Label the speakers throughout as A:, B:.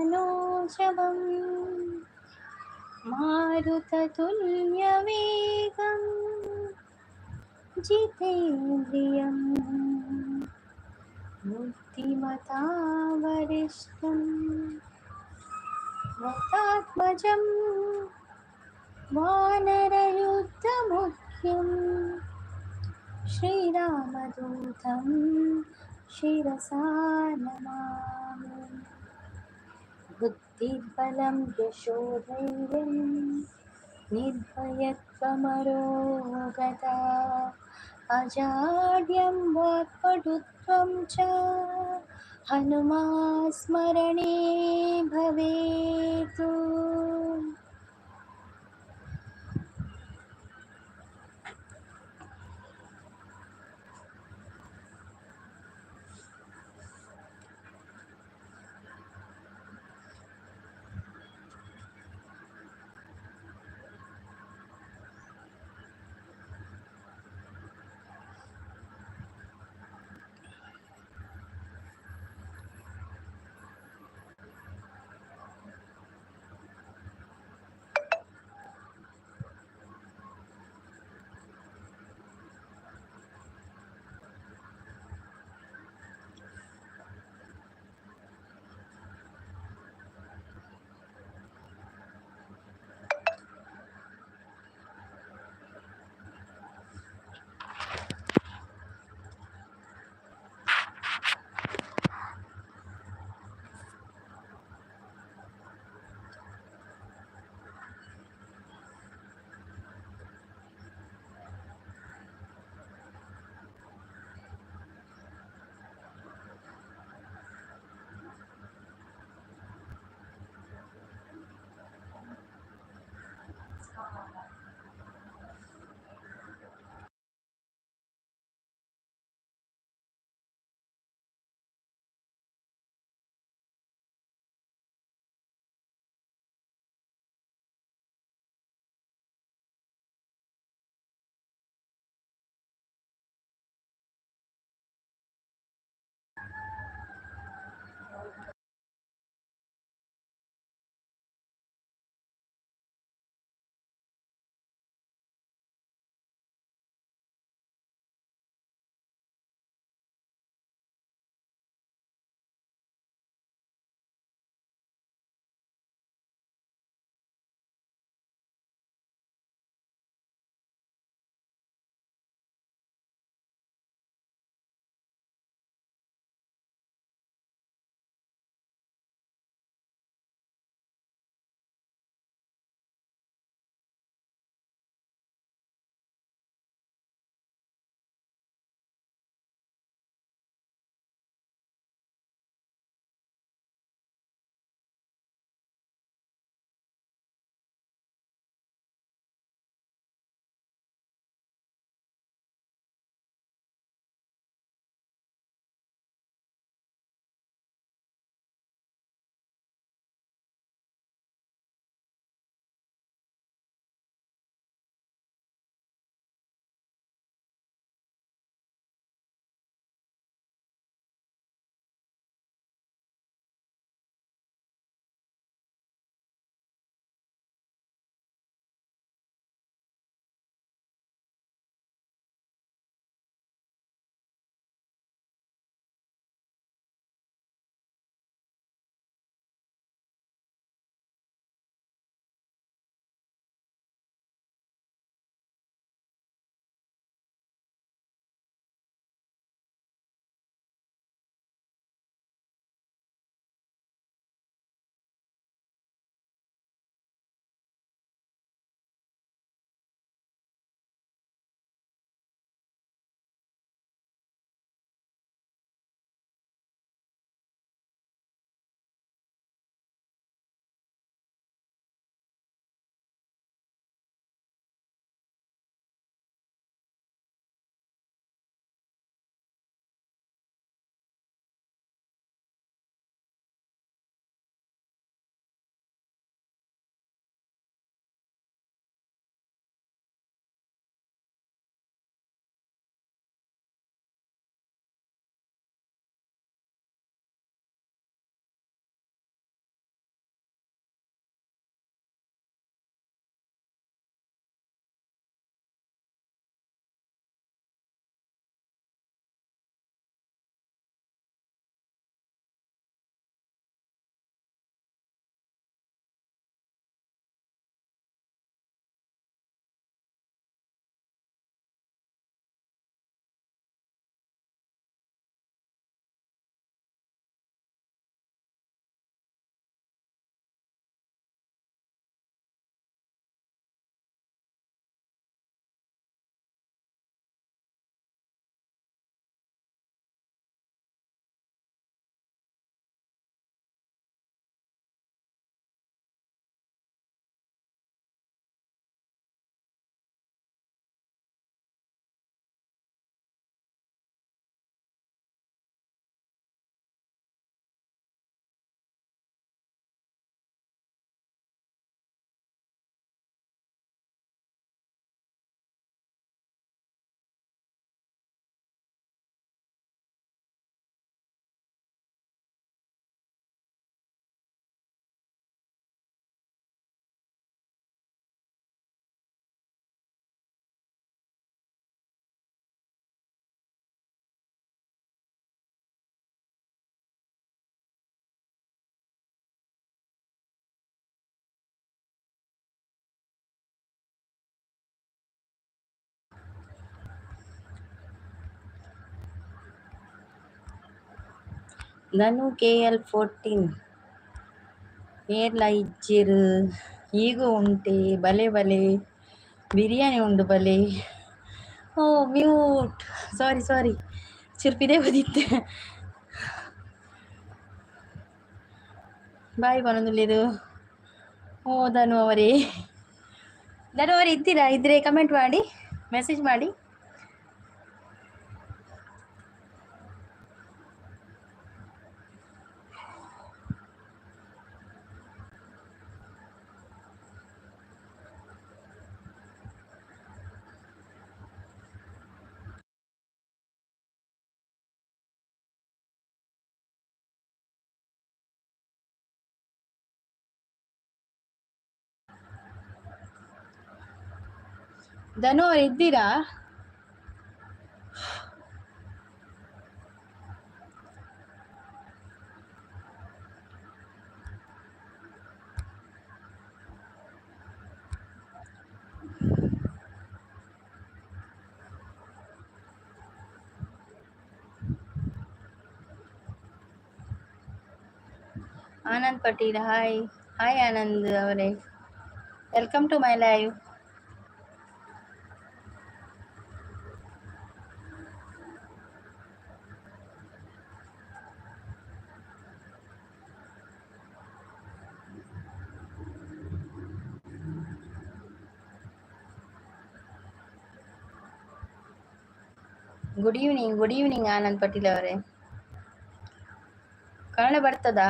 A: मनोजवं मारुततुल्यवेगं जितेन्द्रियं बुद्धिमतां वरिष्ठं वतात्मजं वानरयुद्धमुख्यं श्रीरामदूतं शिरसा नमामि। बुद्धिबलं यशोधैर्यं निर्भयत्वमरोगता अजाड्यं वाक्पटुत्वं च हनुमास्मरणे भवेत्। ಧನು KL 14 ಏರ್ಲ ಇಜ್ಜೆರ್. ಈಗೂ ಉಂಟೆ ಬಲೆ ಬಲೆ ಬಿರಿಯಾನಿ ಉಂಡು ಬಲೆ. ಓ ಮ್ಯೂಟ್, ಸಾರಿ ಸಾರಿ, ಚುರ್ಪಿದೆ ಬದಿತ್ತೆ. ಬಾಯ್ ಬನೊಂದುಲ್ಲೆರ್. ಓ ಧನು ಅವರೇ, ಧನು ಅವರೇ ಇದ್ದೀರಾ? ಇದ್ರೆ ಕಮೆಂಟ್ ಮಾಡಿ, ಮೆಸೇಜ್ ಮಾಡಿ. ಧನು ಅವ್ರು ಇದ್ದೀರಾ? ಆನಂದ್ ಪಟೀಲ್ ಹಾಯ್. ಹಾಯ್ ಆನಂದ್ ಅವರೇ, welcome to my live. Good evening, good evening Anand Patil ಅವರೇ. ಕನ್ನಡ ಬರ್ತದಾ?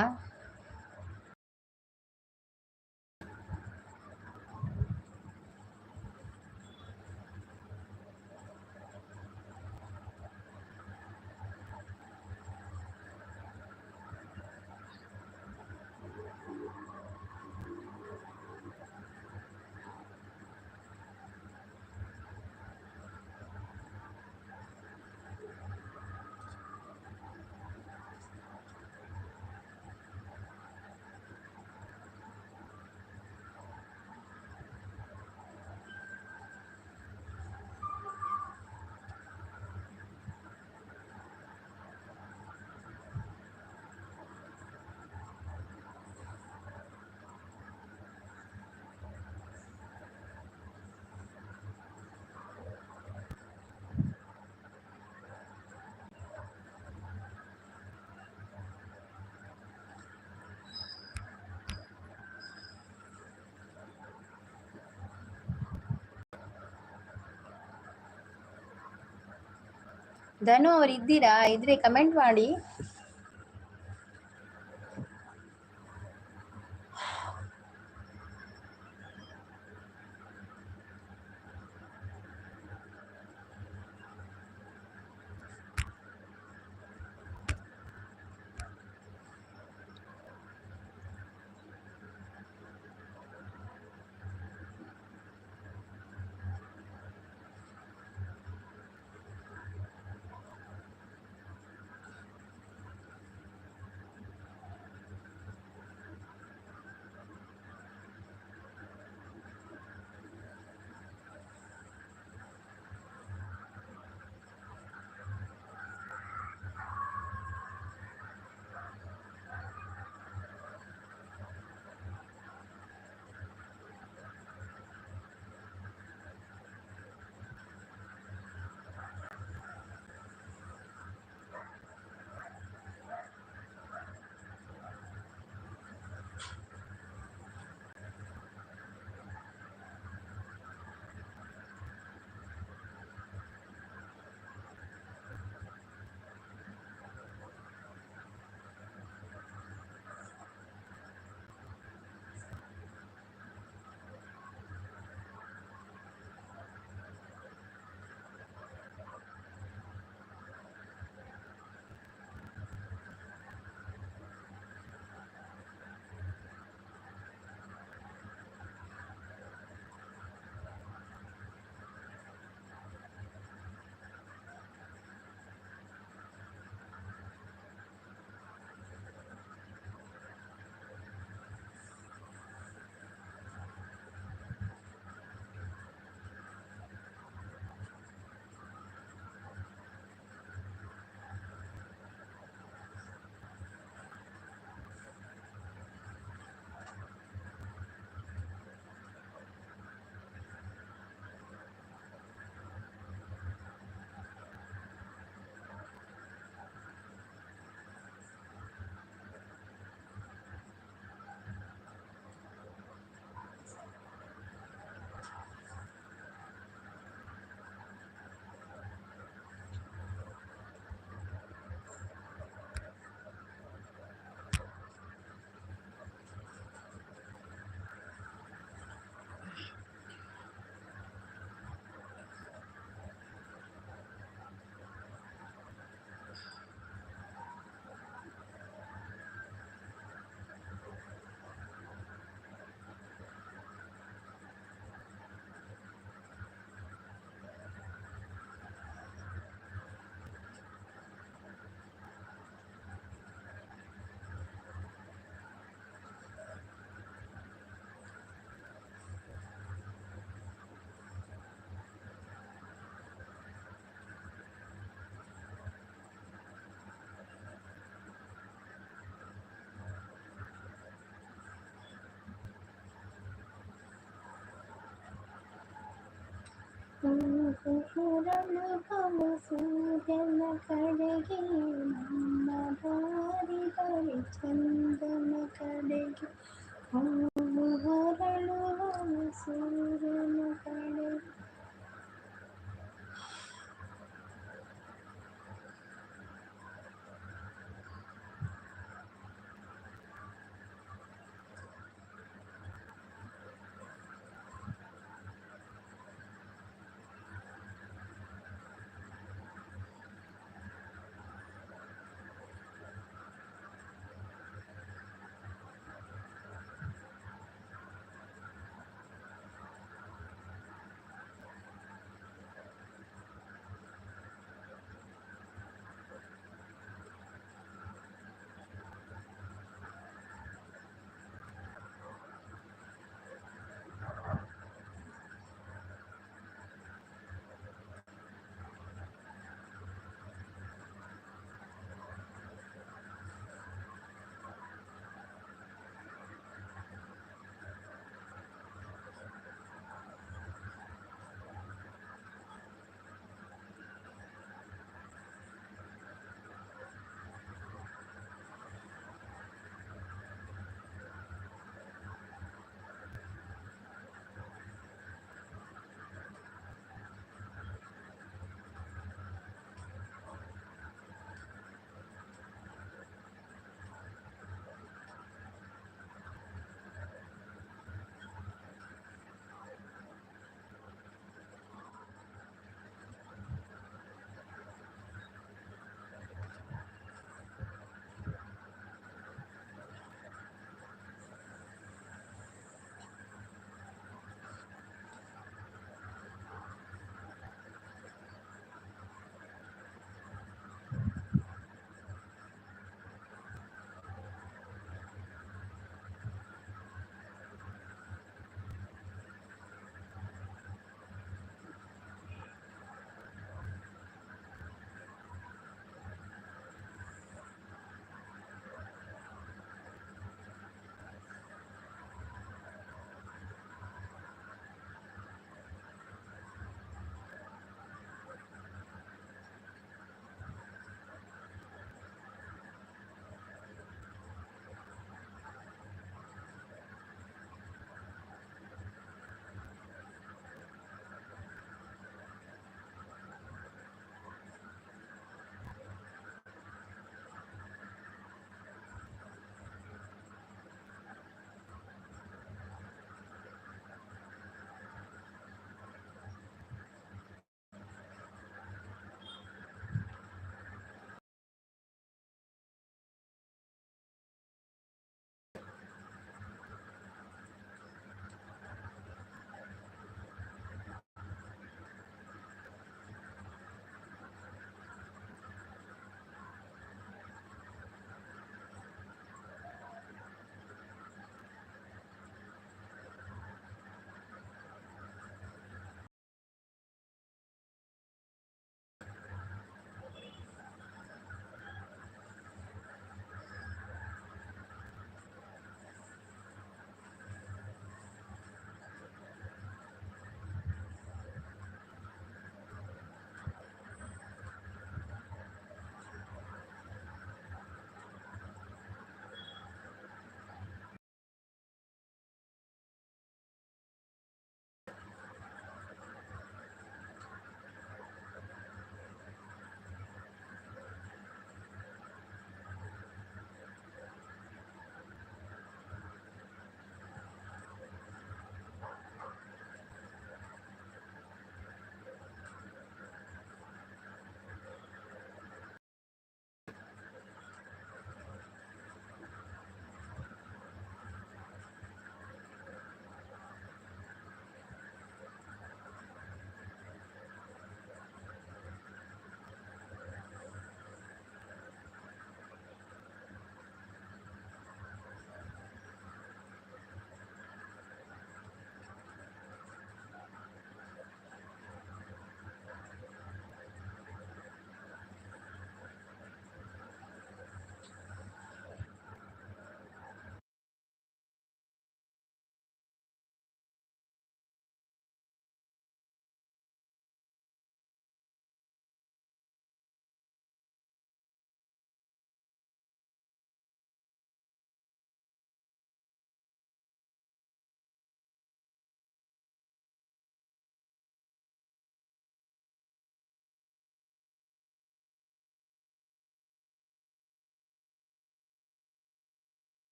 A: ಧನು ಅವ್ರು ಇದ್ದೀರಾ? ಇದ್ರೆ ಕಮೆಂಟ್ ಮಾಡಿ. ಹೂವು ಅರಳುವ ಸೂರ್ಯನ ಕಡೆಗೆ, ನಮ್ಮ ದಾರಿ ಬರಿ ಚಂದ್ರನ ಕಡೆಗೆ. ಹೂವು ಅರಳುವ ಸೂರ್ಯನ ಕಡೆಗೆ.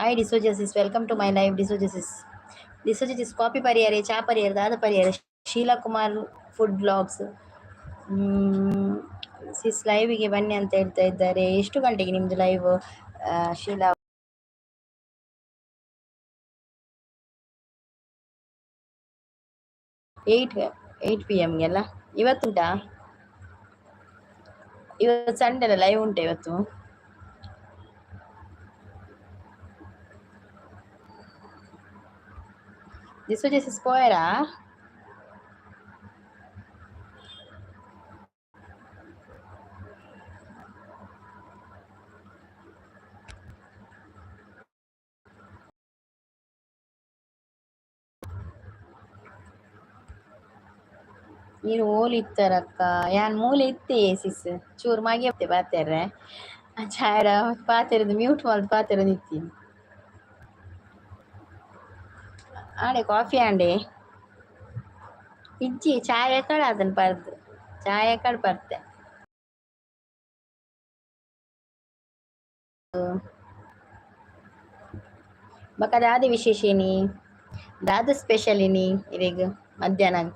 A: Hi D'Souza sis, welcome to my live D'Souza sis. D'Souza sis coffee ಪರಿಯರೆ, ಚಾ ಪರಿಯರೆ, ದಾದ ಪರಿಯರೆ? ಶೀಲಾ ಕುಮಾರ್ ಫುಡ್ ಬ್ಲಾಗ್ಸ್ ಸಿಸ್ ಲೈವಿಗೆ ಬನ್ನಿ ಅಂತ ಹೇಳ್ತಾ ಇದ್ದಾರೆ. ಎಷ್ಟು ಗಂಟೆಗೆ ನಿಮ್ಮದು ಲೈವ್ ಶೀಲಾ? 8 ಪಿ.ಎಮ್ಗೆಲ್ಲ ಇವತ್ತುಂಟಾ? ಇವತ್ತು ಸಂಡೇ ಅಲ್ಲ, ಲೈವ್ ಉಂಟಾ ಇವತ್ತು? ಡಿಸೋಜಾ ಸಿಸ್ ಪೋಯರಾ? ನೀರು ಓಲು ಇತ್ತಾರಕ್ಕ? ಯಾನ್ ಮೂಲೆ ಇತ್ತೆ ಸಿಸ್, ಚೂರು ಮಾಗೆ ಪಾತೆರ್ರೆ ಚಾಯಡ ಪಾತೆರದು ಮ್ಯೂಟ್ ಮಲ್ತ್ ಪಾತೆರೊಂದು ಇತ್ತೀನಿ. ಆಂಡೆ ಕಾಫಿ ಆಂಡೆ ಇಜ್ಜಿ, ಚಾಯ್ ಕಡ ಅದನ್ನ ಪರ್ದು ಚಾಯ್ ಕಡ ಪರ್ತೆ. ಬೊಕ ದಾದ ವಿಶೇಷ ಇನಿ? ದಾದ ಸ್ಪೆಷಲ್ ಇನಿ ಇರೆಗ್ ಮಧ್ಯಾಹ್ನ?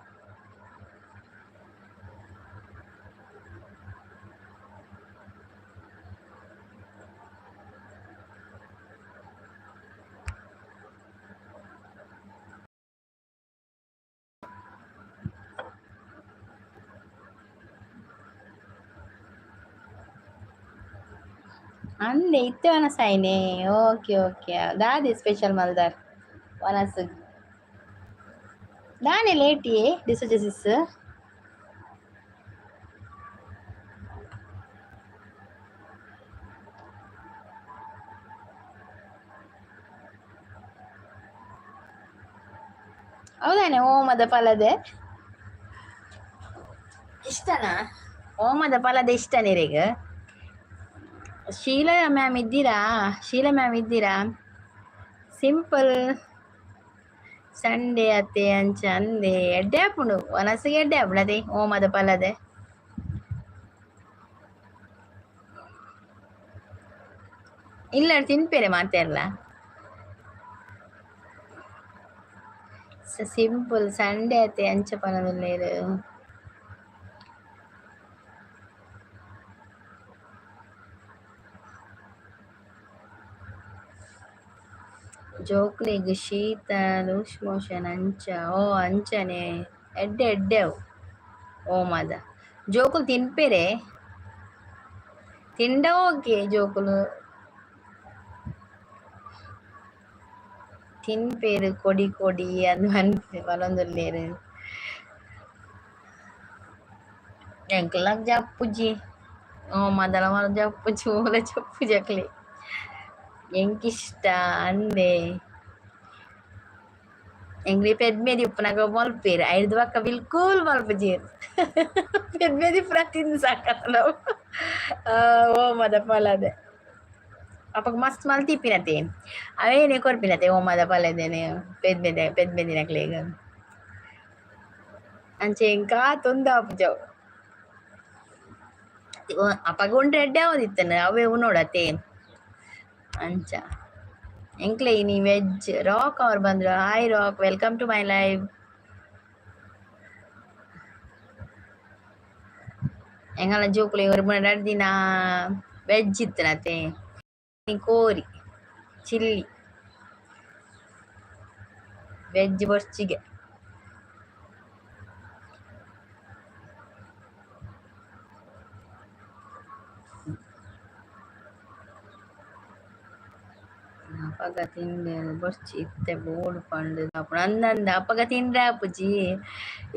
A: ಅಂದೆ ಇತ್ತೆ ವನಸಾಯಿನೆ. ಓಕೆ ಓಕೆ, ದಾದೆ ಸ್ಪೆಷಲ್ ಮಲ್ದಾರ್ ವನಸ್? ದಾನೆ ಲೇಟಿ ಡಿಸೋಜ ಸಿಸ್? ಹೌದಾನೆ? ಓಮದ ಫಲದೆ ಇಷ್ಟನಾ? ಓಮದ ಫಲದ ಇಷ್ಟ ನಿರೆಗ್? ಶೀಲಾ ಮ್ಯಾಮ್ ಇದ್ದೀರಾ? ಶೀಲಾ ಮ್ಯಾಮ್ ಇದ್ದೀರಾ? ಸಿಂಪಲ್ ಸಂಡೇ ಅತ್ತೆ ಅಂಚ ಅಂದೆ ಎಡ್ಡೆ ಆಪುಂಡು ವನಸ್ಸಿಗೆ, ಎಡ್ಡೆ ಆಪುಂಡು ಅದೇ ಓಮದ ಪಲದೆ. ಇಲ್ಲ ತಿನ್ಪೇರೆ ಮಾತೆರ್ಲ. ಸಿಂಪಲ್ ಸಂಡೇ ಅತ್ತೆ ಅಂಚ ಪನೊಂದುಲ್ಲೆರ್. ಜೋಕ್ಲೆಗ್ ಶೀತ, ಲೂಸ್ ಮೋಷನ್ ಅಂಚ. ಓ ಅಂಚನೆ, ಎಡ್ಡೆ ಎಡ್ಡೆ ಅವು ಓಮದ. ಜೋಕುಲು ತಿನ್ಪೆರೆ? ತಿಂಡ ಓಕೆ, ಜೋಕುಲು ತಿನ್ಪೆರ್. ಕೊಡಿ ಕೊಡಿ ಅಂದ್ ಪನ್ಪೆ ಪನೊಂದುಲ್ಲೆರ್. ಎಂಕ್ಲಗ್ ಜಪ್ಪುಜಿ ಓಮದಲ ಮರ, ಜಪ್ಪುಜಿ, ಓಲ ಜಪ್ಪುಜಿ ಅಕ್ಲೆ. ಎಂಕಿಷ್ಟ ಅಂದೆ. ಎಂಕ್ಲೆ ಪೆದ್ಮೆದಿ ಉಪ್ಪುನಗ ಮಲ್ಪೆರ್, ಐಡ್ದ್ ಬೊಕ್ಕ ಬಿಲ್ಕುಲ್ ಮಲ್ಪುಜೆರ್. ಪೆದ್ಮೆದಿ ಪೂರ ತಿಂದ್ ಸಾಕತ್ತಲ್ಲ ಓಮದ ಫಲದೆ. ಅಪಗ ಮಸ್ತ್ ಮಲ್ತಿಪ್ಪಿನತೆ, ಅವೇನೆ ಕೊರ್ಪಿನತೆ ಓಮದ ಫಲದೆನೆ ಪೆದ್ಮೆದ ಪೆದ್ಮೆದಿನಕ್ಲೆಗ್. ಅಂಚ ಎಂಕ್ ಆತ್ ಉಂದು ಆಪುಜಿ ಅವು. ಅಪಗ ಉಂಡ್ರೆ ಎಡ್ಡೆ ಆವೊಂದಿತ್ತುಂಡು, ಅವೇ ಉನೊಡತೆ ಅಂಚ. ಎಂಕ್ಲೆ ಇನಿ ವೆಜ್. ರಾಕ್ ಅವ್ರು ಬಂದ್ರು. Hi Rock, welcome to my live. ಎಂಗಲ ಜೋಕುಲು ಒರ್ಂಬ ರಡ್ಡ್ ದಿನ ವೆಜ್ ಇತ್ತನತೆ, ಕೋರಿ ಚಿಲ್ಲಿ. ವೆಜ್ ಬೊರ್ಚಿಗೆ. ಅಪಗ ತಿಂಡೆ ಬೊರ್ಚಿ, ಇತ್ತೆ ಬೋಡು ಪಂಡ್ ಆಪುಂಡು ಅಂದಂದ. ಅಪಗ ತಿಂಡ್ರೆ ಆಪುಜಿ,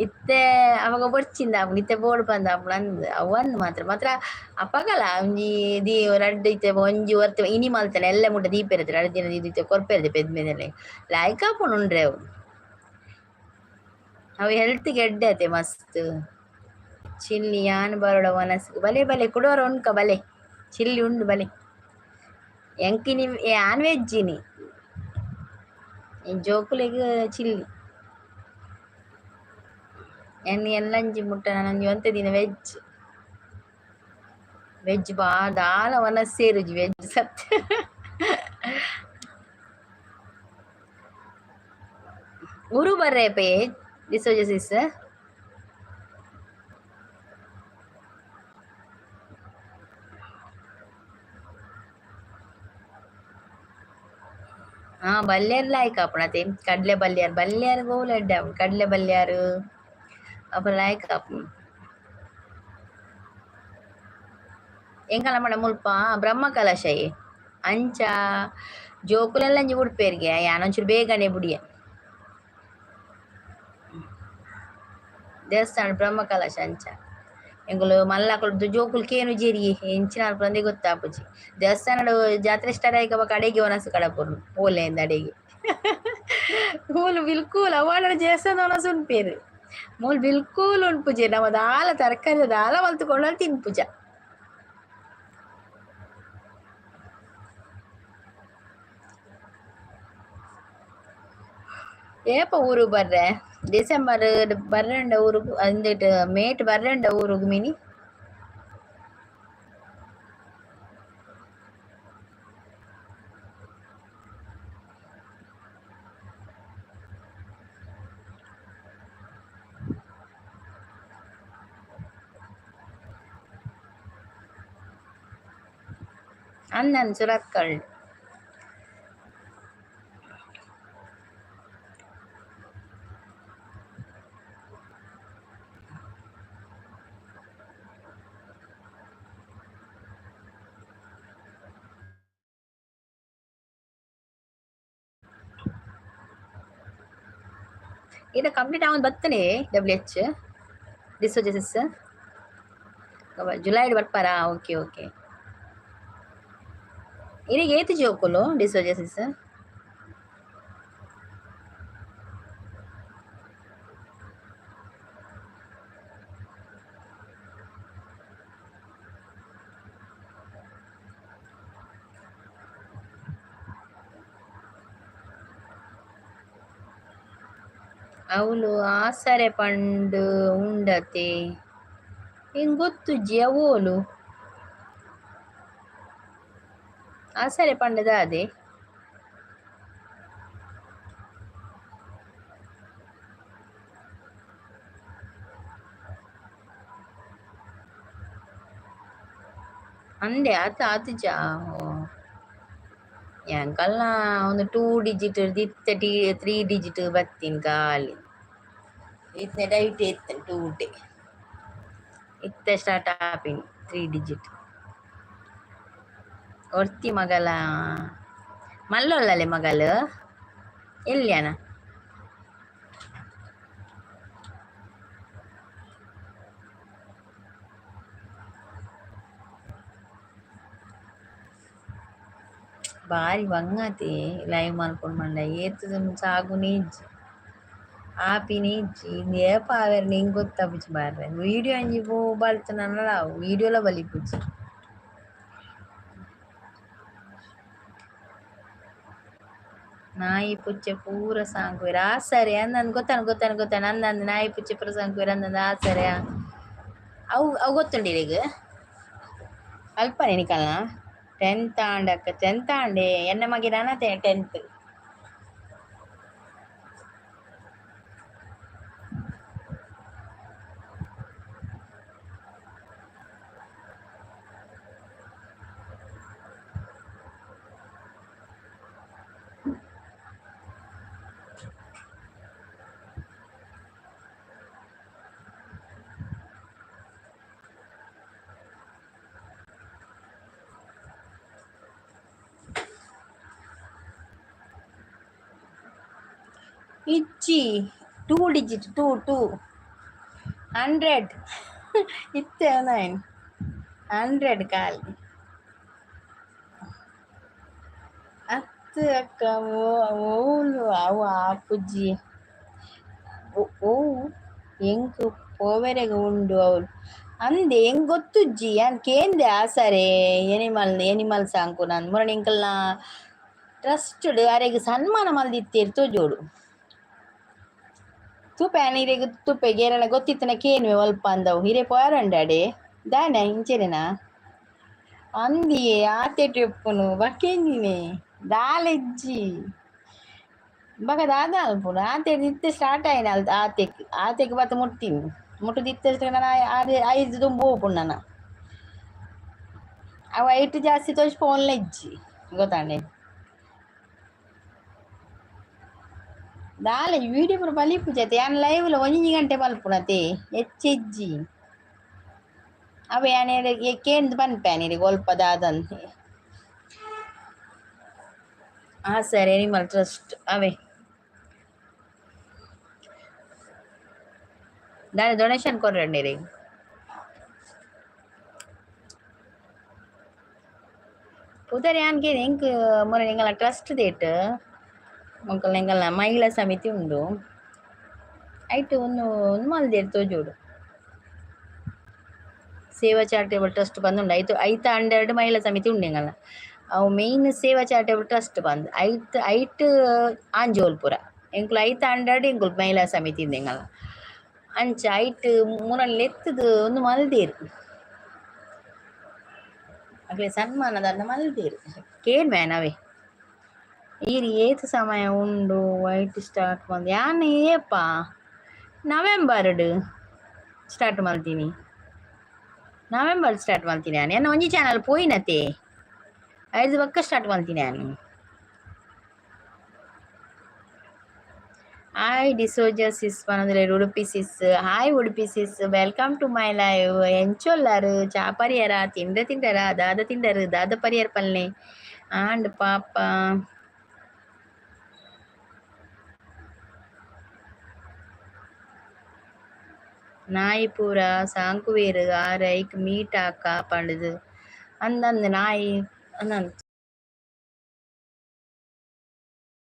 A: ಇತ್ತೆ ಅಪಗ ಬೊರ್ಚಿಂದ ಆಪುಂಡು, ಇತ್ತೆ ಬೋಡು ಪಂದ್ ಆಪುಂಡು ಅಂದ್. ಅವು ಅಂದ್ ಮಾತ್ರ ಮಾತ್ರ ಅಪಗಲ ಒಂಜಿ ದಿ ರಡ್ಡ್ ಇತ್ತೆ ಒಂಜಿ ಒರ್ತಿ ಇನಿ ಮಲ್ತನೆ ಎಲ್ಲೆ ಮುಟ್ಟ ದೀಪೆರ್ 2 ದಿನ ದೀದ್ ಇತ್ತೆ ಕೊರ್ಪೆರ್ ಪೆದ್ಮೆದೆಲೆ ಲಾಯ್ಕ್ ಆಪುಂಡು ಉಂಡ್ರೆ ಅವು. ಅವು ಹೆಲ್ತ್ ಗ್ ಎಡ್ಡೆ ಅತೆ ಮಸ್ತ್. ಚಿಲ್ಲಿ ಯಾನ್ ಬರೋಡ ವನಸ್ಗ್? ಬಲೆ ಬಲೆ, ಕುಡೋರ ಉಂಡ್ಕ ಬಲೆ, ಚಿಲ್ಲಿ ಉಂಡು ಬಲೆ. ಎಂಕ್ ಇನಿ ಯಾನ್ ವೆಜ್ ಇನಿ, ಜೋಕುಲೆಗ್ ಚಿಲ್ಲಿ. ಎನ್ ಎಲ್ಲಂಜಿ ಮುಟ್ಟ ನನೊಂಜಿ ಒಂತೆ ದಿನ ವೆಜ್. ವೆಜ್ ಬಾ ದಾಲ ವನಸ್ ಸೇರುಜಿ ವೆಜ್ ಸತ್ಯ. ಊರು ಬರ್ರೆ ಪೇ ಡಿಸೋಜ ಸಿಸ್. ಹಾಂ, ಬಲ್ಯಾರ್ ಲಾಯ್ಕ್ ಆಪುಂಡು ಅತೆ. ಕಡಲೆ ಬಲ್ಯಾರ್ ಬಲ್ಯಾರ್ ಗೋಲ್ ಎಡ್ಡೆ ಆಪುಂಡು ಕಡಲೆ ಬಲ್ಯಾರ್ ಅಪ ಲಾಯ್ಕ್ ಆಪುಂಡು. ಎಂಕಲ್ನ ಪಂಡ ಮುಲ್ಪ ಬ್ರಹ್ಮ ಕಲಶಯೆ ಅಂಚ ಜೋಕುಲೆಲ್ಲ ಅಂಚ ಬುಡ್ಪೆರ್ಗೆ ಯಾನ್ ಒಂಚೂರು ಬೇಗನೆ ಬುಡಿಯೆ. ದೇವಸ್ಥಾನ ಬ್ರಹ್ಮ ಕಲಶ ಅಂಚ ಎಂಕುಲು ಮಲ್ಲಕುಲು ಜೋಕುಲು ಕೇನುಜೆರಿಯೆ ಎಂಚಿನ ಮಲ್ಪುನಂದೇ ಗೊತ್ತಾಪುಜಿ. ದೇವಸ್ಥಾನಡ್ ಜಾತ್ರೆ ಸ್ಟಾರ್ಟ್ ಆಯಿಕ ಬೊಕ ಅಡೆಗೆ ವನಸ್ ಕಡಪುನು ಪೋಲೆ ಅಂದ್ ಅಡೆಗೆ. ಮೂಲು ಬಿಲ್ಕುಲ್ ಅವಾಂಡ ದೇವಸ್ಥಾನದ ವನಸ್ ಉನ್ಪೆರ್ ಮೂಲು ಬಿಲ್ಕುಲ್ ಉನ್ಪುಜೆರ್ ನಮ ದಾಲ ತರಕಾರಿ ದಾಲ ಮಲ್ತ್ ಕೊರ್ಂಡಲ ತಿನ್ಪುಜ. ಏಪ ಊರುಗ್ ಬರ್ರೆ? ಡಿಸೆಂಬರ್ ಬರ್ರೆಂಡ ಊರುಗು ಅಂದೆಟ್ ಮೇಟ್ ಬರ್ರೆಂಡ ಊರುಗು ಮಿನಿ. ಅಂದನ್ ಸುರತ್ಕಲ್. ಇದು ಕಂಪ್ಲೀಟ್ ಆವೊಂದು ಬತ್ತನೆ ಡಬ್ಲ್ಯೂ ಎಚ್ ಡಿಸೋಜ ಸಿಸ್. ಜುಲೈಡ್ ಬರ್ಪಾರಾ? Okay okay. ಇರೆಗ್ ಏತ್ ಜೋಕುಲು ಡಿಸೋಜ ಸಿಸ್? ಅವ್ಲು ಆಸರೆ ಪಂಡ್ ಉಂಡತೆ ಎಂಕ್ ಗೊತ್ತುಜ್ಜಿ ಅವ್ವೋಲು. ಆಸರೆ ಪಂಡ ದಾದೆ? ಅಂದೆ ಆತ್ ಆತುಜ ಓ. ಎಂಕಲ್ನ ಒಂದು 2 ಡಿಜಿಟ್ ಇತ್ತೆ 3 ಡಿಜಿಟ್ ಬತ್ತಿನ ಖಾಲಿ. ಇತ್ತೆ ಡೈಟ್ ಇತ್ತೆ 2 ಡೇ. ಇತ್ತೆ ಸ್ಟಾರ್ಟ್ ಆಪಿನಿ 3 ಡಿಜಿಟ್. ಒರ್ತಿ ಮಗಲ ಮಲ್ಲೊಲ್ಲಲೆ ಮಗಲ್ ಎಲ್ಯನ? ಬಾರಿ ಬಂಗಾತೆ ಲೈವ್ ಮಲ್ಪೊಡು ಪಂಡ ಏತ್ ಸಾಗುನೇ ಇಜ್ಜಿ ಆಪಿನೇ ಇಜ್ಜಿ ಇಂದು ಏಪ ಆವೆರ್ನ ಎಂಕ್ ಗೊತ್ತಾಪುಜಿ ಮಾರ್ರೆ. ವೀಡಿಯೋ ಒಂಜಿ ಪೂ ಬಲ್ತ್ಂಡಲ ಆವು ವೀಡಿಯೋಲ ಬಲಿಪುಜಿ. ನಾಯಿ ಪುಚ್ಚೆ ಪೂರ ಸಾಂಕುವೆರ್ ಆಸರೆ ಅಂದಂದ್ ಗೊತ್ತಾಂಡ್ ಗೊತ್ತಾಂಡ್ ಗೊತ್ತಾಂಡ್ ಅಂದಂದ್ ನಾಯಿ ಪುಚ್ಚೆ ಪೂರ ಸಾಂಕುವೆರ್ ಅಂದಂದ್ ಆಸರೆ ಅವು ಅವು ಗೊತ್ತುಂಡು ಇರೆಗ್? ಅಲ್ಪನೆ ನಿಕಲ್ನ 10th ಆಂಡ್ ಅಕ್ಕ 10th ಆಂಡೆ ಎನ್ನ ಮಗೆ ನನ 10th. ಇಜ್ಜಿ 2 ಡಿಜಿಟ್ 2 2 100 ಇತ್ತೆ 9 100 ಖಾಲಿ. ಅತ್ತ್ ಅಕ್ಕ ಓಲು ಅವು ಆಪುಜಿ. ಓ ಎಂಕ್ ಪೋವೆರೆಗ್ ಉಂಡು ಅವ್ಲು. ಅಂದೆ ಎಂಕ್ ಗೊತ್ತುಜ್ಜಿ ಯಾನ್ ಕೇಂದೆ ಆಸರೆ ಎನಿಮಲ್ ಎನಿಮಲ್ ಸಾಂಕುನಂದ್ ಮುರನಿ ಎಂಕಲ್ನ ಟ್ರಸ್ಟ್ಡ್ ಅರೆಗ್ ಸನ್ಮಾನ ಮಲ್ದಿತ್ತೆರ್ ತೋಜೋಡು. ತೂಪೆ ಆನ್ ಇರೆಗ್ ತೂಪೆ ಏರೆನ ಗೊತ್ತಿತ್ತನ ಕೇನುವೆ ಒಲ್ಪ ಅಂದವು ಇರೆ ಪೋಯರಂಡಾಡೆ ದಾನೆ ಇಂಚೆನೆನಾ? ಅಂದಿಯೇ ಆತೆಟ್ ಇಪ್ಪುನು ಬಕೇಂಜಿನೆ ದಾಲ ಇಜ್ಜಿ. ಬೊಕ ದಾದ ಮಲ್ಪುನು ಆತೆ ಇತ್ತೆ ಸ್ಟಾರ್ಟ್ ಆಯಿನ ಆತೆಕ್ ಆತೆಕ್ ಬತ್ತ್ ಮುಟ್ಟಿನಿ ಮುಟ್ಟುದು ಇತ್ತೆ ನನ ಐದು ದುಂಬು ಪೋಪುಂಡು ನನ. ಅವು ಐಟ್ ಜಾಸ್ತಿ ತೋಜಿಪೋನ್ಲ ಇಜ್ಜಿ ಗೊತ್ತಾಂಡೆ. ದಾಲ ವೀಡಿಯೋ ಪೂರ ಬಲಿಪುಜತೆ ಯಾನ್ ಲೈವ್ ಲ ಒಂಜಿ ಗಂಟೆ ಮಲ್ಪುನತೆ ಹೆಚ್ಚೆಜ್ಜಿ. ಅವೆ ಯಾನ್ ಕೇಂದ್ ಪನ್ಪೆ ಇರೆಗ್ ಒಲ್ಪ ದಾದಂದ್. ಆ ಸರ್ ಎನಿಮಲ್ ಟ್ರಸ್ಟ್ ಅವೇ. ದಾನೆ ಡೊನೇಷನ್ ಕೊರ್ರಂడి ಇರೆಗ್. ಪುದರ್ ಯಾನ್ ಕೇನ್ ಎಂಕ್ ಮೊನೆ ಎಂಕಲ್ನ ಟ್ರಸ್ಟ್ ದೇಟ್ ಮೊಕಲ್ನ ಎಂಕಲ್ನ ಮಹಿಳಾ ಸಮಿತಿ ಉಂಡು. ಐಟ್ ಉಂದು ಉಂದು ಮಲ್ದೆರ್ ತೋಜೋಡು. ಸೇವಾ ಚಾರಿಟೇಬಲ್ ಟ್ರಸ್ಟ್ ಪಂದ್ ಉಂಡು. ಐತ ಐತ ಅಂಡರ್ಡ್ ಮಹಿಳಾ ಸಮಿತಿ ಉಂಡು ಎಂಕಲ್ನ. ಅವು ಮೇಯ್ನ್ ಸೇವಾ ಚಾರಿಟೇಬಲ್ ಟ್ರಸ್ಟ್ ಪಂದ್ ಐಟ್ ಐಟ್ ಆಂಜೋಲ್ ಪೂರ ಎಂಕುಲು ಐತ ಅಂಡರ್ಡ್ ಎಂಕುಲು ಮಹಿಳಾ ಸಮಿತಿ ಉಂಡು ಎಂಕಲ್ನ. ಅಂಚ ಐಟ್ ಮುನನ್ ಲೆತ್ತುದು ಉಂದು ಮಲ್ದೆರ್. ಅಕ್ಲೆ ಸನ್ಮಾನ ದಾನ್ನ ಮಲ್ದೆರ್ ಕೇನ್ವೆ ಅವೇ. ಈರ್ ಏತ್ ಸಮಯ ಉಂಡು ವೈಟ್ ಸ್ಟಾರ್ಟ್ ಮಲ್ತ್ ಯಾನ್ ಏಪ ನವೆಂಬರ್ಡ್ ಸ್ಟಾರ್ಟ್ ಮಲ್ತೀನಿ. ನವೆಂಬರ್ ಸ್ಟಾರ್ಟ್ ಮಲ್ತೀನಿ ಯಾನ್. ಎನ್ನ ಒಂಜಿ ಚಾನಲ್ ಪೋಯಿನತೆ ಐದು ಬೊಕ್ಕ ಸ್ಟಾರ್ಟ್ ಮಲ್ತೀನಿ ಯಾನ್. ಹಾಯ್ ಡಿಸೋಜಾ ಸಿಸ್ ಪನೊಂದುಲ್ಲೆರ್ Udupi sis. Hi Udupi sis, welcome to my live. ಎಂಚೊಲ್ಲಾರ್ ಚಾ ಪರಿಯರ ತಿಂಡ ತಿಂಡರ ದಾದ ತಿಂಡರ್ ದಾದ ಪರಿಯರ್ ಪಲ್ಲೆ ಆಂಡ್ ಪಾಪ. ನಾಯಿ ಪೂರ ಸಾಂಕುವೆರ್ ಆರ್ ಐಕ್ ಮೀಟ್ ಆಕ ಪಂಡುದು ಅಂದಂದ್ ನಾಯಿ ಅಂದಂದ್.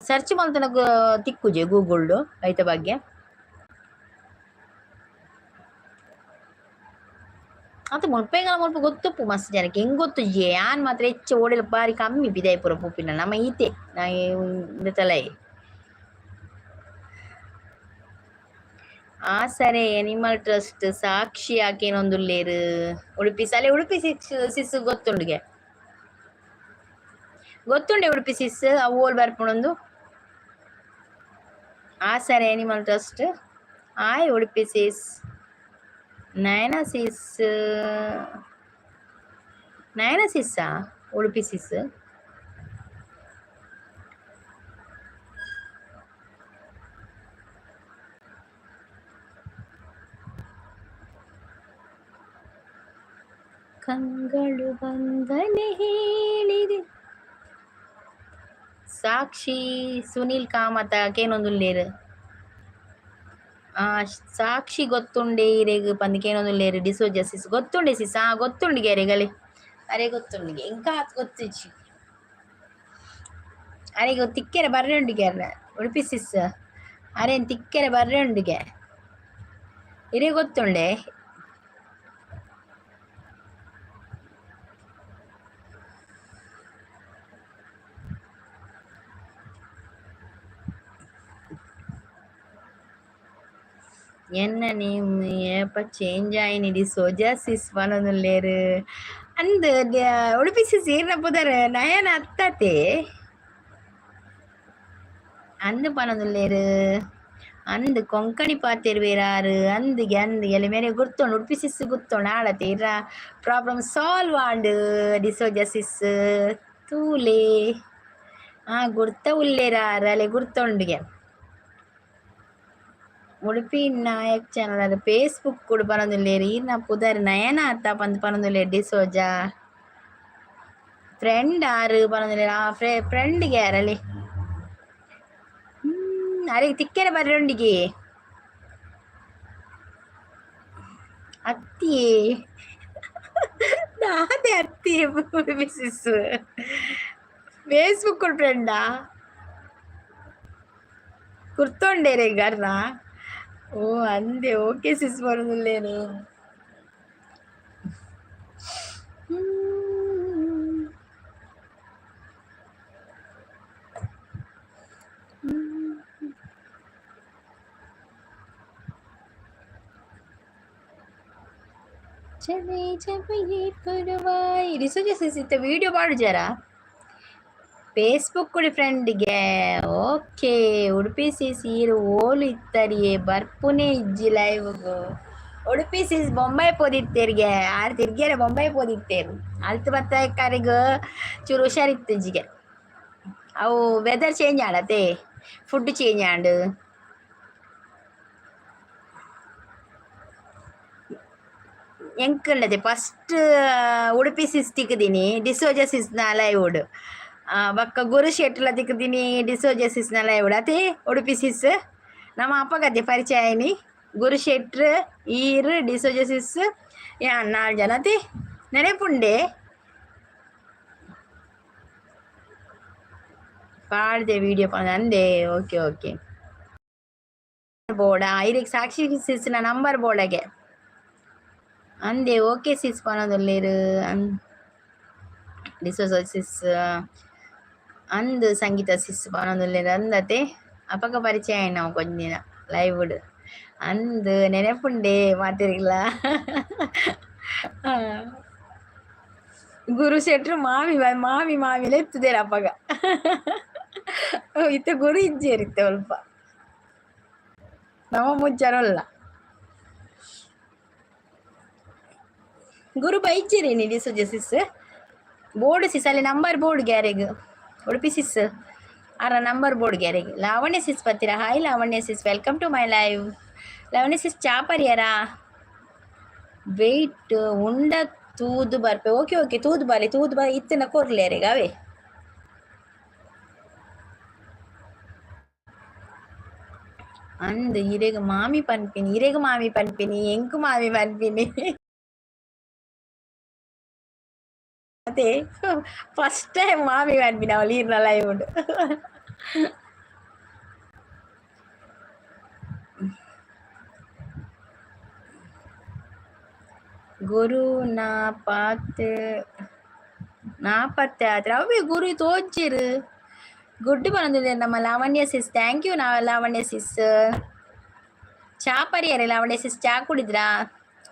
A: ಸರ್ಚ್ ಮಲ್ತುನ ತಿಕ್ಕುಜೆ ಗೂಗಲ್ಡ್ ಐತ ಬಗ್ಗೆ. ಅತ್ ಮುಲ್ಪೆಗಳ ಮುಲ್ಪ ಗೊತ್ತುಪ್ಪು ಮಸ್ತ್ ಜನಕ್ಕೆ ಎಂಕ್ ಗೊತ್ತುಜ್ಜಿ ಯಾನ್ ಮಾತ್ರ ಹೆಚ್ಚ ಓಡೆಲ ಬಾರಿ ಕಮ್ಮಿ ಪಿದಾಯಿ ಪೂರ ಪೋಪಿನ ನಮ ಈತೆ ಇಂದೆತಲೈ. ಆ ಸರಿ ಎನಿಮಲ್ ಟ್ರಸ್ಟ್ ಸಾಕ್ಷಿ ಆಕೇನೊಂದುಲ್ಲೆರ್ ಉಡುಪಿ ಸಾಲೆ ಉಡುಪಿ ಸಿಸ್ ಸಿಸ್ ಗೊತ್ತುಂಡುಗೆ. ಗೊತ್ತುಂಡೆ ಉಡುಪಿ ಸಿಸ್ ಅವು ಓಲ್ ಬರ್ಪುಂಡೊಂದು. Asare animal trust. Hi Udupi sis. Nayana sis. Nayana ಸಿಸ್ಸಾ Udupi ಸಿಸ್. ಕಂಗಳು ಬಂದನೆ ಹೇಳಿದೆ. ಸಾಕ್ಷಿ ಸುನೀಲ್ ಕಾಮತ ಕೇನೊಂದುಲ್ಲೆರ್. ಆ ಸಾಕ್ಷಿ ಗೊತ್ತುಂಡೆ ಇರೆಗ್ ಪಂದ್ ಕೇನೊಂದುಲ್ಲೆರ್ ಡಿಸೋಜ ಸಿಸ್ ಗೊತ್ತುಂಡೆ ಸಿಸ್. ಆ ಗೊತ್ತುಂಡಿಗೆ ಅರೆಗಲೆ ಅರೆ ಗೊತ್ತುಂಡಿಗೆ ಎಂಕ ಆತ್ ಗೊತ್ತಿಜ್ಜಿ. ಅರೆಗ್ ತಿಕ್ಕೆರೆ ಬರ್ರೆ ಉಂಡಿಗೆ ಅರ್ನ ಉಡುಪಿ ಸಿಸ್ ಅರೆನ್ ತಿಕ್ಕೆರೆ ಬರ್ರೆ ಉಂಡಿಗೆ ಇರೆಗ್ ಗೊತ್ತುಂಡೆ. ಎನ್ನ ನೇಮ್ ಏಪ ಚೇಂಜ್ ಆಯಿನಿ ಡಿಸೋಜ ಸಿಸ್ ಪನೊಂದುಲ್ಲೆರ್. ಅಂದ್ ಉಡುಪಿ ಸಿಸ್ ಈರ್ನ ಪುದರ್ ನಯನ ಅತ್ತತೆ. ಅಂದ್ ಪನೊಂದುಲ್ಲೆರ್. ಅಂದ್ ಕೊಂಕಣಿ ಪಾತೆರ್ವೆರ್ ಆರ್ ಅಂದ್ಗೆ ಅಂದ್ ಎಲೆ ಮೇರೆ ಗುರ್ತುಂಡು ಉಡುಪಿ ಸಿಸ್ ಗುರ್ತುಂಡು ಆಳತೆ ಇರ ಪ್ರಾಬ್ಲಮ್ ಸಾಲ್ವ್ ಆಂಡ್ ಡಿಸೋಜ ಸಿಸ್ ತೂಲೆ. ಆ ಗುರ್ತ ಉಲ್ಲೆರ್ ಆರ್ ಅಲೆ ಗುರ್ತುಂಡುಗೆ. ಉಡುಪಿ ನಾಯಕ್ ಚಾನಲ್ ಫೇಸ್ಬುಕ್ ಕೂಡ ಪನೊಂದುಲ್ಲೆರ್ ಈರ್ನ ಪುದರ್ ನಯನ ಅತ್ತ ಪಂದ್ ಪನೊಂದುಲ್ಲೆರ್ ಡಿಸೋಜಾ. ಫ್ರೆಂಡ್ ಆರ್ ಪನೊಂದುಲ್ಲೆರ್ ಆ ಫ್ರೆಂಡ್ಗೆ ಅರಲಿ. ಅರೆಗ್ ತಿಕ್ಕೆರೆ ಬರ್ರೆ ಅತ್ತಿಯೇ ದಾದೆ ಅತ್ತಿಯೇ ಮಿಸ್ಸಸ್ ಫೇಸ್ಬುಕ್ ಫ್ರೆಂಡಾ ಗುರ್ತುಂಡೇರೆ ಗರ್ನ. ಓ ಅಂದೆ ಓಕೆ ಸಿಸ್ ಪನೊಂದುಲ್ಲೆರ್. ಚವೈ ಚವೈ ಪುರವಾಯ್ ಡಿಸೋಜ ಸಿಸ್ ಇತ್ತೆ ವಿಡಿಯೋ ಪಾಡುಜರಾ. ಫೇಸ್ಬುಕ್ ಫ್ರೆಂಡ್ಗೆ. ಓಕೆ ಉಡುಪಿ ಸಿಸ್ ಈರು ಓಲು ಇತ್ತರಿಯೇ ಬರ್ಪುನೇ ಇಜ್ಜಿ ಲೈವ್ಗು. ಉಡುಪಿ ಸಿಸ್ ಬೊಂಬೈ ಪೋದಿತ್ತೇರಿಗೆ ಆರು ತಿರ್ಗೇರೆ ಬೊಂಬೈ ಪೋದಿತ್ತೇರು. ಅಲ್ತ್ ಬತ್ತ ಕರಿಗ್ ಚೂರು ಹುಷಾರಿತ್ತಿಜ್ಜಿಗೆ. ಅವು ವೆದರ್ ಚೇಂಜ್ ಆಡತೆ, ಫುಡ್ ಚೇಂಜ್ ಆಂಡ್. ಎಂಕುಂಡತೆ ಫಸ್ಟ್ ಉಡುಪಿ ಸಿಸ್ ತಿಕ್ಕುದಿನಿ ಡಿಸೋಜ ಸಿಸ್ನ ಲೈವ್. ಬೊಕ್ಕ ಗುರು ಶೆಟ್ಲ ತಿಕ್ಕುದಿನಿ ಡಿಸೋಜ ಸಿಸ್ನ ಲೈವ್ ಅತೆ. ಉಡುಪಿ ಸಿಸ್ ನಮ್ಮ ಅಪ್ಪಗತೆ ಪರಿಚಯ ಆಯ್ನಿ. ಗುರು ಶೆಟ್ರ್ ಈರ್ ಡಿಸೋಜ ಸಿಸ್ ಯಾನ್ ನಾಲ್ ಜನ ಅತೆ ನೆನಪುಂಡೆ. ಪಾಡ್ದೆ ವಿಡಿಯೋ ಅಂದೆ. ಓಕೆ ಓಕೆ ಬೋಡ ಇರೆಗ್ ಸಾಕ್ಷಿ ಸಿಸ್ನ ನಂಬರ್ ಬೋಡಗೆ ಅಂದೆ. ಓಕೆ ಸಿಸ್ ಪನೊಂದುಲ್ಲೆರ್. ಡಿಸೋಜ ಸಿಸ್ ಅಂದ್ ಸಂಗೀತ ಸಿಸ್ ಪನೊಂದುಲ್ಲೆರ್ ಅಂದತೆ. ಅಪಗ ಪರಿಚಯ ಆಯ್ನವು ಒಂಜಿ ದಿನ ಲೈವ್ ಅಂದ್ ನೆನಪುಂಡೆ ಮಾತೆರೆಗ್ಲ. ಗುರು ಶೆಟ್ರು ಮಾಮಿ ಮಾಮಿ ಮಾಮಿ ಲೆತ್ತುದೆರ್ ಅಪಗ. ಇತ್ತೆ ಗುರು ಇಜ್ಜೆರ್ ಇತ್ತೆ ಒಲ್ಪ ನಮ ಮುಚ್ಚರೊಲ್ಲ. ಗುರು ಬೈಚೆರಿ ಡಿಸೋಜ ಸಿಸ್ ಬೋರ್ಡ್ ಸಿಸ್ ಅಲ್ಲಿ ನಂಬರ್ ಬೋರ್ಡ್ ಗ್ಯಾರೆಗ್. ಉಡುಪಿ ಸಿಸ್ ಆರ ನಂಬರ್ ಬೋರ್ಡ್ ಗ್ಯಾರೆಗ್. ಲಾವಣ್ಯ ಸಿಸ್ ಬತ್ತೀರಾ? Hi Lavanya sis, welcome to my live. Lavanya sis ಚಾ ಪರಿಯರಾ? ವೆಯ್ಟ್ ಉಂಡ ತೂದು ಬರ್ಪೆ. ಓಕೆ ಓಕೆ ತೂದು ಬಾಲೆ ತೂದು ಬಾ ಇತ್ತಿನ ಕೊರ್ಲೆ ಅವೇ. ಅಂದ್ ಇರೆಗ್ ಮಾಮಿ ಪನ್ಪಿನಿ, ಇರೆಗ್ ಮಾಮಿ ಪನ್ಪಿನಿ, ಎಂಕ್ ಮಾಮಿ ಪನ್ಪಿನಿ. ಅದೇ ಫಸ್ಟ್ ಟೈಮ್ ಮಾಮಿ ಪನ್ಪಿನಿ ಅವಳು ಈರ್ನ ಲೈವ್ ಉಂಡು. ಗುರು ನಾ ಪಾತೆ ನಾಪತ್ತೆ ಆದ್ರೆ ಅವೇ ಗುರು ತೋಜ್ಜೆರ್. ಗುಡ್ಡು ಬಂದಿದೆ ನಮ್ಮ ಲಾವಣ್ಯ ಸಿಸ್. Thank you Lavanya sis. ಚಾ ಪರಿಯರೆ ಲಾವಣ್ಯ ಸಿಸ್? ಚಾ ಕುಡಿದ್ರಾ?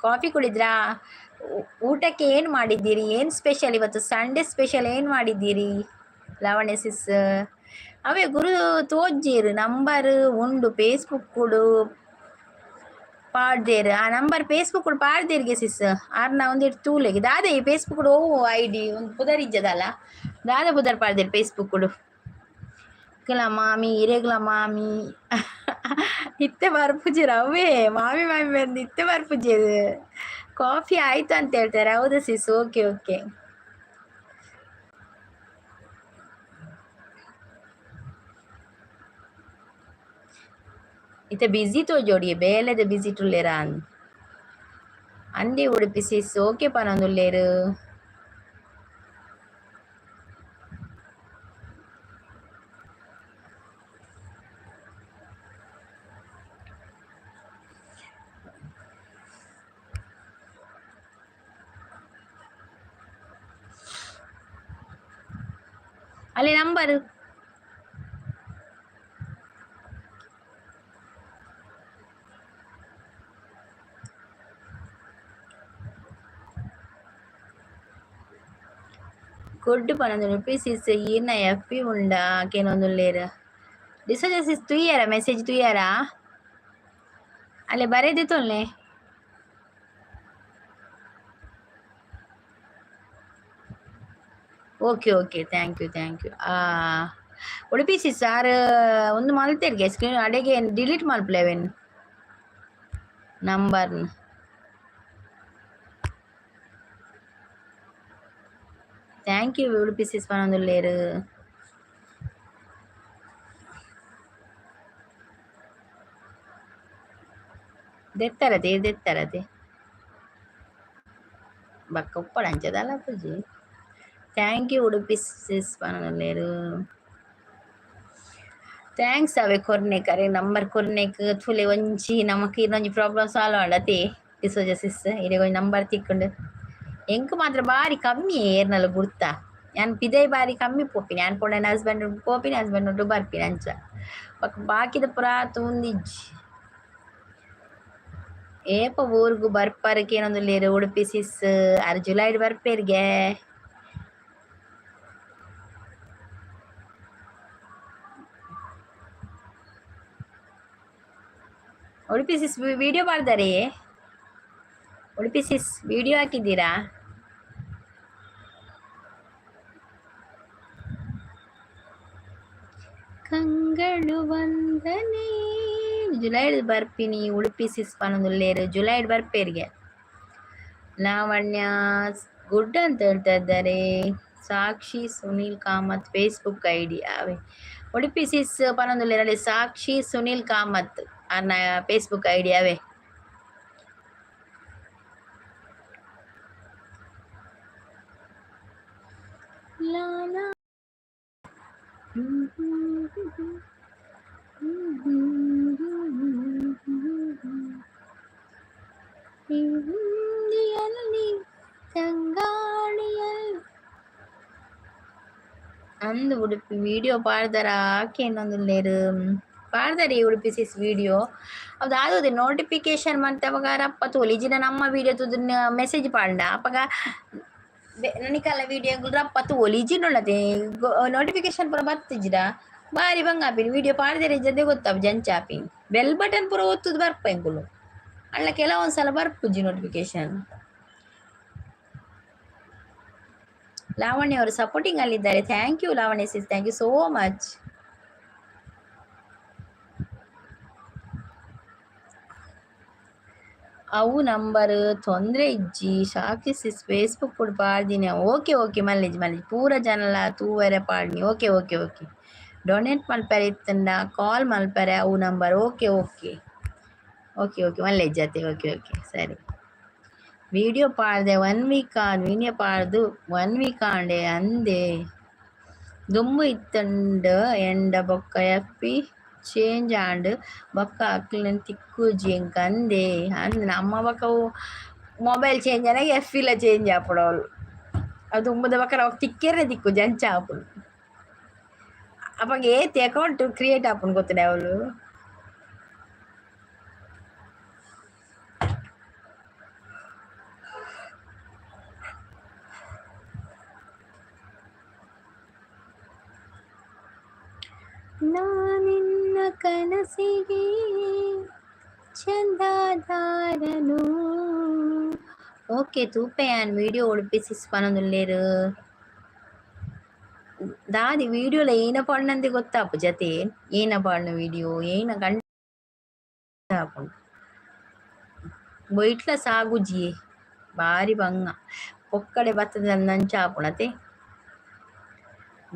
A: ಕಾಫಿ ಕುಡಿದ್ರಾ? ಊಟಕ್ಕೆ ಏನು ಮಾಡಿದ್ದೀರಿ? ಏನು ಸ್ಪೆಷಲ್ ಇವತ್ತು? ಸಂಡೇ ಸ್ಪೆಷಲ್ ಏನು ಮಾಡಿದ್ದೀರಿ ಲಾವಣ್ಯ ಸಿಸ್? ಅವೇ ಗುರು ತೋಜ್ಜೇರು ನಂಬರ್ ಉಂಡು ಫೇಸ್ಬುಕ್ ಕುಡು ಪಾಡ್ದೇರು. ಆ ನಂಬರ್ ಫೇಸ್ಬುಕ್ ಪಾಡ್ದೇರ್ಗೆ ಸಿಸ್ ಆರ್ನ ಒಂದಿಟ್ಟು ತೂಲೆಗೆ ದಾದ ಈ ಫೇಸ್ಬುಕ್ ಓ I D ಒಂದು ಪುದರ್ ಇಜ್ಜದಲ್ಲ ದಾದ ಪುದರ್ ಪಾಡ್ದೇರು ಫೇಸ್ಬುಕ್ ಇಕ್ಲ ಮಾಮಿ ಇರೆಗ್ಲ ಮಾಮಿ ಇತ್ತೆ ಬರ್ಪುಜೆರ್ ಅವೇ ಮಾಮಿ ಮಾಮಿ ಬಂದು ಇತ್ತೆ ಬರ್ಪುಜೆರ್. ಕಾಫಿ ಆಯ್ತು ಅಂತ ಹೇಳ್ತಾರೆ. ಹೌದಾ ಸಿಸ್? ಓಕೆ ಓಕೆ ಇತ್ತೆ ಬಿಸಿ ತೋಜೋಡಿ ಬೇಲೆದ ಬಿಸಿ ಟುಲ್ಲೆರಾ ಅಂದೆ. ಉಡುಪಿ ಸಿಸ್ ಓಕೆ ಪನೊಂದುಲ್ಲೆರ್. ಅಲ್ಲಿ ನಂಬರ್ ಗುಡ್ಡು ಪನೊಂದು ಸಿಸ್ ಈರ್ನ ಎಫ್ ಪಿ ಉಂಡಾ ಕೇನೊಂದುಲ್ಲೆರ್. ಡಿಸೋಜ ಸಿಸ್ ತೂಯರ ಮೆಸೇಜ್ ತೂಯರಾ? ಅಲ್ಲೇ ಬರೆದಿತ್ತೊಲ್ಲೆ. Okay okay thank you thank you. Udupi sis ಆರ್ ಒಂದು ಮಲ್ತೆರ್ಗೆ ಸ್ಕ್ರೀನ್ ಅಡೆಗೆ ಡಿಲೀಟ್ ಮಲ್ಪುಲೆ ಅವೆನ್ ನಂಬರ್ನ್. Thank you Udupi sis ಪನೊಂದುಲ್ಲೆರ್. ದೆತ್ತರತೆ ದೆತ್ತರತೆ ಬೊಕ್ಕ ಉಪ್ಪಡ್ ಅಂಚ ದಾಲ ಆಪುಜಿ. Thank you Udupi sis ಪನೊಂದುಲ್ಲೆರ್. Thanks ಅವೆ ಕೊರ್ನೆಕ್ ಅರೆ ನಂಬರ್ ಕೊರ್ನೆಕ್ ತೂಲೆ ಒಂಜಿ ನಮಕ್ ಇರೊಂಜಿ ಪ್ರಾಬ್ಲಮ್ ಸಾಲ್ವ್ ಆಂಡ್ ಅತೆ ಡಿಸೋಜ ಸಿಸ್ ಇರೆಗ್ ಒಂಜಿ ನಂಬರ್ ತಿಕ್ಕುಂಡು. ಎಂಕ್ ಮಾತ್ರ ಬಾರಿ ಕಮ್ಮಿ ಏರ್ನಲ ಗುರ್ತ. ಯಾನ್ ಪಿದೈ ಬಾರಿ ಕಮ್ಮಿ ಪೋಪಿನಿ. ಯಾನ್ ಪೋಂಡ ಹಸ್ಬೆಂಡ್ ಪೋಪಿನಿ, ಹಸ್ಬೆಂಡ್ ಒಟ್ಟು ಬರ್ಪಿನಿ ಅಂಚ. ಬೊಕ್ಕ ಬಾಕಿದ ಪೂರಾ ತೂಂದಿಜ್ಜಿ. ಏಪ ಊರುಗು ಬರ್ಪರ್ ಕೇನೊಂದುಲ್ಲೆರ್ ಉಡುಪಿ ಸಿಸ್ ಆರ್ ಜುಲೈಡ್ ಬರ್ಪೆರ್ಗೆ. ಉಡುಪಿ ಸಿಸ್ ವಿಡಿಯೋ ಮಾಡ್ತಾರೆ. ಉಡುಪಿ ಸಿಸ್ ವಿಡಿಯೋ ಹಾಕಿದ್ದೀರಾ? ಕಂಗಳು ವಂದನೆ. ಜುಲೈಡ್ ಬರ್ಪಿನಿ ಉಡುಪಿ ಸಿಸ್ ಪನೊಂದುಲ್ಲೇರು, ಜುಲೈಡ್ ಬರ್ಪೇರಿಗೆ. ಲಾವಣ್ಯ ಗುಡ್ ಅಂತ ಹೇಳ್ತಾ ಇದ್ದಾರೆ. ಸಾಕ್ಷಿ ಸುನೀಲ್ ಕಾಮತ್ ಫೇಸ್ಬುಕ್ ಐಡಿ ಅವೇ. ಉಡುಪಿ ಸಿಸ್ ಪನೊಂದುಲ್ಲೇರಲ್ಲಿ ಸಾಕ್ಷಿ ಸುನೀಲ್ ಕಾಮತ್ ಅನ್ನ ಫೇಸ್ಬುಕ್ ಐಡಿ ಅವೇ. ಲಾಲಾ ಹಿಂದಿಯಲ್ಲಿ ತಂಗಾಳಿಯಲ್ಲಿ ಅಂದು Udupi video ಪಾಡ್ದಾರ ಆಕೆನೊಂದುಲ್ಲೇರು ಪಾಡ್ದಾರೆ Udupi sis video. ಅದು ಆದೋದೆ ನೋಟಿಫಿಕೇಶನ್ ಮಂತೆ ಅವಾಗ ರಪ್ಪ ತೋಲಿ ಜಿನ ನಮ್ಮ ವಿಡಿಯೋ ತೂದು ಮೆಸೇಜ್ ಪಾಂಡ ಅಪಗ ನನಿಕಲ್ಲ ವಿಡಿಯೋ ರಪ್ಪ ತೋಲಿ ಜಿನೊಳ್ಳತೆ ನೋಟಿಫಿಕೇಶನ್ ಪೂರ ಬತ್ತಿಜ್ಜಿಡ ಬಾರಿ ಬಂಗ ಆಪಿನಿ. ವಿಡಿಯೋ ಪಾಡ್ದರೆ ಜೊತೆ ಗೊತ್ತಾಪು ಜಂಚಾಪಿನಿ ಬೆಲ್ ಬಟನ್ ಪೂರ ಒತ್ತುದು ಬರ್ಪ ಎಂಕುಲು ಅಲ್ಲ ಕೆಲವೊಂದ್ಸಲ ಬರ್ಪುಜಿ ನೋಟಿಫಿಕೇಶನ್. ಲಾವಣ್ಯ ಅವರು ಸಪೋರ್ಟಿಂಗ್ ಅಲ್ಲಿದ್ದಾರೆ. Thank you Lavanya sis, thank you so much. ಅವು ನಂಬರ್ ತೊಂದರೆ ಇಜ್ಜಿ. ಸಾಕ್ಷಿ ಸಿಸ್ ಫೇಸ್ಬುಕ್ ಕೂಡ ಪಾಡ್ದಿನಿ. ಓಕೆ ಓಕೆ ಮಲ್ಲೇಜ್ ಮಲ್ಲೇಜ್ ಪೂರ ಜನಲ ತೂವರೆ ಪಾಡ್ನಿ. ಓಕೆ ಓಕೆ ಓಕೆ ಡೊನೇಟ್ ಮಲ್ಪರೆ ಇತ್ತಂಡ ಕಾಲ್ ಮಲ್ಪರೆ ಅವು number. Okay okay okay okay ಮಲ್ಲೇಜ್ ಅತ್ತೆ. ಓಕೆ ಓಕೆ ಸರಿ. ವಿಡಿಯೋ ಪಾಡ್ದೆ ಒನ್ ವೀಕ್ ಆನ್ ವಿಡಿಯೋ ಪಾಡ್ದು ಒನ್ ವೀಕ್ ಆಂಡೆ ಅಂದೆ ದುಂಬು ಇತ್ತಂಡ ಎಂಡ ಬೊಕ್ಕ ಎಫ್ ಪಿ ಚೇಂಜ್ ಆಂಡ್ ಬೊಕ್ಕ ಅಕ್ಲೆನ್ ತಿಕ್ಕುಜಿ ಎಂಕ್ ಅಂದೆ ಅಂದ್ ನಮ್ಮ ಬೊಕ್ಕ ಮೊಬೈಲ್ ಚೇಂಜ್ ಆನಾಗ ಎಫ್ ಇಲ್ಲ ಚೇಂಜ್ ಆಪುಂಡು ಅವ್ಲು. ಅದು ದುಂಬುದ ಬೊಕ್ಕ ಅವಾಗ ತಿಕ್ಕೆರೆ ತಿಕ್ಕುಜಿ ಅಂಚ ಆಪುಂಡು. ಅಪಗ ಏತ್ ಅಕೌಂಟ್ ಕ್ರಿಯೇಟ್ ಆಪುಂಡು ಗೊತ್ತುಂಡೆ ಅವ್ಲು. ನಾನಿನ್ನ ಕನಸಿಗೆ ಚಂದಾದಾರನು. ಓಕೆ ತೂಪೆ ಯಾನ್ ವಿಡಿಯೋ ಉಡುಪಿ ಸಿಸ್ ಪನೊಂದುಲ್ಲೇರು. ದಾದಿ ವಿಡಿಯೋಲ ಏನ ಪಾಡ್ನಂದೆ ಗೊತ್ತಾಪು ಜತೆ ಏನ ಪಾಡ್ನ ವಿಡಿಯೋ ಏನ ಗಂಟ ಆಪುಂಡು. ಬೊಯ್ಟ್ಲ ಸಾಗುಜಿಯೇ ಬಾರಿ ಬಂಗ ಪೊಕ್ಕಡೆ ಬತ್ತದ ಅಂಚ ಆಪುಂಡತೆ.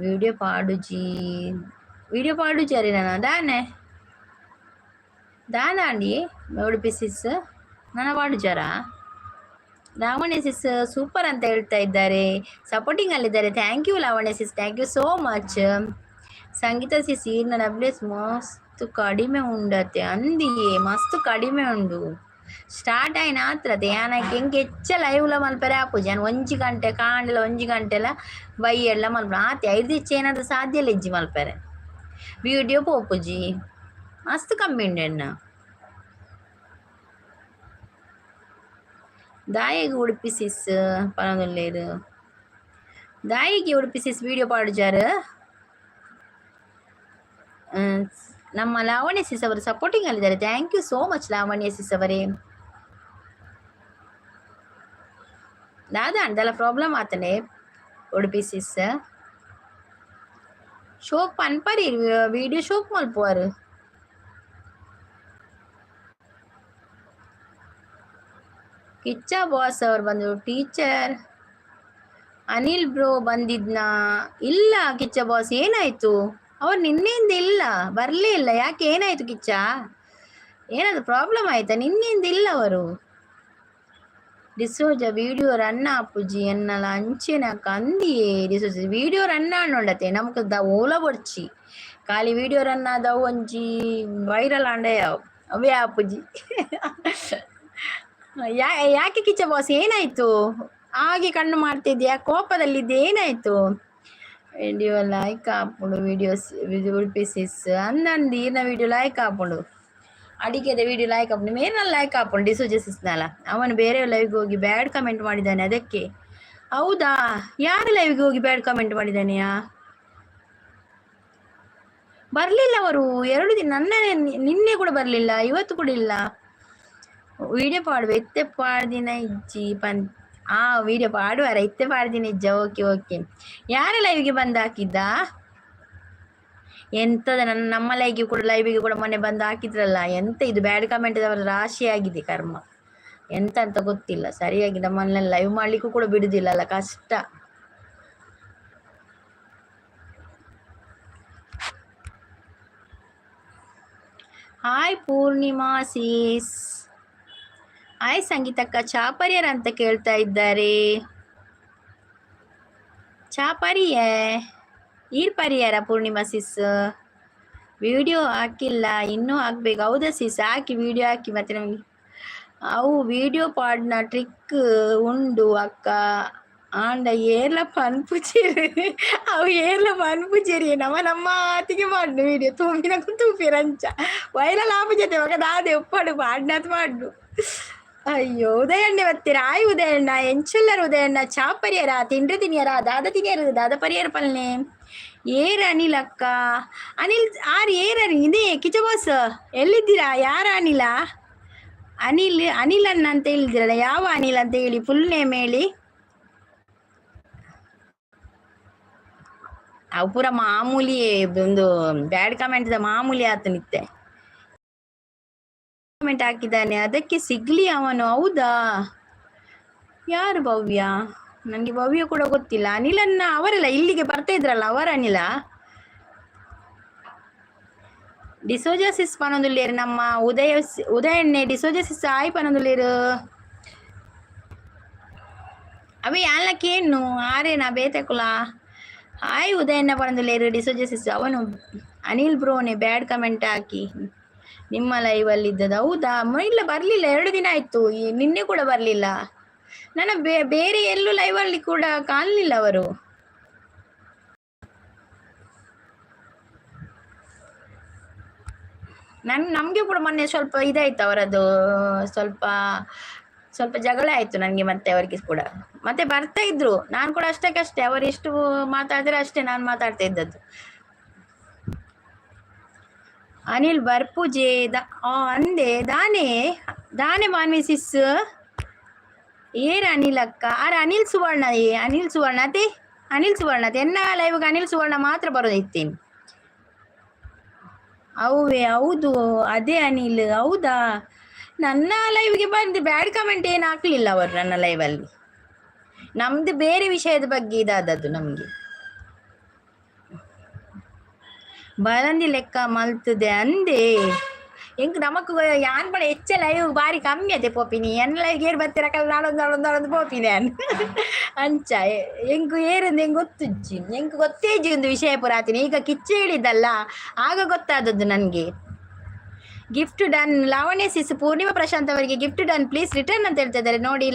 A: ವಿಡಿಯೋ ಪಾಡುಜಿ ವಿಡಿಯೋ ಪಾಡುಜಾರಿ ನನ ದಾನೆ ದಾದಾಂಡಿ ಉಡುಪಿ ಸಿಸ್ ನನ್ನ ಪಾಡುಜಾರಾ? ಲಾವಣ್ಯ ಸಿಸ್ ಸೂಪರ್ ಅಂತ ಹೇಳ್ತಾ ಇದ್ದಾರೆ, ಸಪೋರ್ಟಿಂಗ್ ಅಲ್ಲಿದ್ದಾರೆ. Thank you Lavanya sis, thank you so much. Sangeetha sis ಈರ್ನ ಡಬ್ಲ್ಯೂಸ್ ಮಸ್ತ್ ಕಡಿಮೆ ಉಂಡತೆ ಅಂದಿಯೇ ಮಸ್ತ್ ಕಡಿಮೆ ಉಂಡು. ಸ್ಟಾರ್ಟ್ ಆಯ್ನ ಆತ್ರತೆ ಯಾನಕ್ಕೆ ಎಂಕ್ ಹೆಚ್ಚ ಲೈವ್ಲ ಮಲ್ಪರೆ ಆಪುಜಿ. ಯಾನ್ ಒಂಜಿ ಗಂಟೆ ಕಾಂಡೆಲ ಒಂಜಿ ಗಂಟೆಲ ಬಯ್ಯೆಡ್ಲ ಮಲ್ಪುನ ಆತೆ ಐದು ಹೆಚ್ಚ ಏನಾದ್ರು ಸಾಧ್ಯ ಇಲ್ಲ ಇಜ್ಜಿ ಮಲ್ಪರೆ. ವಿಡಿಯೋ ಪೋಪುಜಿ ಮಸ್ತ್ ಕಮ್ಮಿ ಉಂಡು ಎನ್ನ. ದಾಯೆಗ್ ಉಡುಪಿ ಸಿಸ್ ಪನೊಂದುಲ್ಲೇರು ದಾಯಿಗೆ ಉಡುಪಿ ಸಿಸ್ ವಿಡಿಯೋ ಪಾಡುಜಾರ್. ನಮ್ಮ ಲಾವಣ್ಯ ಸಿಸ್ ಅವರು ಸಪೋರ್ಟಿಂಗ್ ಅಲ್ಲಿದ್ದಾರೆ. Thank you so much Lavanya sis ಅವರೇ. ದಾದ ಅಂದಲ ಪ್ರಾಬ್ಲಮ್ ಆತನೆ ಉಡುಪಿ ಸಿಸ್ ಶೋಕ್ ಪನ್ಪರಿ ವಿಡಿಯೋ ಶೋಕ್ ಮಲ್ಪುವರು. ಕಿಚ್ಚ ಬಾಸ್ ಅವ್ರು ಬಂದರು. ಟೀಚರ್ ಅನಿಲ್ ಬ್ರೋ ಬಂದಿದ್ನಾ? ಇಲ್ಲ ಕಿಚ್ಚ ಬಾಸ್, ಏನಾಯ್ತು? ಅವ್ರು ನಿನ್ನೆಯಿಂದ ಇಲ್ಲ, ಬರಲೇ ಇಲ್ಲ. ಯಾಕೆ ಏನಾಯ್ತು ಕಿಚ್ಚ? ಏನಾದ್ರು ಪ್ರಾಬ್ಲಮ್ ಆಯ್ತಾ? ನಿನ್ನೆಯಿಂದ ಇಲ್ಲ ಅವರು. ಡಿಸೋಜ ವಿಡಿಯೋ ರನ್ ಆಪುಜಿ ಎನ್ನಲ ಅಂಚೆನ ಕಂದಿಯೇ ಡಿಸೋಜ ವಿಡಿಯೋ ರನ್ ಆಂಡತೆ ನಮಕ್ the ಓಲ ಬೊಡ್ಚಿ ಖಾಲಿ ವಿಡಿಯೋ ರನ್ ಆದವು ಒಂಜಿ ವೈರಲ್ ಆಂಡೆ ಅವೇ ಆಪುಜಿ. ಯಾಕೆ ಕಿಚ್ಚ ಬಾಸ್ ಏನಾಯ್ತು? ಹಾಗೆ ಕಣ್ಣು ಮಾಡ್ತಿದ್ಯಾ? ಕೋಪದಲ್ಲಿದ್ದೆ, ಏನಾಯ್ತು? ವಿಡಿಯೋ ಲೈಕ್ ಆಪುಂಡು ವಿಡಿಯೋಸ್ ಉಡುಪಿ ಸಿಸ್ ಅಂದಂದು ಈರ್ನ ವಿಡಿಯೋ ಲೈಕ್ ಆಪುಂಡು ಅಡಿಗೆದ ವಿಡಿಯೋ ಲೈಕ್ ಆಪುಂಡು ಮೇನಲ್ಲಿ ಲೈಕ್ ಆಪುಂಡು ಡಿಸೋಜ ಸಿಸ್ನಲ್ಲ. ಅವನು ಬೇರೆ ಲೈವ್ಗೆ ಹೋಗಿ ಬ್ಯಾಡ್ ಕಮೆಂಟ್ ಮಾಡಿದ್ದಾನೆ ಅದಕ್ಕೆ. ಹೌದಾ? ಯಾರು ಲೈವ್ಗೆ ಹೋಗಿ ಬ್ಯಾಡ್ ಕಮೆಂಟ್ ಮಾಡಿದ್ದಾನೆಯಾ? ಬರಲಿಲ್ಲ ಅವರು 2 ದಿನ. ನನ್ನ ನಿನ್ನೆ ಕೂಡ ಬರಲಿಲ್ಲ, ಇವತ್ತು ಕೂಡ ಇಲ್ಲ. ವಿಡಿಯೋ ಪಾಡುವ ಇತ್ತೆ ಪಾಡ್ದಿನ ಇಜ್ಜಿ ಪನ್. ಆ ವಿಡಿಯೋ ಪಾಡುವಾರ ಇತ್ತೆ ಪಾಡ್ದಿನ ಇಜ್ಜ. Okay okay. ಯಾರ ಲೈವ್ಗೆ ಬಂದು ಹಾಕಿದ್ದ? ಎಂತದ ನನ್ನ ನಮ್ಮ ಲೈವ್ಗೆ ಕೂಡ ಮೊನ್ನೆ ಬಂದು ಹಾಕಿದ್ರಲ್ಲ, ಎಂತ ಇದು ಬ್ಯಾಡ್ ಕಮೆಂಟ್ ಅವರ ರಾಶಿ ಆಗಿದೆ ಕರ್ಮ. ಎಂತ ಅಂತ ಗೊತ್ತಿಲ್ಲ ಸರಿಯಾಗಿ. ನಮ್ಮನ್ನ ಲೈವ್ ಮಾಡ್ಲಿಕ್ಕೂ ಕೂಡ ಬಿಡುದಿಲ್ಲ ಅಲ್ಲ, ಕಷ್ಟ. ಹಾಯ್ ಪೂರ್ಣಿಮಾ ಸೀಸ್. ಹಾಯ್ ಸಂಗೀತಕ್ಕ, ಚಾಪರಿಯರ್ ಅಂತ ಕೇಳ್ತಾ ಇದ್ದಾರೆ. ಚಾಪರಿಯೇ ಈರ್ ಪರಿಯಾರ ಪೂರ್ಣಿಮಾ ಸಿಸ್? ವಿಡಿಯೋ ಹಾಕಿಲ್ಲ, ಇನ್ನೂ ಹಾಕ್ಬೇಕು. ಹೌದಾ ಸಿಸ್? Hockey video hockey. ಮತ್ತೆ ನಮಗೆ ಅವು ವಿಡಿಯೋ ಪಾಡ್ನ ಟ್ರಿಕ್ ಉಂಡು ಅಕ್ಕ. ಆಂಡ ಏರ್ಲ ಪನ್ಪುಚೇರಿ, ಅವು ಏರ್ಲ ಪನ್ಪುಚೇರಿ. ನಮ್ಮ ನಮ್ಮ ಆತಿಗೆ ಮಾಡು ವಿಡಿಯೋ ತೂಪಿನ ತೂಪಿರಂಚ ವೈರಲ್ ಆಪುಜತೆ ಮಗ ದಾದೆ ಉಪ್ಪಾಡು ಪಾಡ್ನಾತ್ ಮಾಡು. ಅಯ್ಯೋ ಉದಯಣ್ಣೆ ಬತ್ತೀರ? ಆಯ್ ಉದಯಣ್ಣ, ಎಂಚುಲ್ಲರ್ ಉದಯಣ್ಣ? ಚಾಪರಿಯರ ತಿಂಡ್ರೆ ತಿನಿಯರ ದಾದ ತಿನಿಯರು ದಾದ ಪರಿಯರ ಪಲ್ನೆ. ಏರ್ ಅನಿಲ್ ಅಕ್ಕ? ಅನಿಲ್ ಆರ್ ಏರ್ ಅನಿಲ್ ಇದೇ ಕಿಚ ಬಾಸ್ ಎಲ್ಲಿದ್ದೀರಾ? ಯಾರ ಅನಿಲ? ಅನಿಲ್ ಅನಿಲ್ ಅಣ್ಣ ಅಂತ ಹೇಳಿದಿರಲ್ಲ, ಯಾವ ಅನಿಲ್ ಅಂತ ಹೇಳಿ ಫುಲ್ ನೇಮ್ ಹೇಳಿ. ಅವು ಪೂರ ಮಾಮೂಲಿ ಒಂದು ಬ್ಯಾಡ್ ಕಮೆಂಟ್ ಮಾಮೂಲಿ ಆತನಿತ್ತೆ ಕಮೆಂಟ್ ಹಾಕಿದ್ದಾನೆ, ಅದಕ್ಕೆ ಸಿಗ್ಲಿ ಅವನು. ಹೌದಾ? ಯಾರು ಭವ್ಯ? ನನಗೆ ಭವ್ಯ ಕೂಡ ಗೊತ್ತಿಲ್ಲ. ಅನಿಲನ್ನ ಅವರೆಲ್ಲ ಇಲ್ಲಿಗೆ ಬರ್ತಾ ಇದ್ರಲ್ಲ ಅವರ ಅನಿಲ. ಡಿಸೋಜಾಸಿಸ್ ಪನೊಂದುಲ್ಲೇರು ನಮ್ಮ ಉದಯ ಉದಯಣ್ಣೆ ಡಿಸೋಜಾಸಿಸ್ ಆಯ್ ಪನೊಂದುಲ್ಲೇರು. ಅವೆ ಯಾಲಕ್ಕೇನು ಆರೇನಾ ಬೇತೆಕುಲ. ಹಾಯ್ ಉದಯಣ್ಣ ಪನೊಂದುಲ್ಲೇರು ಡಿಸೋಜಾಸಿಸ್. ಅವನು ಅನಿಲ್ ಬ್ರೋನೆ ಬ್ಯಾಡ್ ಕಮೆಂಟ್ ಹಾಕಿ ನಿಮ್ಮ ಲೈವಲ್ಲಿ ಇದ್ದದ್ದು. ಹೌದಾ? ಇಲ್ಲ ಬರಲಿಲ್ಲ, 2 ದಿನ ಆಯಿತು. ನಿನ್ನೆ ಕೂಡ ಬರಲಿಲ್ಲ. ನನ್ನ ಬೇರೆ ಎಲ್ಲೂ ಲೈವಲ್ಲಿ ಕೂಡ ಕಾಣಲಿಲ್ಲ ಅವರು. ನಮಗೆ ಕೂಡ ಮೊನ್ನೆ ಸ್ವಲ್ಪ ಇದಾಯ್ತು ಅವರದ್ದು, ಸ್ವಲ್ಪ ಸ್ವಲ್ಪ ಜಗಳ ಆಯಿತು ನನಗೆ ಮತ್ತೆ ಅವರಿಗೆ ಕೂಡ. ಮತ್ತೆ ಬರ್ತಾ ಇದ್ರು, ನಾನು ಕೂಡ ಅಷ್ಟಕ್ಕಷ್ಟೇ, ಅವರು ಎಷ್ಟು ಮಾತಾಡಿದ್ರೆ ಅಷ್ಟೇ ನಾನು ಮಾತಾಡ್ತಾ ಇದ್ದದ್ದು. ಅನಿಲ್ ಬರ್ಪುಜೆ the ಅಂದೆ ದಾನೆ ದಾನೆ ಮಾನ್ವಿ ಸಿಸ್. ಏರ್ ಅನಿಲ್ ಅಕ್ಕ? ಆರ್ ಅನಿಲ್ ಸುವರ್ಣ. ಏ ಅನಿಲ್ ಸುವರ್ಣ ಅದೇ ಅನಿಲ್ ಸುವರ್ಣ ಎನ್ನ ಲೈವ್ಗೆ ಅನಿಲ್ ಸುವರ್ಣ ಮಾತ್ರ ಬರೋದಿತ್ತೇನೆ. ಅವೇ ಹೌದು ಅದೇ ಅನಿಲ್. ಹೌದಾ? ನನ್ನ ಲೈವ್ಗೆ ಬಂದು ಬ್ಯಾಡ್ ಕಮೆಂಟ್ ಏನು ಹಾಕ್ಲಿಲ್ಲ ಅವರು ನನ್ನ ಲೈವಲ್ಲಿ. ನಮ್ದು ಬೇರೆ ವಿಷಯದ ಬಗ್ಗೆ ಇದಾದದ್ದು ನಮಗೆ. ಬರಂದಿ ಲೆಕ್ಕ ಮಲ್ತದೆ ಅಂದೆ. ಎಂಕ್ ನಮಕ್ ಯಾನ್ ಪಡ ಹೆಚ್ಚ ಲೈವ್ ಬಾರಿ ಕಮ್ಮಿ ಅದೇ ಪೋಪಿನಿ. ಎನ್ನ ಲೈವ್ ಏರ್ ಬರ್ತೀರ ಕಲ್ ನಾಳೊಂದು ನಾಳೊಂದು ನಾಳೊಂದು ಪೋಪಿನಿ ಅನ್ ಅಂಚ. ಎಂಕ್ ಏರಂದು ಎಂಗ್ ಗೊತ್ತುಜ್ಜಿ, ಎಂಕ್ ಗೊತ್ತೇಜಿ ಒಂದು ವಿಷಯ ಪುರಾತಿನಿ. ಈಗ ಕಿಚ್ಚು ಹೇಳಿದ್ದಲ್ಲ ಆಗ ಗೊತ್ತಾದದ್ದು ನನಗೆ. Gift done Lavanya sis Poornima Prashanth ಅವರಿಗೆ ಗಿಫ್ಟ್ ಡನ್ ಪ್ಲೀಸ್ ರಿಟರ್ನ್ ಅಂತ ಹೇಳ್ತಾ ಇದ್ದಾರೆ ನೋಡಿ.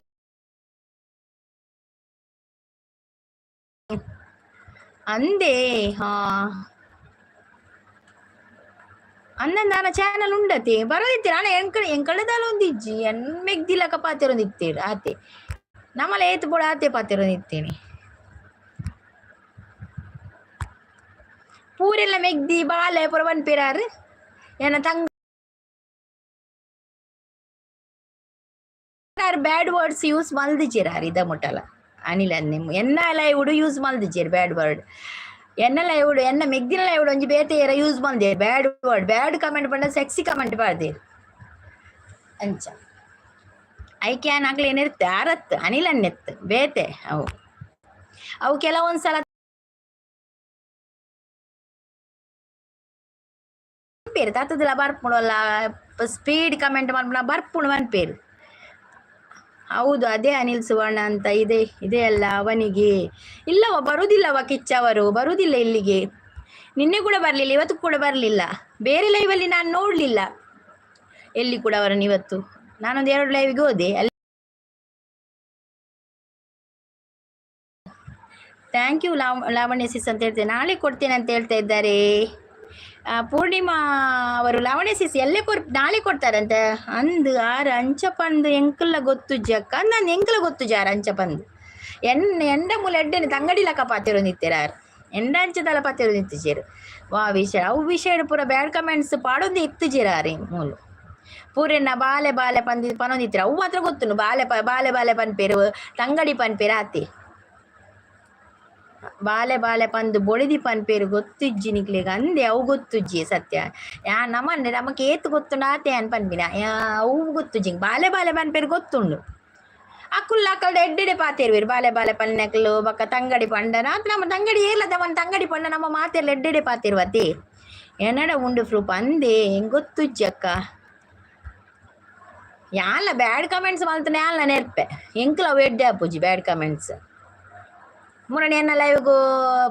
A: ಅಂದೆ ಹಾ ಅನ್ನ ಚಾನಲ್ ಉಂಡತಿ ಬರೋದಿತ್ತೀರ ಅಣ್ಣ. ಎಂಕಡೆ ಎಂಕಡೆದಾಲ ಒಂದಿಜ್ಜಿ ಎನ್ ಮೆಗ್ದಿಲಕ ಪಾತೆರೊಂದಿತ್ತೀರ್ ಆತೆ ನಮ್ಮಲ ಏತ್ ಬೋಡ ಆತೆ ಪಾತೆರೊಂದಿತ್ತೇನೆ. ಪೂರೆಲ್ಲ ಮೆಗ್ದಿ ಬಾಲೆ ಪೂರ ಪನ್ಪೇರಾರು ಎನ್ನ ತಂಗ ಬ್ಯಾಡ್ ವರ್ಡ್ಸ್ ಯೂಸ್ ಮಲ್ದಿಜೆರ್ ಇದ ಮುಟ್ಟಲ ಅನಿಲ್ ಅನ್ನೆ ಎನ್ನ ಲೈವುಡು ಯೂಸ್ ಮಲ್ದಿಜೆರ್ ಬ್ಯಾಡ್ ವರ್ಡ್. ಎನ್ನ ಲೈವುಡು ಎನ್ನ ಮೆಗ್ದಿನ ಲೈವುಡು ಒಂಜಿ ಬೇತೆ ಏರ ಯೂಸ್ ಮಲ್ದೇರ್ ಬ್ಯಾಡ್ ವರ್ಡ್. ಬ್ಯಾಡ್ ಕಮೆಂಟ್ ಪಂಡ ಸೆಕ್ಸಿ ಕಮೆಂಟ್ ಪಾಡ್ದೇರ್ ಅಂಚ. ಐಕೆ ಯಾನ್ ಅಕ್ಲೆ ಆರತ್ ಅನಿಲ್ ಅನ್ನೆತ್ ಬೇತೆ ಅವು ಅವು ಕೆಲವೊಂದ್ಸಲ ಪನ್ಪೇರು ತತ್ತದಲ ಬರ್ಪುಂಡಲ್ಲ ಸ್ಪೀಡ್ ಕಮೆಂಟ್ ಮಲ್ಪುನ ಬರ್ಪುಂಡು ಪನ್ಪೇರು. ಹೌದು ಅದೇ ಅನಿಲ್ ಸುವರ್ಣ ಅಂತ ಇದೆ ಇದೆ ಅಲ್ಲ ಅವನಿಗೆ. ಇಲ್ಲವ ಬರುವುದಿಲ್ಲವ ಕಿಚ್ಚವರು ಬರುವುದಿಲ್ಲ ಇಲ್ಲಿಗೆ. ನಿನ್ನೆ ಕೂಡ ಬರಲಿಲ್ಲ, ಇವತ್ತು ಕೂಡ ಬರಲಿಲ್ಲ. ಬೇರೆ ಲೈವಲ್ಲಿ ನಾನು ನೋಡಲಿಲ್ಲ ಎಲ್ಲಿ ಕೂಡ ಅವರನ್ನು. ಇವತ್ತು ನಾನೊಂದು 2 ಲೈವ್ಗೆ ಹೋದೆ ಅಲ್ಲಿ. Thank you Lavanya ಸಿಸ್ ಅಂತ ಹೇಳ್ತೇನೆ. ನಾಳೆ ಕೊಡ್ತೇನೆ ಅಂತ ಹೇಳ್ತಾ ಇದ್ದಾರೆ ಪೂರ್ಣಿಮಾ ಅವರು. ಲಾವಣ್ಯ ಸಿಸ್ ಎಲ್ಲೇ ಕೊರ್ ನಾಳೆ ಕೊಡ್ತಾರಂತೆ ಅಂದು. ಆರು ಅಂಚಪಂದು ಎಂಕಲ್ಲ ಗೊತ್ತುಜ್ಜಿ ಅಕ್ಕ. ನಾನು ಎಂಕಲ ಗೊತ್ತುಜ್ಜಿ ಆರು ಅಂಚಪಂದು. ಎನ್ ಎಂಡ ಮೂಲ ಎಡ್ಡೆನೆ ತಂಗಡಿ ಲಕ್ಕ ಪಾತಿರೊಂದಿತ್ತೆರ್ ಆರು ಎಂಡ ಅಂಚದಲ ಪಾತಿರೊಂದಿತ್ತಿಜೆರ್. ವಾ ವಿಷಯ ಅವು ವಿಷಯ ಪೂರ ಬ್ಯಾಡ್ ಕಮೆಂಟ್ಸ್ ಪಾಡೊಂದು ಇತ್ತುಜಿರಾರಿ ಮೂಲು. ಪೂರೆನ್ನ ಬಾಲೆ ಬಾಲೆ ಪಂದಿ ಪನೊಂದಿತ್ತಿರ. ಅವು ಮಾತ್ರ ಗೊತ್ತುಂಡು, ಬಾಲೆ ಬಾಲೆ ಬಾಲೆ ಪನ್ಪೇರು, ತಂಗಡಿ ಪನ್ಪೇರು ಆತೆ. ಬಾಲೆ ಬಾಲೆ ಪಂದು ಬೊಳಿದಿ ಪನ್ಪೇರು ಗೊತ್ತಿಜ್ಜಿ ನಿಕ್ಲೆಗ್ ಅಂದೆ. ಅವು ಗೊತ್ತುಜ್ಜಿ ಸತ್ಯ. ಯಾ ನಮನ್ನೆ ನಮಕ್ ಏತ್ ಗೊತ್ತುಂಡು ಆತೆ ಅನ್ ಪನ್ಪಿನ. ಅವು ಗೊತ್ತುಜ್ಜಿ, ಬಾಲೆ ಬಾಲೆ ಪನ್ಪೇರು ಗೊತ್ತುಂಡು. ಅಕುಲ್ ಅಕಲ್ದ ಎಡ್ಡೆಡೆ ಪಾತೆರ್ವೆರ್. ಬಾಲೆ ಬಾಲೆ ಪನ್ನಕ್ಲು ಬೊಕ್ಕ ತಂಗಡಿ ಪಂಡನ ನಮ್ಮ ತಂಗಡಿ ಏರ್ಲದ ಮನ್ ತಂಗಡಿ ಪಂಡ ನಮ್ಮ ಮಾತೆರ್ಲ ಎಡ್ಡೆಡೆ ಪಾತೆರ್ವತಿ. ಎನ್ನಡ ಉಂಡು ಪ್ರೂಫ್ ಅಂದೆ, ಗೊತ್ತುಜ್ಜಿ ಅಕ್ಕ. ಯಾನ್ಲ ಬ್ಯಾಡ್ ಕಮೆಂಟ್ಸ್ ಮಲ್ತನೆ ಯಾನ್ಲ ನೆರ್ಪೆ. ಎಂಕ್ಲ ಅವು ಎಡ್ಡೆ ಆಪುಜಿ ಬ್ಯಾಡ್ ಕಮೆಂಟ್ಸ್. ಮುರಣಿ ಎನ್ನ ಲೈವ್ಗು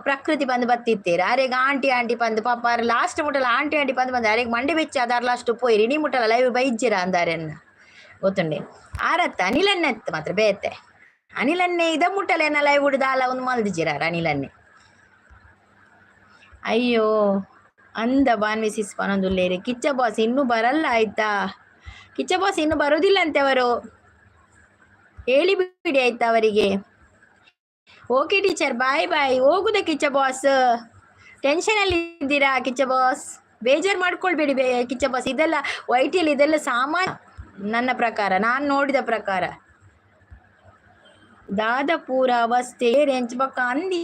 A: ಪ್ರಕೃತಿ ಬಂದು ಬತ್ತಿತ್ತೀರ. ಅರೆಗ್ ಆಂಟಿ ಆಂಟಿ ಪಂದು ಪಾಪ ಲಾಸ್ಟ್ ಮುಟ್ಟಲ ಆಂಟಿ ಆಂಟಿ ಪಂದು ಬಂದು ಅರೆಗ್ ಮಂಡೆ ಬೆಚ್ಚ ಅದಾರ. ಲಾಸ್ಟ್ ಪೋಯಿರಿ, ಇಡೀ ಮುಟ್ಟಲ ಲೈವ್ ಬೈಜ್ಜಿರ ಅಂದಾರೆನ್ನ ಗೊತ್ತುಂಡೆ. ಆರತ್ತ ಅನಿಲನ್ನೆತ್ತು ಮಾತ್ರ ಬೇತೆ. ಅನಿಲನ್ನೇ ಇದ ಮುಟ್ಟಲ ಎನ್ನ ಲೈವ್ ಉಡ್ದಾಲ ಒಂದು ಮಲ್ದಿಜಿರಾರ ಅನಿಲನ್ನೇ. ಅಯ್ಯೋ ಅಂದ ಬಾನ್ವಿಸಿಸ್ ಪನೊಂದುಲ್ಲೇರಿ. ಕಿಚ್ಚ ಬಾಸ್ ಇನ್ನೂ ಬರಲ್ಲ ಆಯ್ತಾ? ಕಿಚ್ಚ ಬಾಸ್ ಇನ್ನು ಬರುದಿಲ್ಲ ಅಂತೆ ಅವರು. ಹೇಳಿ ಬಿಡಿ ಆಯ್ತಾ ಅವರಿಗೆ. Okay teacher, bye bye. ಹೋಗುದ ಕಿಚ್ಚ ಬಾಸ್? ಟೆನ್ಷನ್ ಅಲ್ಲಿ ಇದ್ದೀರಾ ಕಿಚ್ಚ ಬಾಸ್? ಬೇಜಾರು ಮಾಡ್ಕೊಳ್ಬೇಡಿ ಕಿಚ್ಚ ಬಾಸ್. ಇದೆಲ್ಲ ವೈಟಿಯಲ್ಲಿ ಇದೆಲ್ಲ ಸಾಮಾನ್ಯ ನನ್ನ ಪ್ರಕಾರ, ನಾನು ನೋಡಿದ ಪ್ರಕಾರ. ದಾದಪೂರ ಅವಸ್ಥೆ ಎಂಚ ಬೊಕ್ಕ ಅಂದಿ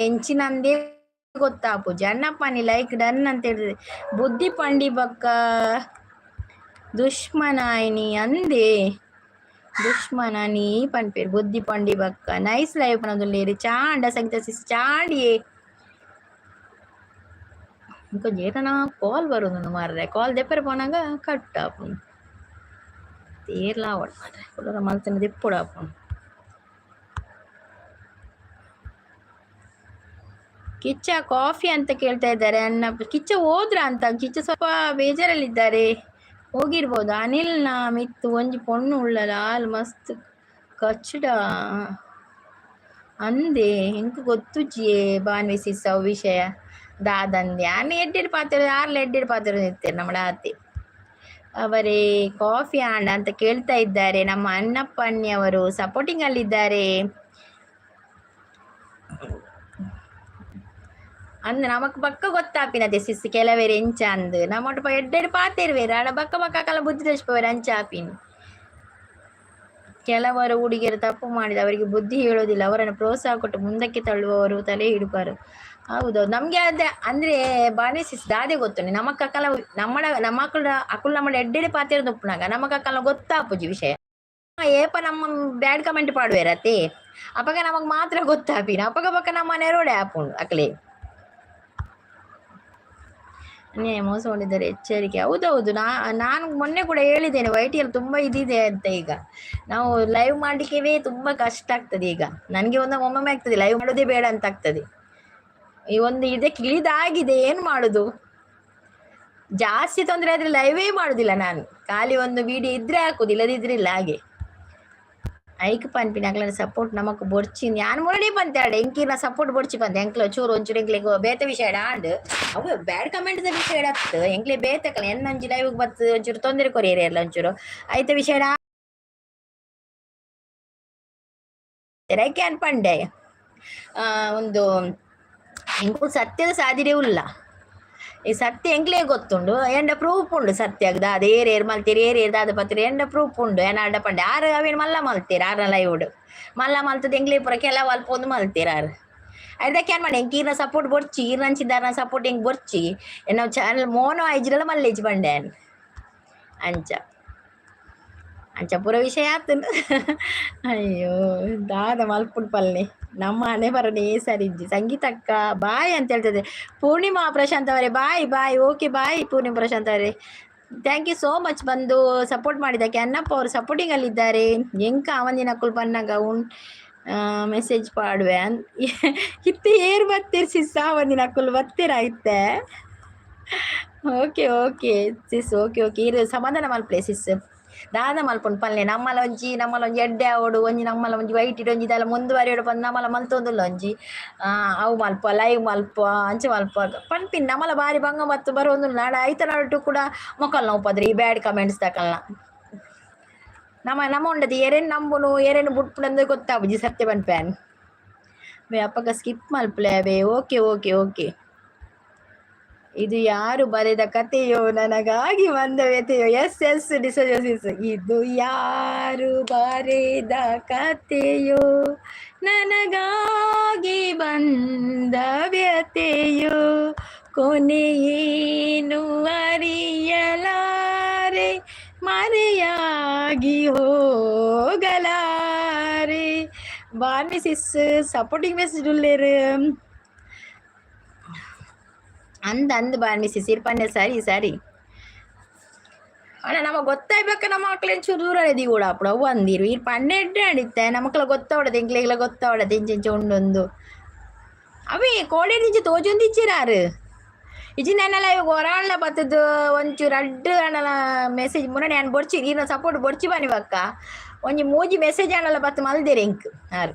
A: ಎಂಚಿನಂದೇ ಗೊತ್ತಾಪುಜಿ. ಅಣ್ಣಪ್ಪನಿ ಲೈಕ್ ಡನ್ ಅಂತ ಹೇಳಿದ್ರೆ. ಬುದ್ಧಿ ಪಂಡಿ ಬಕ್ಕ ದುಶ್ಮನಾಯಿನಿ ಅಂದೆ. ದುಶ್ಮನ ನೀ ಪನ್ಪೇರು ಬುದ್ಧಿ ಪಂಡಿ ಬಕ್ಕ. Nice live ಪನೊಂದುಲ್ಲೇರಿ. ಚಾಂಡ ಸಂಗೀತ ಸಿಸ್ ಚಾಂಡಿಯೇ. ಇಂಕೊಂಜಿ ಏತನ ಕಾಲ್ ಬರುದು ಮಾರ್ರೆ. ಕಾಲ್ ದೆಪ್ಪರೆ ಪೋನಾಗ ಕಟ್ ಆಪುಂಡು. ತೇರ್ಲ ಆವಡ್ ಮಾರ್ರೆ, ಕುಡೊರ ಮಲ್ತನ ದೆಪ್ಪೊಡು ಆಪುಂಡು. ಕಿಚ್ಚ ಕಾಫಿ ಅಂತ ಕೇಳ್ತಾ ಇದ್ದಾರೆ ಅನ್ನ. ಕಿಚ್ಚ ಹೋದ್ರ ಅಂತ. ಕಿಚ್ಚ ಸ್ವಲ್ಪ ಬೇಜಾರಲ್ಲಿದ್ದಾರೆ, ಹೋಗಿರ್ಬೋದು. ಅನಿಲ್ನ ಮಿತ್ತು ಒಂಜಿ ಪೊಣ್ಣು ಉಳ್ಳಲ, ಆಲ್ ಮಸ್ತ್ ಕಚ್ಚಡ ಅಂದೆ. ಎಂಕ್ ಗೊತ್ತುಜ್ಜಿಯೇ ಬಾನ್ವಿಸಿಸ್ ಅವು ವಿಷಯ ದಾದಂದೆ. ಆನೆ ಎಡ್ಡೆಡ್ ಪಾತೆರ, ಆರ್ಲ ಎಡ್ಡೆಡ್ ಪಾತೆರ ಇತ್ತೇರು ನಮ್ಮ ಆತೆ. ಅವರೇ ಕಾಫಿ ಆಂಡ ಅಂತ ಕೇಳ್ತಾ ಇದ್ದಾರೆ. ನಮ್ಮ ಅಣ್ಣಪ್ಪ ಅಣ್ಣಿಯವರು ಸಪೋರ್ಟಿಂಗ್ ಅಲ್ಲಿದ್ದಾರೆ. ಅಂದ್ ನಮಕ್ ಬಕ್ಕ ಗೊತ್ತಾಪಿನತೆ ಸಿಸ್ ಕೆಲವೇರು ಎಂಚ ಅಂದ್. ನಮ್ಮೊಟ್ಟು ಎಡ್ಡೆಡ್ ಪಾತೆರ್ವೇರು ಆಡ ಬಕ್ಕ ಬಕ್ಕ ಅಕಲ ಬುದ್ಧಿ ತೋಜ್ಪವೇರು ಅಂಚ ಆಪಿನಿ. ಕೆಲವರು ಹುಡುಗಿಯರು ತಪ್ಪು ಮಾಡಿದ ಅವರಿಗೆ ಬುದ್ಧಿ ಹೇಳೋದಿಲ್ಲ, ಅವರನ್ನು ಪ್ರೋತ್ಸಾಹ ಕೊಟ್ಟು ಮುಂದಕ್ಕೆ ತಳ್ಳುವವರು ತಲೆ ಹಿಡುವರು. ಹೌದೌದು, ನಮ್ಗೆ ಅದೇ ಅಂದ್ರೆ ಬಾನಿಸಿಸ್ ದಾದೆ ಗೊತ್ತು. ನಮ್ಮ ಕಕ್ಕಲ ನಮ್ಮ ನಮ್ಮ ಅಕುಲು ನಮ್ಮ ಎಡ್ಡೆಡೆ ಪಾತೆರ ಉಪ್ಪುನಾಗ ನಮ್ಮ ಕಕ್ಕಲ ಗೊತ್ತಾಪುಜಿ ವಿಷಯ. ಏಪ ನಮ್ಮ ಬ್ಯಾಡ್ ಕಮೆಂಟ್ ಪಾಡುವೇರತೆ, ಅಪಗ ನಮಗ್ ಮಾತ್ರ ಗೊತ್ತಾಪಿನ. ಅಪಗ ಬಕ್ಕ ನಮ್ಮ ನೆರೋಡೆ ಆಪುಂಡು ಅಕ್ಲೆ. ಅನ್ಯಾಯ ಮೋಸ ಮಾಡಿದ್ದಾರೆ, ಎಚ್ಚರಿಕೆ. ಹೌದೌದು, ನಾನು ಮೊನ್ನೆ ಕೂಡ ಹೇಳಿದ್ದೇನೆ, ವೈಟಿಯಲ್ಲಿ ತುಂಬಾ ಇದಿದೆ ಅಂತ. ಈಗ ನಾವು ಲೈವ್ ಮಾಡ್ಲಿಕ್ಕೆವೇ ತುಂಬಾ ಕಷ್ಟ ಆಗ್ತದೆ. ಈಗ ನನಗೆ ಒಂದು ಒಮ್ಮೊಮ್ಮೆ ಆಗ್ತದೆ, ಲೈವ್ ಮಾಡೋದೇ ಬೇಡ ಅಂತ ಆಗ್ತದೆ. ಈ ಒಂದು ಇದಕ್ಕೆ ಇಳಿದಾಗಿದೆ, ಏನು ಮಾಡುದು? ಜಾಸ್ತಿ ತೊಂದರೆ ಆದ್ರೆ ಲೈವೇ ಮಾಡುದಿಲ್ಲ ನಾನು. ಖಾಲಿ ಒಂದು ವಿಡಿಯೋ ಇದ್ರೆ ಹಾಕುದು, ಇಲ್ಲದಿದ್ರೆ ಇಲ್ಲ ಹಾಗೆ. ಐಕ್ ಪನ್ಪಿನ ಅಕ್ಲೆನ ಸಪೋರ್ಟ್ ನಮಕ್ ಬೊಡ್ಚಿ. ಯಾನ್ ಮುರಳಿ ಪಂತಾಡೆ ಎಂಕಿನ ಸಪೋರ್ಟ್ ಬೊಡ್ಚಿ ಪಂತೆ. ಎಂಕ್ಲ ಚೂರು ಒಂಚೂರು ಎಂಕ್ಲೆಗ್ ಬೇತೆ ವಿಷಯ ಆಂಡ್ ಅವು ಬ್ಯಾಡ್ ಕಮೆಂಟ್ ದ ವಿಷಯ ಅತ್ತು. ಎಂಕ್ಲೆ ಬೇತೆ ಎನ್ನೊಂಜಿ ಲೈವ್ ಬತ್ತು ಒಂಚೂರು ತೊಂದರೆ ಕೊರಿಯರೆ ಎಲ್ಲ ಒಂಚೂರು ಐತ ವಿಷಯ ಐಕೆ ಅನ್ಪಂಡೆ. ಒಂದು ಎಂಕುಲು ಸತ್ಯದ ಸಾದಿರೇ ಉಲ್ಲ. ಈ ಸತ್ಯ ಎಂಕ್ಲೇ ಗೊತ್ತುಂಡು. ಎಂಡ ಪ್ರೂಫ್ ಉಂಡು ಸತ್ಯ ದಾದ ಏರ್ ಏರ್ ಮಲ್ತೀರಿ, ಏರ್ ಏರ್ ದಾದ ಪತ್ರಿ ಎಂಡ ಪ್ರೂಫ್ ಉಂಡು. ಏನ ಅಡ್ಡ ಪಂಡೆ ಆರು ಅವೇನು ಮಲ್ಲ ಮಲ್ತೀರ. ಆರ್ನ ಲೈವ್ಡ್ ಮಲ್ಲ ಮಲ್ತದ ಎಂಕ್ಲೇ ಪೂರ ಕೆಲವು ಅಲ್ಪ ಒಂದು ಮಲ್ತೀರ ಆರು. ಅದಕ್ಕೆ ಏನ್ ಮಾಡಿ ಎಂಕ್ ಈರ್ನ ಸಪೋರ್ಟ್ ಬೊರ್ಚಿ, ಈರ್ನಂಚಿದಾರ್ನ ಸಪೋರ್ಟ್ ಎಂಕ್ ಬೊರ್ಚಿ. ಎನ್ನ ಚಾನಲ್ ಮೋನೋ ಆಯ್ಜಿರಲ್ಲ ಮಲ್ಲೇಜ್ ಬಂಡೆ ಅಂಚ ಅಂಚ ಪೂರ ವಿಷಯ ಆತುಂಡು. ಅಯ್ಯೋ ದಾದ ಮಲ್ಪುಂಡು ಪಲ್ಲೆ ನಮ್ಮ ಹಣೆ ಬರನೇ ಸರಿಜ್ಜಿ. ಸಂಗೀತಕ್ಕ ಬಾಯ್ ಅಂತ ಹೇಳ್ತದೆ. ಪೂರ್ಣಿಮಾ ಪ್ರಶಾಂತ್ ಅವರೇ ಬಾಯ್ ಬಾಯ್. ಓಕೆ ಬಾಯ್ ಪೂರ್ಣಿಮಾ ಪ್ರಶಾಂತ್ ಅವರೇ, thank you so much ಬಂದು ಸಪೋರ್ಟ್ ಮಾಡಿದ್ದಕ್ಕೆ. ಅಣ್ಣಪ್ಪ ಅವರು ಸಪೋರ್ಟಿಂಗ್ ಅಲ್ಲಿ ಇದ್ದಾರೆ. ಎಂಕ ಅವಂದಿನ ಪನ್ನಾಗ ಉನ್ ಮೆಸೇಜ್ ಪಾಡುವೆ ಇತ್ತೆ. ಏರ್ ಬತ್ತೀರ್ ಸಿಸ್? ಅವಂದಿನ ಅಕುಲು ಬತ್ತೀರ ಇತ್ತೆ? Okay okay sis, okay okay. ಇರು ಸಮಾಧಾನ ಮಲ್ಪಲೆ ಸಿಸ್. ದಾದ ಮಲ್ಪುಂಡು ಪಲ್ಲೆ. ನಮ್ಮಲ ಒಂಜಿ ನಮ್ಮಲ ಒಂಜಿ ಎಡ್ಡೆ ಆವೊಡು. ಒಂಜಿ ನಮ್ಮಲ ಒಂಜಿ ವೈಟ್ ಒಂಜಿ ದಾಲ ಮುಂದುವರಿಯೋಡು ಪಂದ್ ನಮ್ಮಲ ಮಲ್ತೊಂದುಲ್ಲ. ಒಂಜಿ ಅವು ಮಲ್ಪ ಲೈವ್ ಮಲ್ಪ ಅಂಚ ಮಲ್ಪ ಪನ್ಪಿನ್. ನಮ್ಮಲ ಬಾರಿ ಬಂಗ ಮತ್ತು ಬರೋಂದುಲ್ಲ. ನಾಡ ಐತ ನಡುಟು ಕೂಡ ಮೊಕಲ್ ನೋಪದ್ರಿ ಈ ಬ್ಯಾಡ್ ಕಮೆಂಟ್ಸ್ ತಕಲ್ನ. ನಮ್ಮ ನಮ್ಮ ಉಂಡದು ಎರೆನ್ ನಂಬುನು ಎರೆನ್ ಬುಡ್ಪುನಂದು ಗೊತ್ತಾಪುಜಿ ಸತ್ಯ ಪನ್ಪ್ಯಾನ್. ಬೇ ಅಪ್ಪಗ ಸ್ಕಿಪ್ ಮಲ್ಪಲೆ ಅವೆ. Okay okay okay. ಇದು ಯಾರು ಬರೆದ ಕಥೆಯೋ, ನನಗಾಗಿ ಬಂದ ವ್ಯಥೆಯೋ. S S ಡಿಸೋಜೋಸಿಸ್. ಇದು ಯಾರು ಬರೆದ ಕಥೆಯೋ, ನನಗಾಗಿ ಬಂದ ವ್ಯಥೆಯೋ, ಕೊನೆಯೇನು ಅರಿಯಲಾರೆ, ಮರೆಯಾಗಿ ಹೋಗಲಾರೆ. ಬಾರ್ಮಿ ಸಿಸ್ ಸಪೋರ್ಟಿಂಗ್ ಮೆಸೇಜ್ ಉಲ್ಲೇರು ಅಂದ ಅಂದ್ ಬಾರ್ಮಿ ಸಿಸ್ ಇರ್ಪನ್ನೆ. ಸರಿ ಸರಿ ಅಣ್ಣ, ನಮಗೆ ಗೊತ್ತಾಯ್ಬೇಕ ನಮ್ಮ ಮಕ್ಳು ಚೂರು ದೂರ ಕೂಡ ಅప్పుడు ಅವು ಅಂದಿರು ಇರ್ ಪನ್ನೆಡ್ಡೆ ಅಡಿತ್ತೆ. ನಮಕ್ಲ ಗೊತ್ತಾವಡದೆ, ಎಂಕ್ಲೆಗ್ಲ ಗೊತ್ತಾವಡದೆ ಇಂಚ ಉಂಡೊಂದು. ಅವೇ ಕೋಡೆ ನಿಂಚ ತೋಜೊಂದಿಚ್ಚಿರಾರು ಇಜ್ಜಿ. ನೆನಲ ಇವಾಗ ಹೊರಾಣ್ಲ ಬತ್ತದು ಒಂಚೂರು ಅಡ್ಡು ಅಣ್ಣಲ ಮೆಸೇಜ್ ಮುನ್ನ ನಾನು ಬೊಡ್ಚಿ ಈರ್ನ ಸಪೋರ್ಟ್ ಬೊಡ್ಚಿ ಬನ್ನಿ ಬಕ್ಕ. ಒಂಜಿ ಮೂಜಿ ಮೆಸೇಜ್ ಆಣಲ ಬತ್ತು ಮಲ್ದೇರೆ ಎಂಕ್. ಆರು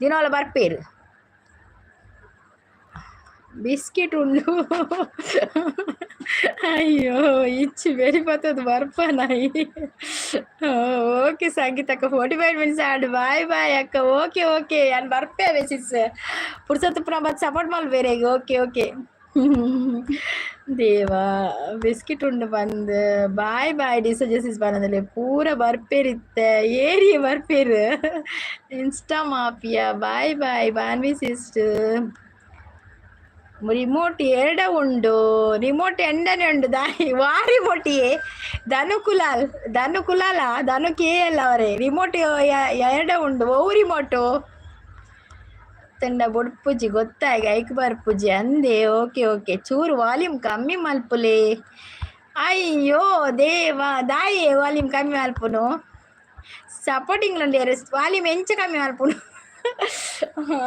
A: ದಿನವಲ ಬರ್ಪೇರು. ಬಿಸ್ಕೆಟ್ ಉಂಡು. ಅಯ್ಯೋ, ಇಚ್ಚಿ ಬೆರಿ ಬತ್ತದು ಬರ್ಪ ನಾಯಿ. ಓಕೆ ಸಂಗೀತಕ್ಕ, 45 ಮಿನಿಟ್ಸ್ ಆಡ್. ಬಾಯ್ ಬಾಯ್ ಅಕ್ಕ. ಓಕೆ ಓಕೆ, ನಾನು ಬರ್ಪೆ ಮೆಸೇಜ್. ಪುರ್ಸತ್ತು ಪುನಃ ಬತ್ತು ಸಪೋರ್ಟ್ ಮಲ್ಬೇರೆ. ಓಕೆ ಓಕೆ ದೇವಾ, ಬಿಸ್ಕೆಟ್ ಉಂಡು ಬಂದು. ಬಾಯ್ ಬಾಯ್ ಡಿಸಜೆಸಿಸ್ ಬಂದಲ್ಲಿ ಪೂರ ಬರ್ಪೇರಿತ್ತೆ ಏರಿಯ ಬರ್ಪೇರು. Insta mafia, bye bye Bhanvi sister. Remote ಎರಡ ಉಂಡು, ರಿಮೋಟ್ ಎಂಡನೆ ಉಂಡು ದಾಯಿ ವಾ ರಿಮೋಟಿಯೇ? ಧನು ಕುಲಾಲ್, ಧನು ಕುಲಾಲ, ಧನು ಕೆ ಅಲ್ಲ ಅವರೇ. ರಿಮೋಟ್ ಎರಡ ಉಂಡು, ಒವು ರಿಮೋಟು ತಂಡ ಬೊಡ್ಪುಜಿ ಗೊತ್ತಾಗಿ ಐಕ್ ಬರ್ಪುಜಿ ಅಂದೆ. ಓಕೆ ಓಕೆ, ಚೂರು ವಾಲ್ಯೂಮ್ ಕಮ್ಮಿ ಮಲ್ಪುಲೆ. ಅಯ್ಯೋ ದೇವಾ, ದಾಯೆ ವಾಲ್ಯೂಮ್ ಕಮ್ಮಿ ಮಲ್ಪುನು? ಸಪೋರ್ಟಿಂಗ್ ವಾಲ್ಯೂಮ್ ಎಂಚ ಕಮ್ಮಿ ಮಲ್ಪುನು?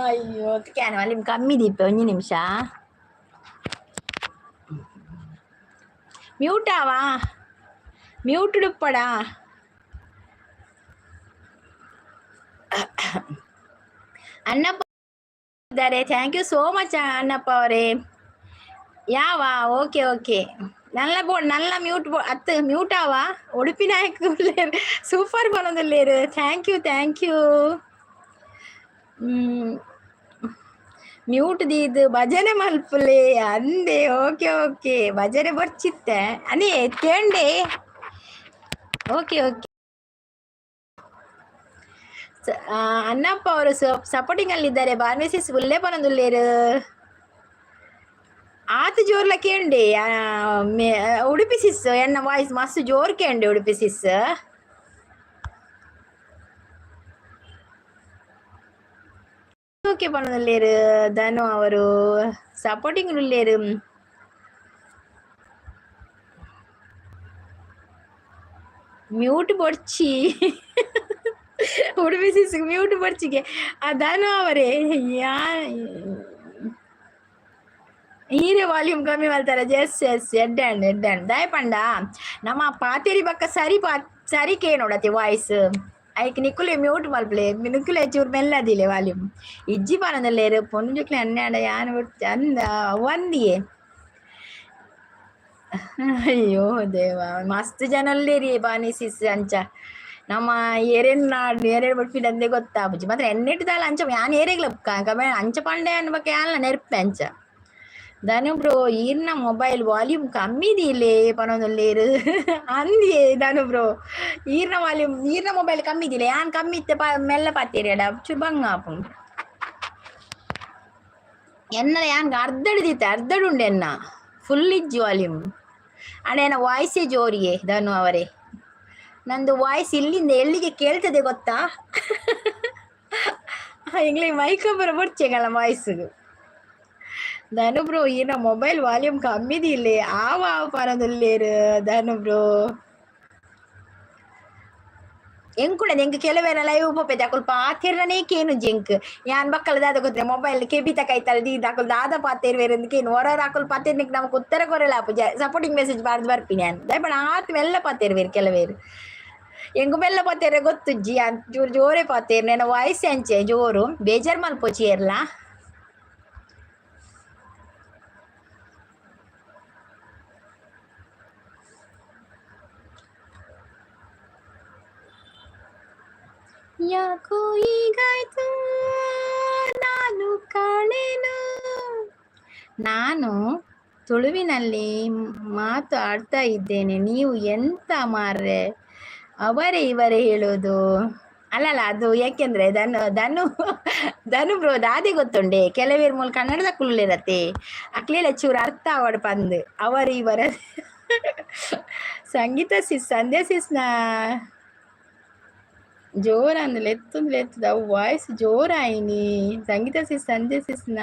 A: ಅಯ್ಯೋ, can volume ಕಮ್ಮಿ ದೀಪ. ಒಂಜಿ ನಿಮಿಷ. ಮ್ಯೂಟ್ ಆವಾ? ಮ್ಯೂಟ್ ಉಪ್ಪಡ. ಅಣ್ಣಪ್ಪ ಇದ್ದಾರೆ. Thank you so much Annappa ಅವರೇ. ಯಾವ ಓಕೆ ಓಕೆ, ನಲ್ಲ ಬೋರ್ಡ್ ನಲ್ಲ ಮ್ಯೂಟ್ ಬೋ ಅತ್ತು ಮ್ಯೂಟ್ ಆವಾ. ಉಡುಪಿ ನಾಯಕ್ ಸೂಪರ್ ಬನೊಂದುಲ್ಲೇರು. Thank you, thank you. Mute ದೀದ್ ಭಜನೆ ಮಲ್ಪುಲೆ ಅಂದೆ. ಓಕೆ ಓಕೆ, ಭಜನೆ ಬರ್ಚಿತ್ತೆ ಅನೇ ಕೇಂಡೆ. ಓಕೆ ಓಕೆ, ಅಣ್ಣಪ್ಪ ಅವರು ಸಪೋರ್ಟಿಂಗ್ ಅಲ್ಲಿದ್ದಾರೆ. ಬಾರ್ಮೆಸಿಸ್ ಉಲ್ಲೇ ಪನೊಂದುಲ್ಲೇರು. ಆತ ಜೋರ್ಲ ಕೇಂಡೆ. ಉಡುಪಿ ಸಿಸ್, ಎನ್ನ ವಾಯ್ಸ್ ಮಸ್ತ್ ಜೋರ್ ಕೇಂಡೆ ಉಡುಪಿ ಸಿಸ್. ಓಕೆ ಪನೊಂದುಲ್ಲೇರು. ಧನು ಅವರು ಸಪೋರ್ಟಿಂಗ್ ಉಲ್ಲೇರು. ಮ್ಯೂಟ್ ಬೊಡ್ಚಿ, ಉಡುಪಿ ಸಿಸ್ ಮ್ಯೂಟ್ ಬೊಡ್ಚಿಗೆ. ಆ ಧನು ಅವರೇ, ಯಾ ಈರೆ ವಾಲ್ಯೂಮ್ ಕಮ್ಮಿ ಮಲ್ತಾರೆ. ಎಸ್ ಎಸ್, ಎಡ್ಡೆ ಅಂಡ್ ಎಡ್ಡೆ ಅಂಡ್ ದಾಯ ಪಂಡ ನಮ್ಮ ಪಾತೆರಿ ಬಕ್ಕ ಸರಿ ಪಾ ಸರಿ ಕೇನೋಡತಿ ವಾಯ್ಸ್. ಐಕ್ ನಿಕ್ಕುಲೆ ಮ್ಯೂಟ್ ಮಲ್ಪಲೆ, ನಿಕ್ಕುಲೆ ಚೂರು ಮೆಲ್ಲದಿಲೆ ವಾಲ್ಯೂಮ್. ಇಜ್ಜಿ ಪನೊಂದುಲ್ಲೇರು ಪೊಣ್ಣು ಜೋಕ್ಲೆ ಅನ್ಯಾಡ ಯಾನ್ ಅಂದ ಒಂದಿಯೇ. ಅಯ್ಯೋ ದೇವ, ಮಸ್ತ್ ಜನ ಉಲ್ಲೇರಿ ಬಾನಿ ಸಿಸ್. ಅಂಚ ನಮ್ಮ ಏರೇನು ನಾಡ್ ಏರೇನು ಬಟ್ಪಿಡಂದೆ ಗೊತ್ತಾಪುಜಿ ಮಾತ್ರ. ಎನ್ನೆಟ್ ದಾಲ ಅಂಚ ಯಾನ್ ಏರೆಗ್ಲ ಕಮೆ ಅಂಚ ಪಂಡೆ ಅನ್ಬಕ ಯಾನ್ಲ ನೆರ್ಪೆ ಅಂಚ. ಧನು ಬ್ರೋ, ಈರ್ನ ಮೊಬೈಲ್ ವಾಲ್ಯೂಮ್ ಕಮ್ಮಿ ದೀಲೆ ಪನೊಂದುಲ್ಲೇರು ಅಂದಿಯೇ. ಧನು ಬ್ರೋ, ಈರ್ನ ವಾಲ್ಯೂಮ್, ಈರ್ನ ಮೊಬೈಲ್ ಕಮ್ಮಿ ದಿಲೆ. ಯಾನ್ ಕಮ್ಮಿ ಇತ್ತೆ ಪ ಮೆಲ್ಲ ಪಾತೇರಿಯಡ ಚೂರು ಬಂಗ ಆಪುಂಡು. ಎನ್ನಲ ಯಾನ್ಗ ಅರ್ಧಡು ದೀತೆ, ಅರ್ಧಡು ಉಂಡು ಎನ್ನ, ಫುಲ್ ಇಜ್ಜಿ ವಾಲ್ಯೂಮ್. ಅಣ್ಣ, ಎನ್ನ ವಾಯ್ಸೇ ಜೋರಿಗೆ. ಧನು ಅವರೇ, ನಂದು ವಾಯ್ಸ್ ಇಲ್ಲಿಂದ ಎಲ್ಲಿಗೆ ಕೇಳ್ತದೆ ಗೊತ್ತಾ? ಇಂಗ್ಲಿ ಮೈಕ್ ಬರ ಬೊಡ್ಚೆಗಲ್ಲ ವಾಯ್ಸ್. ಧನು ಬ್ರೋ, ಈನ ಮೊಬೈಲ್ ವಾಲ್ಯೂಮ್ ಕಮ್ಮಿದಿಲ್ಲೆ ಆವ ಆವ ಪನೊಂದುಲ್ಲೇರು. ಧನು ಬ್ರೋ, ಎಂಕುಡ ಎಂಕ್ ಕೆಲವೇರ ಲೈವ್ ಪೋಪೆತೆ, ಅಕುಲು ಪಾತೆರ್ನನೇ ಕೇನುಜಿ ಎಂಕ್. ಯಾನ್ ಬಕ್ಕಲ ದಾದ ಗೊತ್ತಿಲ್ಲ, ಮೊಬೈಲ್ ಕೆಬಿತ ಕೈತಲ್ ದೀದ್ ಅಕುಲು ದಾದ ಪಾತೆರ್ವೆರ್ ಕೇನು. ಹೊರ ಅಕುಲು ಪಾತೆರ್ನಿಕ್ ನಮಕ್ ಉತ್ತರ ಕೊರೆಲ ಆಪುಜಿ. ಸಪೋರ್ಟಿಂಗ್ ಮೆಸೇಜ್ ಬಾರ್ದು ಬರ್ಪಿನಿ ಯಾನ್. ದಾಯೆ ಆತ್ ಮೆಲ್ಲ ಪಾತೆರ್ವೆರ್ ಕೆಲವೇರು. ಎಂಕ್ ಮೆಲ್ಲ ಪಾತೆರೆ ಗೊತ್ತುಜ್ಜಿ, ಯಾನ್ ಚೂರು ಜೋರೇ ಪಾತೆರ್ನೆ. ಎನ್ನ ವಾಯ್ಸ್ ಅಂಚೆ ಜೋರು, ಬೇಜಾರ್ ಮಲ್ಪೊಚಿ ಏರ್ಲ. ಯಾಕೋ ಹೀಗಾಯ್ತು ನಾನು ಕಾಣೆನು ನಾನು. ತುಳುವಿನಲ್ಲಿ ಮಾತಾಡ್ತಾ ಇದ್ದೇನೆ, ನೀವು ಎಂತ ಮಾರ್ರೆ ಅವರೇ ಇವರೇ ಹೇಳೋದು? ಅಲ್ಲಲ್ಲ, ಅದು ಯಾಕೆಂದ್ರೆ ಧನು ಧನು ಧನು ಬ್ರೋ ದಾದೆ ಗೊತ್ತುಂಡೆ, ಕೆಲವೇರು ಮೂಲ ಕನ್ನಡದ ಕುಳ್ಳಿರತ್ತೆ ಅಕ್ಲೆಲ್ಲ ಚೂರು ಅರ್ಥ ಅವಡು ಪಂದ್ ಅವರು ಇವರ. ಸಂಗೀತ ಸಿಸ್, ಸಂಧ್ಯಾ ಸಿಸ್ನ ಜೋರ ಅಂದ್ ಲೆತ್ತೊಂದು ಲೆತ್ತದ ಅವು ವಾಯ್ಸ್ ಜೋರಾಯಿನಿ. ಸಂಗೀತ ಸಿಸ್, ಸಂಧ್ಯಾ ಸಿಸ್ನ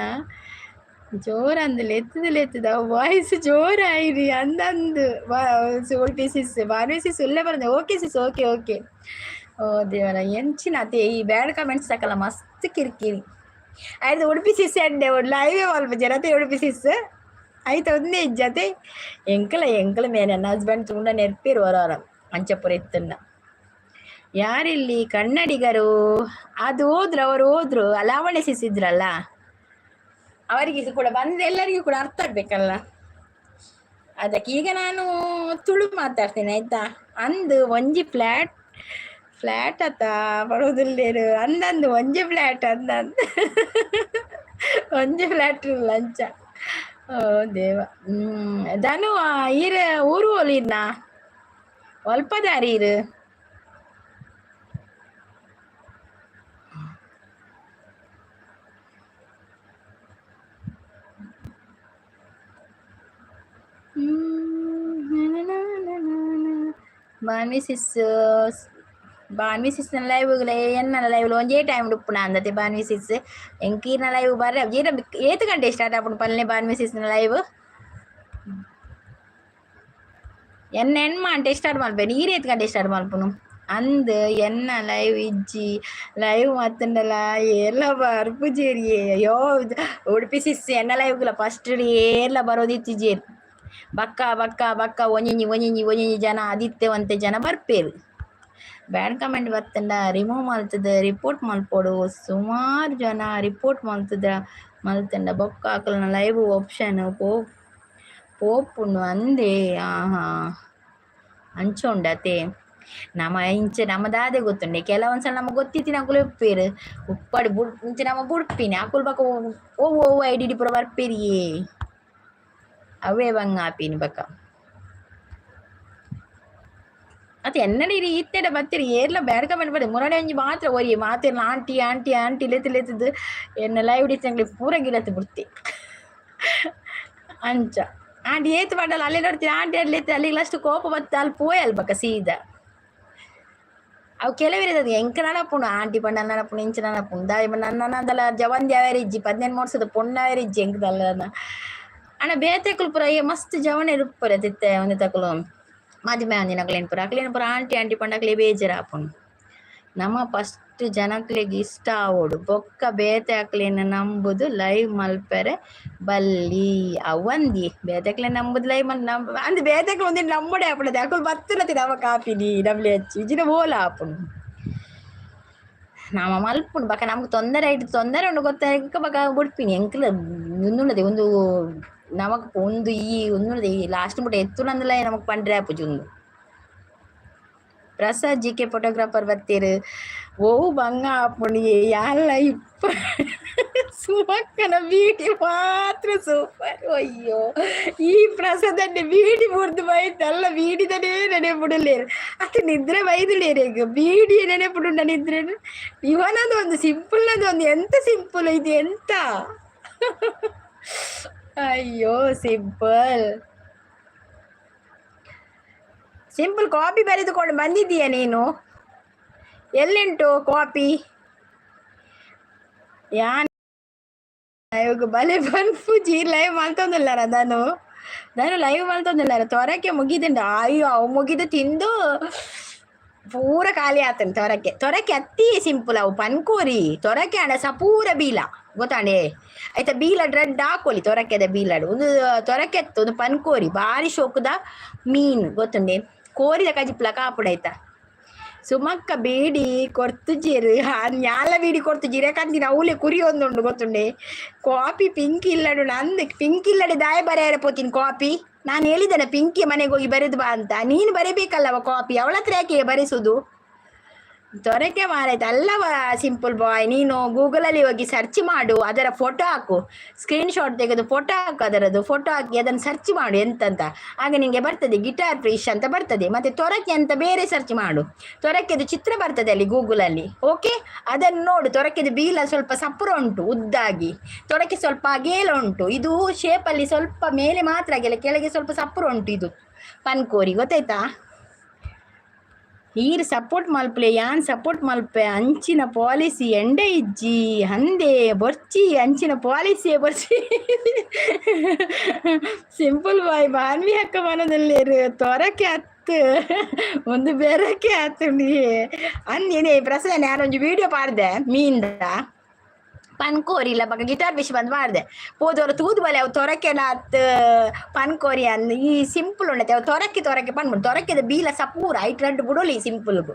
A: ಜೋರ ಅಂದ್ ಲೆತ್ತದ ಲೆತ್ತದ ಅವು ವಾಯ್ಸ್ ಜೋರಾಯಿನಿ ಅಂದಂದು. ಉಡುಪಿ ಸಿಸ್, ಭಾನ್ವಿ ಸಿಸ್ ಉಲ್ಲೆ ಬರಂದೆ. Okay sis, okay okay. ಓ ದೇವರ, ಎಂಚಿನ ಅದೇ ಈ ಬ್ಯಾಡ್ ಕಮೆಂಟ್ಸ್ ಸಾಕಲ್ಲ, ಮಸ್ತ್ ಕಿರಿಕಿರಿ ಆಯ್ತು. ಉಡುಪಿ ಸಿಸ್ ಎಡ್ಡೆ ಲೈವೇ ಮಲ್ಪ ಜನತೆ. ಉಡುಪಿ ಸಿಸ್ ಆಯ್ತು, ಒಂದೇ ಇಜ್ಜತೆ. ಎಂಕಲ ಎಂಕಲ ಮೇಲೆ ನನ್ನ ಹಸ್ಬೆಂಡ್ ತೂಂಡ ನೆರ್ಪೇರು ಹೊರ ಅಂಚಪುರ ಇತ್ತನ್ನ. ಯಾರಿಲ್ಲಿ ಕನ್ನಡಿಗರು? ಅದು ಹೋದ್ರು, ಅವರು ಹೋದ್ರು. ಲಾವಣ್ಯ ಸಿಸ್ ಇದ್ರಲ್ಲ, ಅವರಿಗೆ ಕೂಡ ಬಂದ ಎಲ್ಲರಿಗೂ ಕೂಡ ಅರ್ಥ ಆಗ್ಬೇಕಲ್ಲ, ಅದಕ್ಕೆ ಈಗ ನಾನು ತುಳು ಮಾತಾಡ್ತೇನೆ, ಆಯ್ತಾ? ಅಂದು ಒಂಜಿ ಫ್ಲಾಟ್ ಫ್ಲಾಟ್ ಅತ್ತ ಪಡೋದಿಲ್ಲೇರು ಅಂದಂದು ಒಂಜಿ ಫ್ಲಾಟ್ ಅಂದಂದು ಒಂಜಿ ಫ್ಲಾಟ್ ಲಂಚ. ಓ ದೇವ. ಧನು ಈರ ಊರು ಓಲಿರ್ನ ಒಲ್ಪದಾರಿ ಇರು. ಭಾನ್ವಿ ಸಿಸ್, ಭಾನ್ವಿ ಸಿಸ್ನ ಲೈವ್ ಎನ್ನ ಲೈವ್ ಒಂಜೇ ಟೈಮ್ ಉಪ್ಪುನ ಅಂದತೆ. ಭಾನ್ವಿ ಸಿಸ್ ಎಂಕೀರ್ನ ಲೈವ್ ಬರ್ರೆ ಜೀರ ಏತ್ ಗಂಟೆ ಸ್ಟಾರ್ಟ್ ಆಪುಂಡು ಪಲ್ನೆ ಭಾನ್ವಿ ಸಿಸ್ನ ಲೈವ್? ಎನ್ನ ಎಣ್ಮ ಗಂಟೆ ಸ್ಟಾರ್ಟ್ ಮಲ್ಪೇನು, ಈರ್ ಏತ್ ಗಂಟೆ ಸ್ಟಾರ್ಟ್ ಮಲ್ಪುನು? ಅಂದ್ ಎನ್ನ ಲೈವ್ ಇಜ್ಜಿ, ಲೈವ್ ಮತ್ತುಂಡಲ ಏರ್ಲ ಬರ್ಪುಜೆರಿಯೇ. ಅಯ್ಯೋ ಉಡುಪಿ ಸಿಸ್, ಎನ್ನ ಲೈವ್ಗುಲ ಫಸ್ಟ್ ಏರ್ಲ ಬರೋದಿತ್ತಿಜೇರ್. ಬಕ್ಕ ಬಕ್ಕ ಬಕ್ಕ ಒಂಜಿಂಜಿ ಒಂಜಿಂಜಿ ಒಂಜಿಂಜಿ ಜನ ಆದಿತ್ತೆ ಒಂತೆ ಜನ ಬರ್ಪೇರು. ಬ್ಯಾಡ್ ಕಮೆಂಟ್ ಬತ್ತಂಡ ರಿಮೂವ್ ಮಲ್ತದ ರಿಪೋರ್ಟ್ ಮಲ್ಪೊಡು. ಸುಮಾರು ಜನ ರಿಪೋರ್ಟ್ ಮಲ್ತದ ಮಲ್ತಂಡ ಬೊಕ್ಕ ಅಕಲ್ನ ಲೈವ್ ಆಪ್ಷನ್ ಪೋಪುಂಡು ಅಂದೇ. ಆಹಾ, ಅಂಚ ಉಂಡತೆ. ನಮ ಇಂಚ ನಮ್ಮ ದಾದೆ ಗೊತ್ತುಂಡೆ, ಕೆಲವೊಂದ್ಸಲ ನಮಗೆ ಗೊತ್ತಿತ್ತಿನ ಅಕುಲು ಉಪ್ಪೇರು ಉಪ್ಪಡಿ ಬುಡ್ ಇಂಚ ನಮ್ಮ ಬುಡ್ಪಿನಿ. ಅಕುಲು ಬಕ ಓ ಓ I D ಪೂರ ಬರ್ಪೇರಿಯೇ, ಅವೇ ಬಂಗ ಆಪಿನಿ ಬಕ. ಅತ್ತೆ ಎನ್ನಡಿ ಇತ್ತೆಡ ಬತ್ತೀರಿ ಏರ್ಲ ಬ್ಯಾಡ್ ಕಮೆಂಟ್ ಬಡೆ ಮುರಡೆ ಒಂಜಿ ಮಾತ್ರ ಒರಿ ಮಾತಿರ್ಲ aunty aunty aunty ಲೆತ್ತು ಲೆತ್ತದು ಎನ್ನ ಲೈವ್ ಡಿಸಂಗ್ಲಿ ಪೂರ ಗಿಡತ್ತು ಬಿಡ್ತಿ. ಅಂಚ ಆಂಟಿ ಏತ್ ಪಂಡಲ ಅಲ್ಲೇ ನೋಡ್ತೀನಿ ಆಂಟಿ ಅಲ್ಲಿ ಅಲ್ಲಿಗೆ ಅಷ್ಟು ಕೋಪ ಬತ್ತ ಅಲ್ಲಿ ಪೋಯಲ್ ಬಕ್ಕ ಸೀದಾ. ಅವು ಕೆಲವೇರು ಎಂಕ ನಡಪುಂಡು ಆಂಟಿ ಪಂಡ ನಡಪುಂಡು ಇಂಚ ನಡಪುಂಡು ದಾಯಿ ನನ್ನ ಜವಂದಿ ಅವೇರ್ ಇಜ್ಜಿ 18 ವರ್ಷದ ಪೊಣ್ಣಾವೇರ್ ಇಜ್ಜಿ ಎಂಕದಲ್ಲ. ಅಣ್ಣ ಬೇತೆಕುಲು ಪೂರ ಮಸ್ತ್ ಜವನ ಇರುಪ್ಪರೆ ತಿತ್ತೆ ಒಂದೆ ತಕುಲು ಮದಿಮೆ ಆಂದಿನಕುಲು ಪೂರ ಅಕ್ಲೇನು ಪೂರ ಆಂಟಿ ಆಂಟಿ ಪಂಡ ಅಕ್ಲೆ ಬೇಜಾರಾಪುಂಡು. ನಮ್ಮ ಫಸ್ಟ್ ಜನಕ್ಲೆಗ್ ಇಷ್ಟ ಆವೊಡು, ಬೊಕ್ಕ ಬೇತೆ ಅಕ್ಲೆನ್ ನಂಬುದು ಲೈವ್ ಮಲ್ಪೆರೆ ಬಲ್ಲಿ ಅವಂದಿ. ಬೇತೆಕ್ಲೆ ನಂಬುದು ಲೈವ್ ಮಲ್ ನಂಬ ಅಂದ್ ಬೇತೆಕ್ಲು ಒಂದಿನ ನಂಬುಡೆ ಆಪುಂಡು. ಅಕುಲು ಬತ್ತುನತಿ ನಮ ಕಾಪಿನಿ ಡಬ್ಲ್ಯೂ ಎಚ್ ಇಜಿನ ಓಲ ಆಪುಂಡು. ನಾಮ ಮಲ್ಪುಂಡು ಬೊಕ ನಮ್ಗೆ ತೊಂದರೆ ಆಯ್ತು, ತೊಂದರೆ ಉಂಡು ಗೊತ್ತಾಯ್ಕ ಬೊಕ ಬುಡ್ಪಿನಿ. ಎಂಕ್ಲ ಉಂದುಂಡದೆ ಒಂದು ನಮಕ್ ಒಂದು ಈ ಉಂದುಂಡದೆ ಈ ಲಾಸ್ಟ್ ಮುಟ ಎತ್ತುನಂದಲ ನಮಕ್ ಪಂಡ್ರೆ ಆಪುಜಿ ಉಂದು. Prasad G K photographer ಬತ್ತೀರು. ಓ ಬಂಗ ಆಪುಂಡು ಯಾಲ್ಲ ಇಪ್ಪ ಸುಮಕ್ಕನ ಬೀಟಿ ಮಾತ್ರ ಸೂಪರ್. ಅಯ್ಯೋ, ಈ ಪ್ರಸಾದನ್ನೇ ಬೀಡಿ ಮುರಿದು ಬೈತಲ್ಲ, ಬೀಡಿದನೇ ನೆನೆಪುಡಲೇರು ಅತ್ತ ನಿದ್ರೆ ಬೈದುಳೇರು. ಈಗ ಬೀಡಿ ನೆನೆಪುಡುಂಡ ನಿದ್ರೆ. ಇವನದು ಒಂದು ಸಿಂಪಲ್ನದು ಒಂದು ಎಂತ ಸಿಂಪಲ್ ಇದು ಎಂತ. ಅಯ್ಯೋ simple simple copy ಬರೆದುಕೊಂಡು ಬಂದಿದ್ದೀಯ ನೀನು? ಎಲ್ಲಿಂಟು ಕಾಪಿ? ಯಾನ್ ಇವಾಗ ಬಲೆ ಪನ್ಪುಜಿ ಲೈವ್ ಮಲ್ತೊಂದುಲ್ಲಾರ ನಾನು ನಾನು ಲೈವ್ ಮಲ್ತೊಂದುಲ್ಲಾರ ತೊರಕೆ ಮುಗಿದುಂಡು. ಅಯ್ಯೋ, ಅವು ಮುಗಿದು ತಿಂದು ಪೂರ ಖಾಲಿ ಆತನ್ ತೊರಕೆ. ತೊರಕೆ ಅತಿ ಸಿಂಪಲ್ ಅವು ಪನ್ಕೋರಿ ತೊರಕೆ ಆಂಡ ಸಪೂರ ಬೀಲ ಗೊತ್ತಾಂಡೆ ಆಯ್ತಾ? ಬೀಲ ರೆಡ್ ಹಾಕೋಲಿ ತೊರಕೆದ ಬೀಲಡ್ ಒಂದು ತೊರಕೆ ಒಂದು ಪನ್ಕೋರಿ ಬಾರಿ ಶೋಕುದ ಮೀನ್ ಗೊತ್ತುಂಡೆ. ಕೋರಿದ ಕಜಿಪ್ಲ ಕಾಪುಡಾಯ್ತಾ? ಸುಮಕ್ಕ ಬೀಡಿ ಕೊರ್ತುಜೀರು ನ್ಯಾಲ ಬೀಡಿ ಕೊರ್ತುಜೀರೆ ಕಂದಿನ ಅವಲೆ ಕುರಿ ಒಂದುಂಡು ಗೊತ್ತುಂಡೆ. ಕಾಪಿ ಪಿಂಕ್ ಇಲ್ಲಡು ನಂದು ಪಿಂಕ್ ಇಲ್ಲಡೆ ದಾಯ ಬರೆಯರೆ ಪೋತೀನಿ ಕಾಪಿ. ನಾನು ಹೇಳಿದ್ದೇನೆ ಪಿಂಕಿ ಮನೆಗೆ ಹೋಗಿ ಬರೆದು ಬಾ ಅಂತ. ನೀನು ಬರೀಬೇಕಲ್ಲವ ಕಾಪಿ, ಅವಳ ಹತ್ರ ಯಾಕೆ ಬರೆಸುದು? ತೊರಕೆ ಮಾರಾಯ್ತು ಅಲ್ಲ ಸಿಂಪಲ್ ಬಾಯ್. ನೀನು ಗೂಗಲಲ್ಲಿ ಹೋಗಿ ಸರ್ಚ್ ಮಾಡು, ಅದರ ಫೋಟೋ ಹಾಕು, ಸ್ಕ್ರೀನ್ ಶಾಟ್ ತೆಗೆದು ಫೋಟೋ ಹಾಕು, ಅದರದ್ದು ಫೋಟೋ ಹಾಕಿ ಅದನ್ನು ಸರ್ಚ್ ಮಾಡು ಎಂತಂತ. ಆಗ ನಿನಗೆ ಬರ್ತದೆ, ಗಿಟಾರ್ ಫಿಶ್ ಅಂತ ಬರ್ತದೆ. ಮತ್ತೆ ತೊರಕೆ ಅಂತ ಬೇರೆ ಸರ್ಚ್ ಮಾಡು, ತೊರಕೆದು ಚಿತ್ರ ಬರ್ತದೆ ಅಲ್ಲಿ ಗೂಗಲಲ್ಲಿ. ಓಕೆ, ಅದನ್ನು ನೋಡು. ತೊರಕೆದು ಬೀಲ ಸ್ವಲ್ಪ ಸಪುರ ಉಂಟು ಉದ್ದಾಗಿ, ತೊರಕೆ ಸ್ವಲ್ಪ ಅಗೇಲ ಉಂಟು. ಇದು ಶೇಪಲ್ಲಿ ಸ್ವಲ್ಪ ಮೇಲೆ ಮಾತ್ರ ಅಗೆಲ, ಕೆಳಗೆ ಸ್ವಲ್ಪ ಸಪುರ ಉಂಟು. ಇದು ಪನ್ಕೋರಿ, ಗೊತ್ತಾಯ್ತಾ? ಈರ್ ಸಪೋರ್ಟ್ ಮಲ್ಪಲೆ, ಯಾನ್ ಸಪೋರ್ಟ್ ಮಲ್ಪೆ. ಅಂಚಿನ ಪಾಲಿಸಿ ಎಂಡೆ ಇಜ್ಜಿ ಅಂದೆ, ಬೊರ್ಚಿ, ಅಂಚಿನ ಪಾಲಿಸಿಯೇ ಬೊರ್ಚಿ. ಸಿಂಪಲ್ ಬಾಯ್, ಬಾನ್ವಿ ಅಕ್ಕ ಮನದಲ್ಲೇರು. ತೊರಕೆ ಅತ್ತು ಒಂದು ಬೆರಕೆ ಆತುಂಡಿ ಅಂದಿನೇ ಪ್ರಸನ್ನ. ಯಾರೊಂಜಿ ವಿಡಿಯೋ ಪಾಡ್ದೆ ಮೀನ್ದ ಪನ್ಕೋರಿ ಇಲ್ಲ ಬಗ ಗಿಟಾರ್ ಫಿಶ್ ಬಂದ್ ಮಾಡಿದೆ. ಪೋದವರು ತೂದು ಬಲೆ ಅವು ತೊರಕೆಲ ಅತ್ ಪನ್ಕೋರಿ ಅಂದ್. ಈ ಸಿಂಪಲ್ ಉಂಡತೆ, ಅವು ತೊರಕೆ ತೊರಕೆ ಪನ್ಪುಂಡು. ತೊರಕೆದ ಬೀಲ ಸಪೂರ, ಐಟ್ ರಡ್ಡ್ ಬುಡೊಲಿ ಸಿಂಪಲ್ಗು.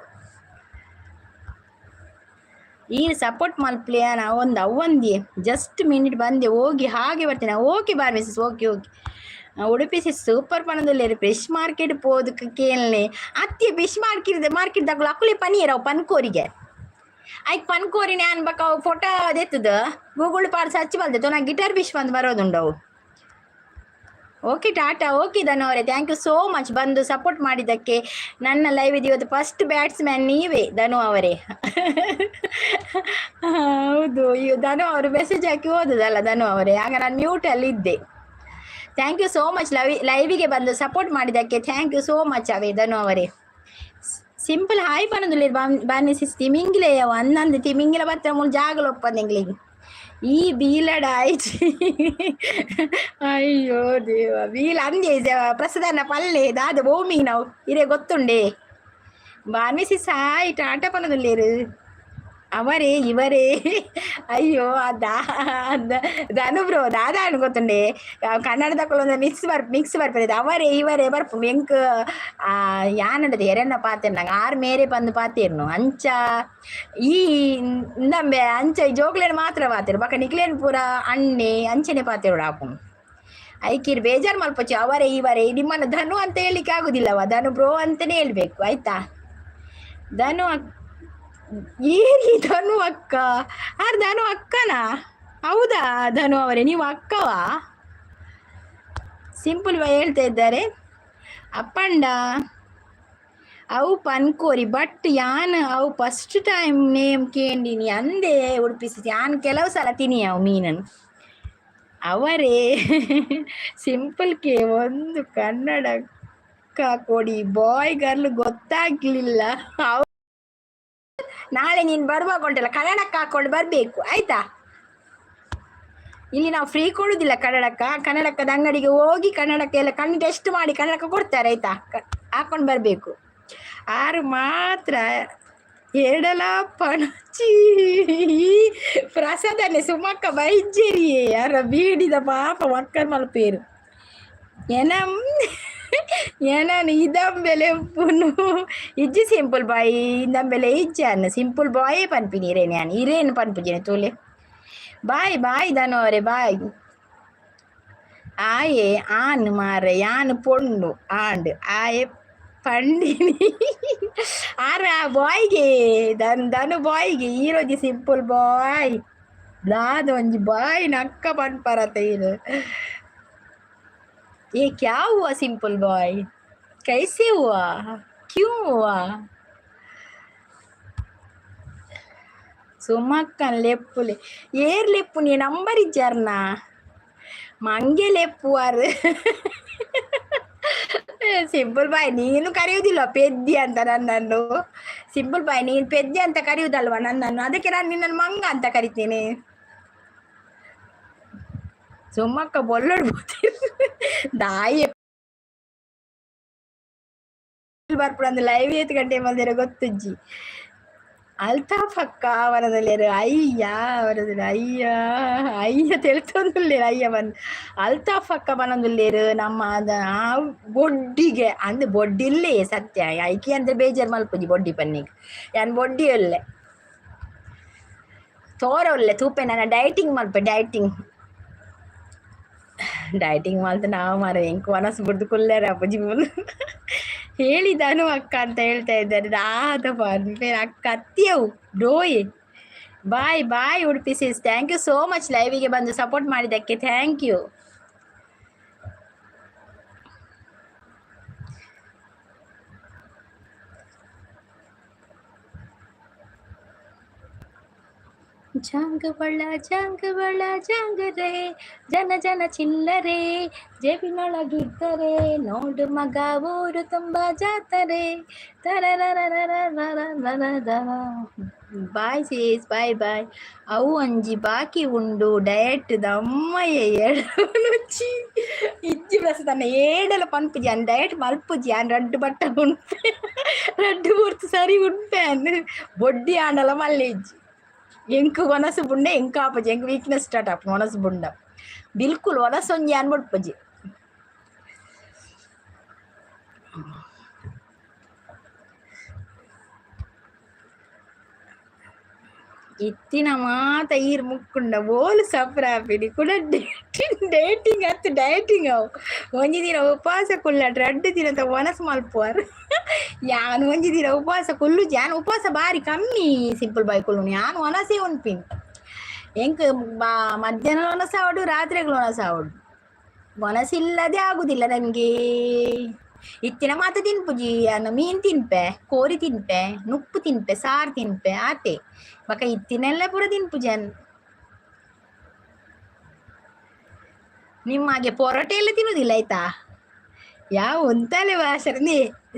A: ಈ ಸಪೋರ್ಟ್ ಮಲ್ಪ್ಲೆ ಒಂದು ಅವ್ವಂದಿ. ಜಸ್ಟ್ ಮಿನಿಟ್ ಬಂದೆ, ಹೋಗಿ ಹಾಗೆ ಬರ್ತೇನೆ. ಓಕೆ ಬಾರ್ missus, okay okay. Udupi sis super ಪನೊಂದುಲ್ಲೆರ್. ಫಿಶ್ ಮಾರ್ಕೆಟ್ ಪೋದು ಕೇಳ್ನೆ ಅತ್ತಿ. ಫಿಶ್ ಮಾರ್ಕೆಟ್ ಮಾರ್ಕೆಟ್ ದಕುಲು ಅಕುಲೆ ಪನಿಯೆರ್ ಅವು ಪನ್ಕೋರಿಗೆ. ಐಕ್ ಪನ್ಕೋರಿನ ಯಾನ್ ಬೊಕ ಅವು ಫೋಟೋ ದೆತ್ತುದು ಗೂಗಲ್ ಪಾಡ್ ಸರ್ಚ್ ಮಲ್ತೆ ತೋನ, ಗಿಟಾರ್ ಫಿಶ್ ಬಂದು ಬರೋದುಂಡು ಅವು. ಓಕೆ ಟಾಟಾ. ಓಕೆ ಧನು ಅವರೇ, thank you so much ಬಂದು ಸಪೋರ್ಟ್ ಮಾಡಿದ್ದಕ್ಕೆ. ನನ್ನ ಲೈವ್ ಇದು ಇವತ್ತು ಫಸ್ಟ್ ಬ್ಯಾಟ್ಸ್ಮ್ಯಾನ್ ನೀವೇ ಧನು ಅವರೇ. ಹೌದು, ಈ ಧನು ಅವರು ಮೆಸೇಜ್ ಹಾಕಿ ಓದುದಲ್ಲ ಧನು ಅವರೇ, ಆಗ ನಾನು ಮ್ಯೂಟಲ್ಲಿ ಇದ್ದೆ. Thank you so much, ಲೈವಿಗೆ ಬಂದು ಸಪೋರ್ಟ್ ಮಾಡಿದ್ದಕ್ಕೆ thank you so much ಅವೇ ಧನು ಅವರೇ. ಸಿಂಪಲ್ ಹಾಯ್ ಪನೊಂದುಲ್ಲೆರ್ ಬಾನಿ ಸಿಸ್. ತಿಮಿಂಗಿಲೆ ಅವು ಅನ್ನಂದು ತಿಮಿಂಗಿಲ ಬತ್ತ ಮೂಲು ಜಾಗಲ ಒಪ್ಪಂದು ಎಂಕ್ಲೆಗ್. ಈ ಬೀಲಡ ಆಯ್ತು. ಅಯ್ಯೋ ದೇವ, ಬೀಲ ಅಂದೆ ಪ್ರಸಾದನ ಪಲ್ಲೆ ದಾದ ಭೂಮಿ ನಾವು ಇರೇ ಗೊತ್ತುಂಡೆ. ಬಾನ್ವಿ ಸಿಸ್ ಹಾಯ್, ಟಾಟಾ ಪನೊಂದುಲ್ಲೆರ್. ಅವರೇ ಇವರೇ? ಅಯ್ಯೋ, ಅದಾ ಧನು ಬ್ರೋ, ದಾದ ಗೊತ್ತುಂಡೆ. ಕನ್ನಡದಕ್ಕಲು ಮಿಕ್ಸ್ ಬರ್ ಮಿಕ್ಸ್ ಬರ್ಪದೆ. ಅವರೇ ಇವರೇ ಬರ್ಪುಂಡು. ಎಂಕ್ ಯಾನಂಡದ ಎರೆನ್ನ ಪಾತೆರ್ನಾಗ ಆರ್ ಮೇರೆ ಬಂದು ಪಾತೆರ್ನು. ಅಂಚ ಈ ಇಂದಂಬೆ ಅಂಚ ಈ ಜೋಕ್ಲೇನ್ ಮಾತ್ರ ಪಾತೆರು, ಬೊಕ ನಿಕ್ಲೇನ್ ಪೂರ ಅಣ್ಣೆ ಅಂಚನೆ ಪಾತೆರೋಡು ಆಪುಂಡು. ಐಕಿರ್ ಬೇಜಾರು ಮಲ್ಪೊಚ್ಚಿ. ಅವರೇ ಇವರೇ, ನಿಮ್ಮನ್ನು ಧನು ಅಂತ ಹೇಳಲಿಕ್ಕೆ ಆಗುದಿಲ್ಲವ, ಧನು ಬ್ರೋ ಅಂತಾನೆ ಹೇಳ್ಬೇಕು, ಆಯ್ತಾ? ಧನು ಅಕ್ ಏರಿ ಧನು ಅಕ್ಕ ಆರ್ ಧನು ಅಕ್ಕನಾ? ಹೌದಾ ಧನು ಅವರೇ, ನೀವು ಅಕ್ಕವಾ? ಸಿಂಪಲ್ ಹೇಳ್ತಾ ಇದ್ದಾರೆ ಅಪ್ಪಂಡ ಅವು ಪನ್ಕೋರಿ. ಬಟ್ ಯಾನ್ ಅವು ಫಸ್ಟ್ ಟೈಮ್ ನೇಮ್ ಕೇಂಡಿನಿ ಅಂದೇ. ಉಡುಪಿ ಯಾನ್ ಕೆಲವು ಸಲ ತಿನಿ ಅವು ಮೀನನ್ನು. ಅವರೇ ಸಿಂಪಲ್ ಕೆ ಒಂದು ಕನ್ನಡಕ ಕೊಡಿ. ಬಾಯ್ ಗರ್ಲ್ ಗೊತ್ತಾಗ್ಲಿಲ್ಲ. ನಾಳೆ ನೀನು ಬರುವಾಗ ಉಂಟಲ್ಲ, ಕನ್ನಡಕ ಹಾಕೊಂಡು ಬರಬೇಕು, ಆಯ್ತಾ? ಇಲ್ಲಿ ನಾವು ಫ್ರೀ ಕೊಡುದಿಲ್ಲ ಕನ್ನಡಕ. ಕನ್ನಡಕದ ಅಂಗಡಿಗೆ ಹೋಗಿ ಕನ್ನಡಕ ಎಲ್ಲ ಕಣ್ಣು ಟೆಸ್ಟ್ ಮಾಡಿ ಕನ್ನಡಕ ಕೊಡ್ತಾರೆ, ಆಯ್ತಾ? ಹಾಕೊಂಡು ಬರಬೇಕು. ಆರು ಮಾತ್ರ ಎರಡಲ ಪಣಚಿ ಪ್ರಸಾದನೆ. ಸುಮಕ್ಕ ಬೈಜೇರಿಯೇ ಯಾರ ಬೀಡಿದ ಪಾಪ ಮಕ್ಕಳ ಮಲ್ಪೇರು. ಏನಂ ಏನನು ಇದಂಬೆಲೆ ಉಪ್ಪುನು ಇಜ್ಜಿ ಸಿಂಪಲ್ ಬಾಯ್, ಇಂದಂಬೆಲೆ ಇಜ್ಜಿ ಅನ್ನ. ಸಿಂಪಲ್ ಬಾಯೇ ಪನ್ಪಿನಿ ಇರೇನೆ ಯಾನ್, ಇರೇನು ಪನ್ಪುಜಿನ ತೂಲೆ. ಬಾಯ್ ಬಾಯ್ ಧನು ಅವರೇ, ಬಾಯ್. ಆಯೆ ಆನ್ ಮಾರೆ, ಯಾನ್ ಪೊಣ್ಣು ಆಂಡ್ ಆಯೆ ಪಂಡಿನಿ. ಆರ ಬಾಯ್ಗೆ ಧನು, ಧನು ಬಾಯ್ಗೆ ಈರೋಜಿ ಸಿಂಪಲ್ ಬಾಯ್ ದಾದ ಒಂಜಿ ಬಾಯ್ ನಕ್ಕ ಪನ್ಪರತ ಇರು. ये क्या हुआ सिंपल बॉय? कैसे हुआ? क्यों हुआ? ಸುಮಕ್ಕನ್ ಲೆಪ್ಪುಲೆ. ಏರ್ ಲೆಪ್ಪು? ನೀ ನಂಬರ್ ಇಜ್ಜಾರ್ನ? ಮಂಗೆ ಲೆಪ್ಪುವಾರು. ಸಿಂಪಲ್ ಬಾಯ್, ನೀನು ಕರೆಯುವುದಿಲ್ಲ ಪೆದ್ದಿ ಅಂತ ನನ್ನನ್ನು? ಸಿಂಪಲ್ ಬಾಯ್, ನೀನು ಪೆದ್ದಿ ಅಂತ ಕರೆಯುವುದಲ್ವಾ ನನ್ನನ್ನು? ಅದಕ್ಕೆ ನಾನು ನಿನ್ನನ್ನು ಮಂಗ ಅಂತ ಕರಿತೇನೆ. ಸುಮ್ಮಕ್ಕ ಬೊಲ್ಲೊಡು ದಾಯಿ ಬರ್ಪುಂಡು. ಲೈವ್ ಏತ್ ಗಂಟೆ ಮಲ್ದೆರ ಗೊತ್ತುಜ್ಜಿ. ಅಲ್ತಾಫ್ ಅಕ್ಕ ವನದಲ್ಲೇರು. ಅಯ್ಯ ವನದಲ್ಲಿ ಅಯ್ಯ ಅಯ್ಯ ತೆಳ್ತೊಂದುಲ್ಲೇರು. ಅಯ್ಯ ಬಂದು ಅಲ್ತಾಫ್ ಅಕ್ಕ ಬನೊಂದುಲ್ಲೇರು. ನಮ್ಮ ಆ ಬೊಡ್ಡಿಗೆ ಅಂದ್ ಬೊಡ್ಡಿಲ್ಲೇ ಸತ್ಯ. ಐಕಿ ಅಂದ್ರೆ ಬೇಜಾರು ಮಲ್ಪುಜಿ ಬೊಡ್ಡಿ ಪನ್ನಿಗ್. ಯಾನ್ ಬೊಡ್ಡಿ ಒಲ್ಲೆ, ತೋರ ಒಲ್ಲೆ ತೂಪೆ. ನನ್ನ ಡೈಟಿಂಗ್ ಮಲ್ಪೆ, ಡೈಟಿಂಗ್ ಡೈಟಿಂಗ್ ಮಲ್ತ್ ನಾವು ಮಾರೆ. ಎಂಕ್ ವನಸ್ ಬುಡ್ದು ಕುಲ್ಲೆರ ಅಪ್ಪುಜಿ ಮೂಲು. ಹೇಳಿದಾನು ಅಕ್ಕ ಅಂತ ಹೇಳ್ತಾ ಇದ್ದಾರೆ. ದಾದ ಬೇರೆ ಅಕ್ಕ ಅತ್ತಿಯವು ಡೋಯ್. Bye bye Udupi sis, thank you so much ಲೈವಿಗೆ ಬಂದು ಸಪೋರ್ಟ್ ಮಾಡಿದ್ದಕ್ಕೆ thank you. ಜಾಂಗಬಳ ಜಾಂಗಬಳ ಜಾಂಗರೆ ಜನ ಜನ ಚಿಲ್ಲರೆ ಜೇಬಿನೊಳಗಿದ್ದರೆ ನೋಡು ಮಗ ಊರು ತುಂಬ ಜಾತ್ರೆ. Bye sis, bye bye. ಅವು ಒಂಜಿ ಬಾಕಿ ಉಂಡು ಡಯಟ್ ದಮ್ಮಯ್ಯ ಏಡನುಚ್ಚಿ ಇಜ್ಜಿ ಪ್ಲಸ್ ತನ್ನ ಏಡಲ ಪನ್ಪುಜಿ ಅನ್ ಡಯಟ್ ಮಲ್ಪುಜಿ ಅನ್ ರಡ್ಡು ಬಟ್ಟ ಉಂಪೆ ರಡ್ಡು ಪೊರ್ತು ಸರಿ ಉಂಪೆ ಅನ್ ಬೊಡ್ಡಿ ಆಂಡಲ ಮಲ್ಲೆ ಇಜ್ಜಿ. ಎಂಕ್ ಒನಸು ಬುಂಡೆ ಎಂಕ್ ಆಪುಜಿ, ಎಂಕ್ ವೀಕ್ನೆಸ್ ಸ್ಟಾರ್ಟ್ ಆಪುಂಡು ಒನಸು ಬುಂಡ ಬಿಲ್ಕುಲ್ ಒನಸು ಒಂಜಿ ಆನ್ ಬುಡ್ಪುಜಿ. ಇತ್ತಿನ ಮಾತ ಈರ್ ಮುಕ್ಕುಂಡ ಓಲು ಸಫರ್ ಆಪಿನಿ ಕುಡ ಡೇಟಿಂಗ್ ಡೇಟಿಂಗ್ ಅತ್ತು ಡಯಟಿಂಗ್ ಅವು. ಒಂಜಿ ದಿನ ಉಪವಾಸ ಕುಲ್ಲಡ್ ರಡ್ಡ್ ದಿನತ ಒನಸ್ ಮಲ್ಪುವರ್. ಯಾನ್ ಒಂಜಿ ದಿನ ಉಪವಾಸ ಕುಲ್ಲುಜಿ, ಯಾನ್ ಉಪವಾಸ ಬಾರಿ ಕಮ್ಮಿ ಸಿಂಪಲ್ ಬಾಯ್ ಕುಲ್ಲುನು. ಯಾನ್ ಒನಸೇ ಉನ್ಪಿನಿ. ಎಂಕ್ ಬಾ ಮಧ್ಯಾಹ್ನ ಒನಸ ಆವಡು, ರಾತ್ರೆಗ್ಲ ಒನಸ ಆವಡು, ಒನಸಿಲ್ಲದೆ ಆಗುದಿಲ್ಲ ನನ್ಗೆ. ಇತ್ತಿನ ಮಾತ ತಿನ್ಪುಜಿ ಯಾನ್, ಮೀನ್ ತಿನ್ಪೆ, ಕೋರಿ ತಿನ್ಪೆ, ನುಪ್ಪು ತಿನ್ಪೆ, ಸಾರು ತಿನ್ಪೆ ಆತೆ. ಬೊಕ ಇತ್ತಿನೆಲ್ಲ ಪೂರ ತಿನ್ಪುಜಿ ಯಾನ್. ನಿಮ್ಮ ಹಾಗೆ ಪೊರೋಟ ಎಲ್ಲ ತಿನ್ನುದಿಲ್ಲ ಆಯ್ತಾ. ಯಾವ ಉಂತಲೆ ಭಾಷೆ ನೀ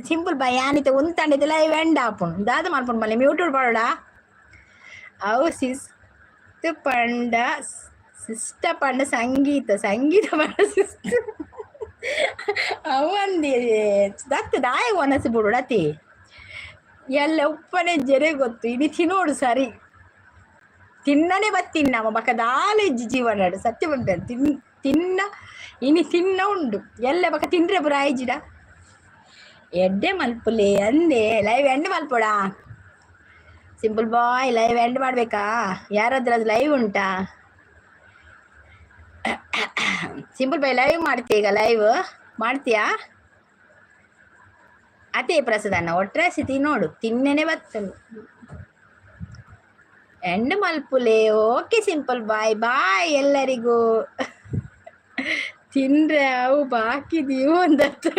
A: ಸಿಂಪಲ್ ಬಾಯ್ ಯಾನಿತ ಉಂತಂಡಿದ್ದೆಲ್ಲ ವೆಂಡ ಆಪುಂಡು ದಾದ ಮಲ್ಪುಂಡು ಮಲ್ಲೆ ಮ್ಯೂಟುಡ್ ಪಾಡೋಡ. ಅವು ಶಿಸ್ತು ಪಂಡ ಶಿಷ್ಟ ಪಂಡ ಸಂಗೀತ ಸಂಗೀತ ಪಂಡ ಶಿಸ್ತು ಅವು ಅಂದಿ ದತ್ತು ದಾಯ ಒನಸು ಬಿಡುಡತಿ ಎಲ್ಲ ಉಪ್ಪನೆ ಜರೆ ಗೊತ್ತು ಇನಿ ತಿನ್ನೋಡು ಸರಿ ತಿನ್ನನೆ ಬತ್ತಿನ ನಮ್ಮ ಬಕ ದಾಲ ಇಜ್ಜಿ ಜೀವನಡು ಸತ್ಯ ಬಂಪೆ ತಿನ್ನ ಇನಿ ತಿನ್ನ ಉಂಡು ಎಲ್ಲ ಬಕ ತಿಂದ್ರೆ ಪುರ ಆಯ್ಜಿಡ ಎಡ್ಡೆ ಮಲ್ಪುಲೆ ಅಂದೆ. ಲೈವ್ ಎಂಡ್ ಮಲ್ಪೋಡ ಸಿಂಪಲ್ ಬಾಯ್, ಲೈವ್ ಎಂಡ್ ಮಾಡ್ಬೇಕಾ? ಯಾರಾದ್ರೂ ಅದು ಲೈವ್ ಉಂಟಾ? ಸಿಂಪಲ್ ಬಾಯ್ ಲೈವ್ ಮಾಡ್ತೀಯ? ಈಗ ಲೈವ್ ಮಾಡ್ತೀಯಾ? ಅದೇ ಪ್ರಸಾದಣ್ಣ ಒಟ್ರಾಸಿ ತಿನ್ನೋಡು ತಿನ್ನೇನೆ ಬತ್ತನು ಎಂಡ್ ಮಲ್ಪುಲೆ. ಓಕೆ ಸಿಂಪಲ್ ಬಾಯ್, ಬಾಯ್ ಎಲ್ಲರಿಗೂ. ತಿಂದ್ರೆ ಅವು ಬಾಕಿ ಒಂದತ್ತು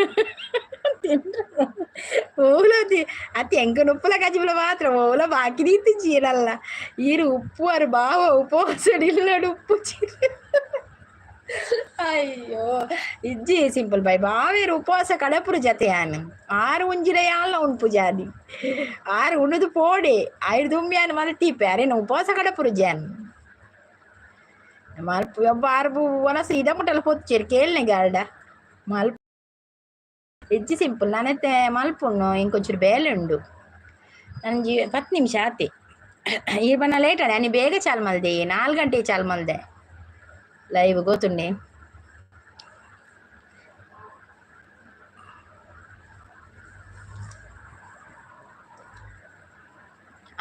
A: ತಿಂದ್ರೆ ಓಲದಿ ಅತಿ ಎಂಕ ಉಪ್ಪುಲ ಕಜಿಬುಲ ಮಾತ್ರ ಓಲ ಬಾಕಿ ದೀತು ಚೀರಲ್ಲ ಈರು ಉಪ್ಪು ಅರು ಬಾವ ಉಪವಾಸ ಇಲ್ಲಡು ಉಪ್ಪು ಚೀರ. ಅಯ್ಯೋ ಇಜ್ಜಿ ಸಿಂಪಲ್ ಬಾಯ್ ಬಾವೇರು ಉಪವಾಸ ಕಡಪುರು ಜತೆ ಯಾನ್ ಆರು ಉಂಜಿರ ಯಾನ್ಲ ಉಂಪು ಜಾದಿ ಆರು ಉಣುದು ಪೋಡೆ ಐದು ದುಂಬ್ಯಾನ್ ಮಲ್ತೀಪೆ ಅರೇನ ಉಪವಾಸ ಕಡಪುರು ಜಾನ್ ಮಲ್ಪ ಒಬ್ಬ ಆರು ಒನಸು ಇದ ಮುಟ್ಟಲ್ಲ ಪೊಚ್ಚೇರು ಕೇಳನೆ ಗಾರ್ಡ ಮಲ್ಪ ಇಜ್ಜಿ ಸಿಂಪಲ್ ನಾನೈತೆ ಮಲ್ಪುಣ್ಣು ಇಂಕೊಂಚೂರು ಬೇಲೆ ಉಂಡು ನನ್ಜಿ 10 ನಿಮಿಷ ಆತೆ. ಈ ಬಣ್ಣ ಲೇಟ್ ಅಣ್ಣ ನೀ ಬೇಗ ಚಾಲು ಮಲ್ದೆ 4 ಗಂಟೆಗೆ ಚಾಲು ಮಲ್ದೆ ಲೈವ್ ಗೊತ್ತುಂಡೆ.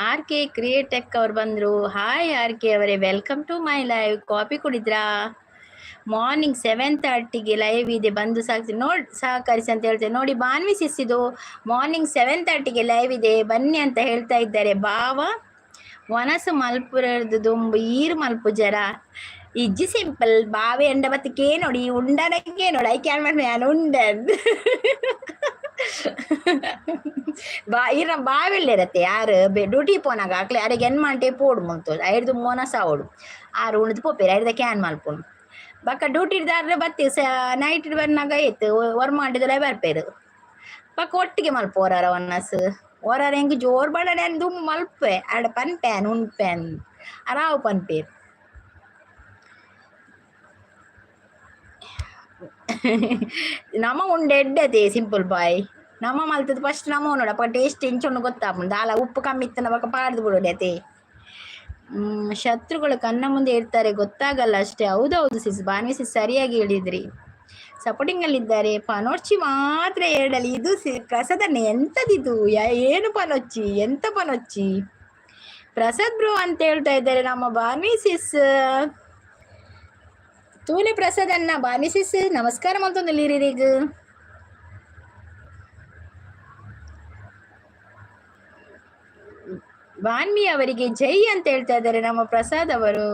A: ಆರ್ ಕೆ ಕ್ರಿಯೇಟೆಕ್ ಅವ್ರು ಬಂದರು. ಹಾಯ್ ಆರ್ ಕೆ ಅವರೇ, welcome to my live. Coffee ಕುಡಿದ್ರಾ? Morning 7:30ಗೆ ಲೈವ್ ಇದೆ, ಬಂದು ಸಾಕ್ಸಿ ನೋಡಿ ಸಹಕರಿಸಿ ಅಂತ ಹೇಳ್ತೇನೆ. ನೋಡಿ ಬಾನ್ವಿ ಸಿಸ್ಸಿದು ಮಾರ್ನಿಂಗ್ 7:30ಗೆ ಲೈವ್ ಇದೆ ಬನ್ನಿ ಅಂತ ಹೇಳ್ತಾ ಇದ್ದಾರೆ. ಬಾವ ಒನಸು ಮಲ್ಪುರದು ದುಂಬು ಈರು ಮಲ್ಪು ಜರ ಇಜ್ಜಿ ಸಿಂಪಲ್ ಬಾವೆ ಎಂಡ ಬತ್ತಿಕೇ ನೋಡಿ ಉಂಡನಕ್ಕೆ ನೋಡಿ I can man ಉಂಡ ಬಾ ಇರ ಬಾವಿಳ್ಳಿರತ್ತೆ ಯಾರು ಡ್ಯೂಟಿ ಪೋನಾಗ ಆಕ್ಲೆ ಅರೆಗೆ ಎನ್ ಮಂಟೆ ಪೋಡು ಮುಂತು ಐಡ್ದು ಮೋನಸ ಆವಡು ಆರು ಉಂಡದು ಪೋಪೇರು ಐಡ್ದ can ಮಲ್ಪುಂಡು ಬಕ್ಕ ಡ್ಯೂಟಿ ದಾರ್ರೆ ಬತ್ತಿ ಸ ನೈಟ್ ಬರ್ನಾಗ ಆಯ್ತು ಹೊರ ಮಾಡಿದಲೇ ಬರ್ಪೇರು ಬಕ್ಕ ಒಟ್ಟಿಗೆ ಮಲ್ಪ ಓರಾರ ಒನ್ನಸ್ ಓರಾರ ಹೆಂಗ್ ಜೋರ್ ಬಡನೆ ದುಮ್ ಮಲ್ಪೆ ಆಡ ಪನ್ಪ್ಯಾನ್ ಉಣ್ಪ್ಯಾನ್ ಅರಾವ್ ಪನ್ಪೇರು. ನಮ ಉಂಡೆ ಎಡ್ಡತೆ ಸಿಂಪಲ್ ಬಾಯ್ ನಮ್ಮ ಮಲ್ತದ ಫಸ್ಟ್ ನಮ್ಮ ನೋಡಪ್ಪ ಟೇಸ್ಟ್ ಎಂಚುಂಡು ಗೊತ್ತಾಪುಂಡು ದಾಲ ಉಪ್ಪು ಕಮ್ಮಿ ಇತ್ತನ ಬೊಕ ಪಾಡ್ದು ಬಿಡೋಡತೆ. ಶತ್ರುಗಳು ಕಣ್ಣ ಮುಂದೆ ಇರ್ತಾರೆ ಗೊತ್ತಾಗಲ್ಲ ಅಷ್ಟೇ. ಹೌದೌದು ಸಿಸ್ ಭಾನ್ವಿ ಸಿಸ್ ಸರಿಯಾಗಿ ಹೇಳಿದ್ರಿ. ಸಪೋರ್ಟಿಂಗ್ ಅಲ್ಲಿ ಇದ್ದಾರೆ. ಪನೊಚ್ಚಿ ಮಾತ್ರ ಎರಡಲ್ಲಿ ಇದು ಪ್ರಸಾದನ್ನ ಎಂತದಿದು ಏನು ಪನೊಚ್ಚಿ ಎಂತ ಪನೊಚ್ಚಿ ಪ್ರಸಾದ್ ಬ್ರೋ ಅಂತ ಹೇಳ್ತಾ ಇದ್ದಾರೆ ನಮ್ಮ ಭಾನ್ವಿ ಸಿಸ್. ತೂಲೆ ಪ್ರಸಾದ್ ಅನ್ನ ಭಾನ್ವಿ ಸಿಸ್ ನಮಸ್ಕಾರ ಮಲ್ತೊಂದು ಲೀರಿಗ್. ಬಾನ್ಮಿ ಅವರಿಗೆ ಜೈ ಅಂತ ಹೇಳ್ತಾ ಇದ್ದಾರೆ ನಮ್ಮ ಪ್ರಸಾದ್ ಅವರು.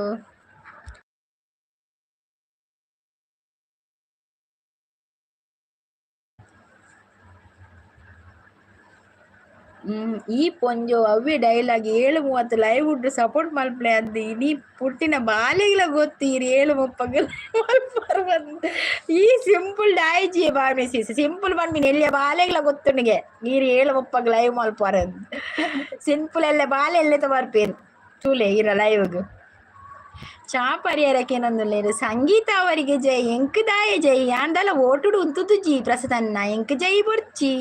A: ಈ ಪೊಂಜೋ ಅವ್ವೆ ಡೈಲಾಗ್ 7:30 ಲೈವ್ ಉಡ್ಡು ಸಪೋರ್ಟ್ ಮಲ್ಪಲೆ ಅಂದ್ ಇಡೀ ಪುಟ್ಟಿನ ಬಾಲೆಗ್ಲ ಗೊತ್ತು ಇರ್ 7:30 ಬಂದು. ಈ ಸಿಂಪಲ್ ಡಾಯ್ಜಿ ಬಾರ್ಮಿ ಸಿಂಪಲ್ ಬನ್ಮಿನ ಎಲ್ಲಿಯ ಬಾಲೆಗ್ಲ ಗೊತ್ತುನಿಗೆ ನೀರು 7:30 ಲೈವ್ ಮಲ್ಪಾರ ಸಿಂಪಲ್ ಎಲ್ಲ ಬಾಲೆ ಎಲ್ಲೆ ಬರ್ಪೇರು ತೂಲೆ ಇರ ಲೈವ್ಗ್. ಚಾ ಪರಿಹಾರಕ್ಕೇನೊಂದುಲ್ಲೇರು ಸಂಗೀತ ಅವರಿಗೆ ಜೈ ಎಂಕ್ ದಾಯ ಜೈ ಯಾಂದಲ ಓಟುಡು ಉಂತುದು ಜಿ ಪ್ರಸದನ್ನ ಎಂಕ್ ಜೈ ಬೊರ್ಚಿ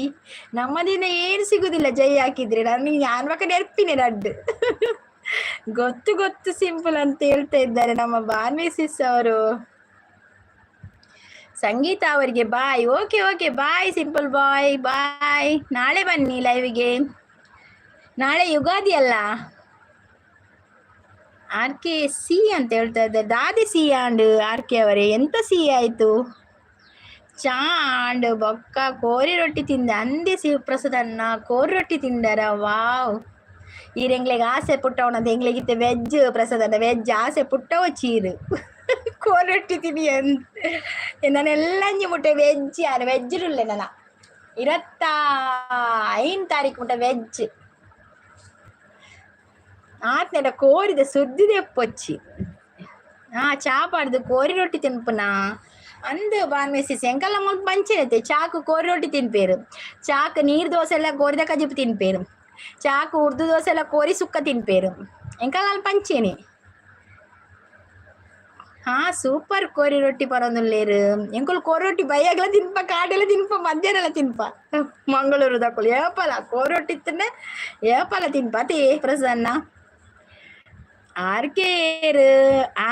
A: ನಮ್ಮದಿನ ಏನು ಸಿಗುದಿಲ್ಲ ಜೈ ಹಾಕಿದ್ರೆ ನಾನು ಯಾನ್ ಬಕ ನೆರ್ಪಿನಿ ರಡ್ಡು ಗೊತ್ತು ಗೊತ್ತು ಸಿಂಪಲ್ ಅಂತ ಹೇಳ್ತಾ ಇದ್ದಾರೆ ನಮ್ಮ ಬಾನ್ವಿ ಸಿಸ್ ಅವರು. ಸಂಗೀತ ಅವರಿಗೆ bye. Okay okay bye simple boy bye. ನಾಳೆ ಬನ್ನಿ ಲೈವ್ಗೆ, ನಾಳೆ ಯುಗಾದಿ ಅಲ್ಲ. ಆರ್ ಕೆ ಸಿ ಅಂತ ಹೇಳ್ತಾ ಇದ್ದಾರೆ. ದಾದಿ ಸಿ ಆಂಡ್ ಆರ್ ಕೆ ಅವರೇ ಎಂತ ಸಿ ಆಯ್ತು? ಚಾ ಆಂಡ್ ಬೊಕ್ಕ ಕೋರಿ ರೊಟ್ಟಿ ತಿಂದ ಅಂದೆ ಶಿವಪ್ರಸಾದನ್ನ ಕೋರಿ ರೊಟ್ಟಿ ತಿಂಡಾರ ವಾವ್. ಈರೆಂಗ್ಲೆಗ್ ಆಸೆ ಪುಟ್ಟವನದ ಎಂಗ್ಲೆಗಿತ್ತೆ ವೆಜ್ ಪ್ರಸಾದನ್ನ ವೆಜ್ ಆಸೆ ಪುಟ್ಟವ ಚೀರು ಕೋರಿ ರೊಟ್ಟಿ ತಿನ್ನಿ ಅಂತ. ನಾನೆಲ್ಲ ಮುಟ್ಟೆ ವೆಜ್ ಯಾರು ವೆಜ್ ಇರುಲ್ಲೆ ನನ್ನ 25 ತಾರೀಕು ಮುಟ್ಟ ವೆಜ್ ಆತ್ನೆಡ ಕೋರಿದ ಸುದ್ದಿದೆ ಪೊಚ್ಚಿ. ಹಾ ಚಾ ಪಾಡ್ದು ಕೋರಿ ರೊಟ್ಟಿ ತಿನ್ಪುನ ಅಂದ್ ಬಾನ್ಮೆಸಿ ಎಂಕಲ್ಲ ಮುಲ್ಪ ಮಂಚೆನತೆ ಚಾಕು ಕೋರಿ ರೊಟ್ಟಿ ತಿನ್ಪೇರು, ಚಾಕ್ ನೀರು ದೋಸೆ ಎಲ್ಲ ಕೋರಿದ ಕಜಿಪು ತಿನ್ಪೇರು, ಚಾಕು ಉರ್ದು ದೋಸೆ ಎಲ್ಲ ಕೋರಿ ಸುಕ್ಕ ತಿನ್ಪೇರು ಎಂಕಲ್ಲ ಅಲ್ಪ ಪಂಚೇನೆ. ಹಾ ಸೂಪರ್ ಕೋರಿ ರೊಟ್ಟಿ ಪರೊಂದುಲ್ಲೇರು ಎಂಕುಲು ಕೋರಿ ರೊಟ್ಟಿ ಬೈಯಾಗಲ ತಿನ್ಪ, ಕಾಡೆಲ್ಲ ತಿನ್ಪ, ಮಧ್ಯಾಹ್ನ ತಿನ್ಪ. ಮಂಗಳೂರು ದಕ್ಕುಲು ಏಪಲ ಕೋರಿ ರೊಟ್ಟಿ ತಿನ್ನೆ ಏಪಲ ತಿನ್ಪ ಅತಿ ಪ್ರಸನ್ನ. ಆರ್ ಕೆ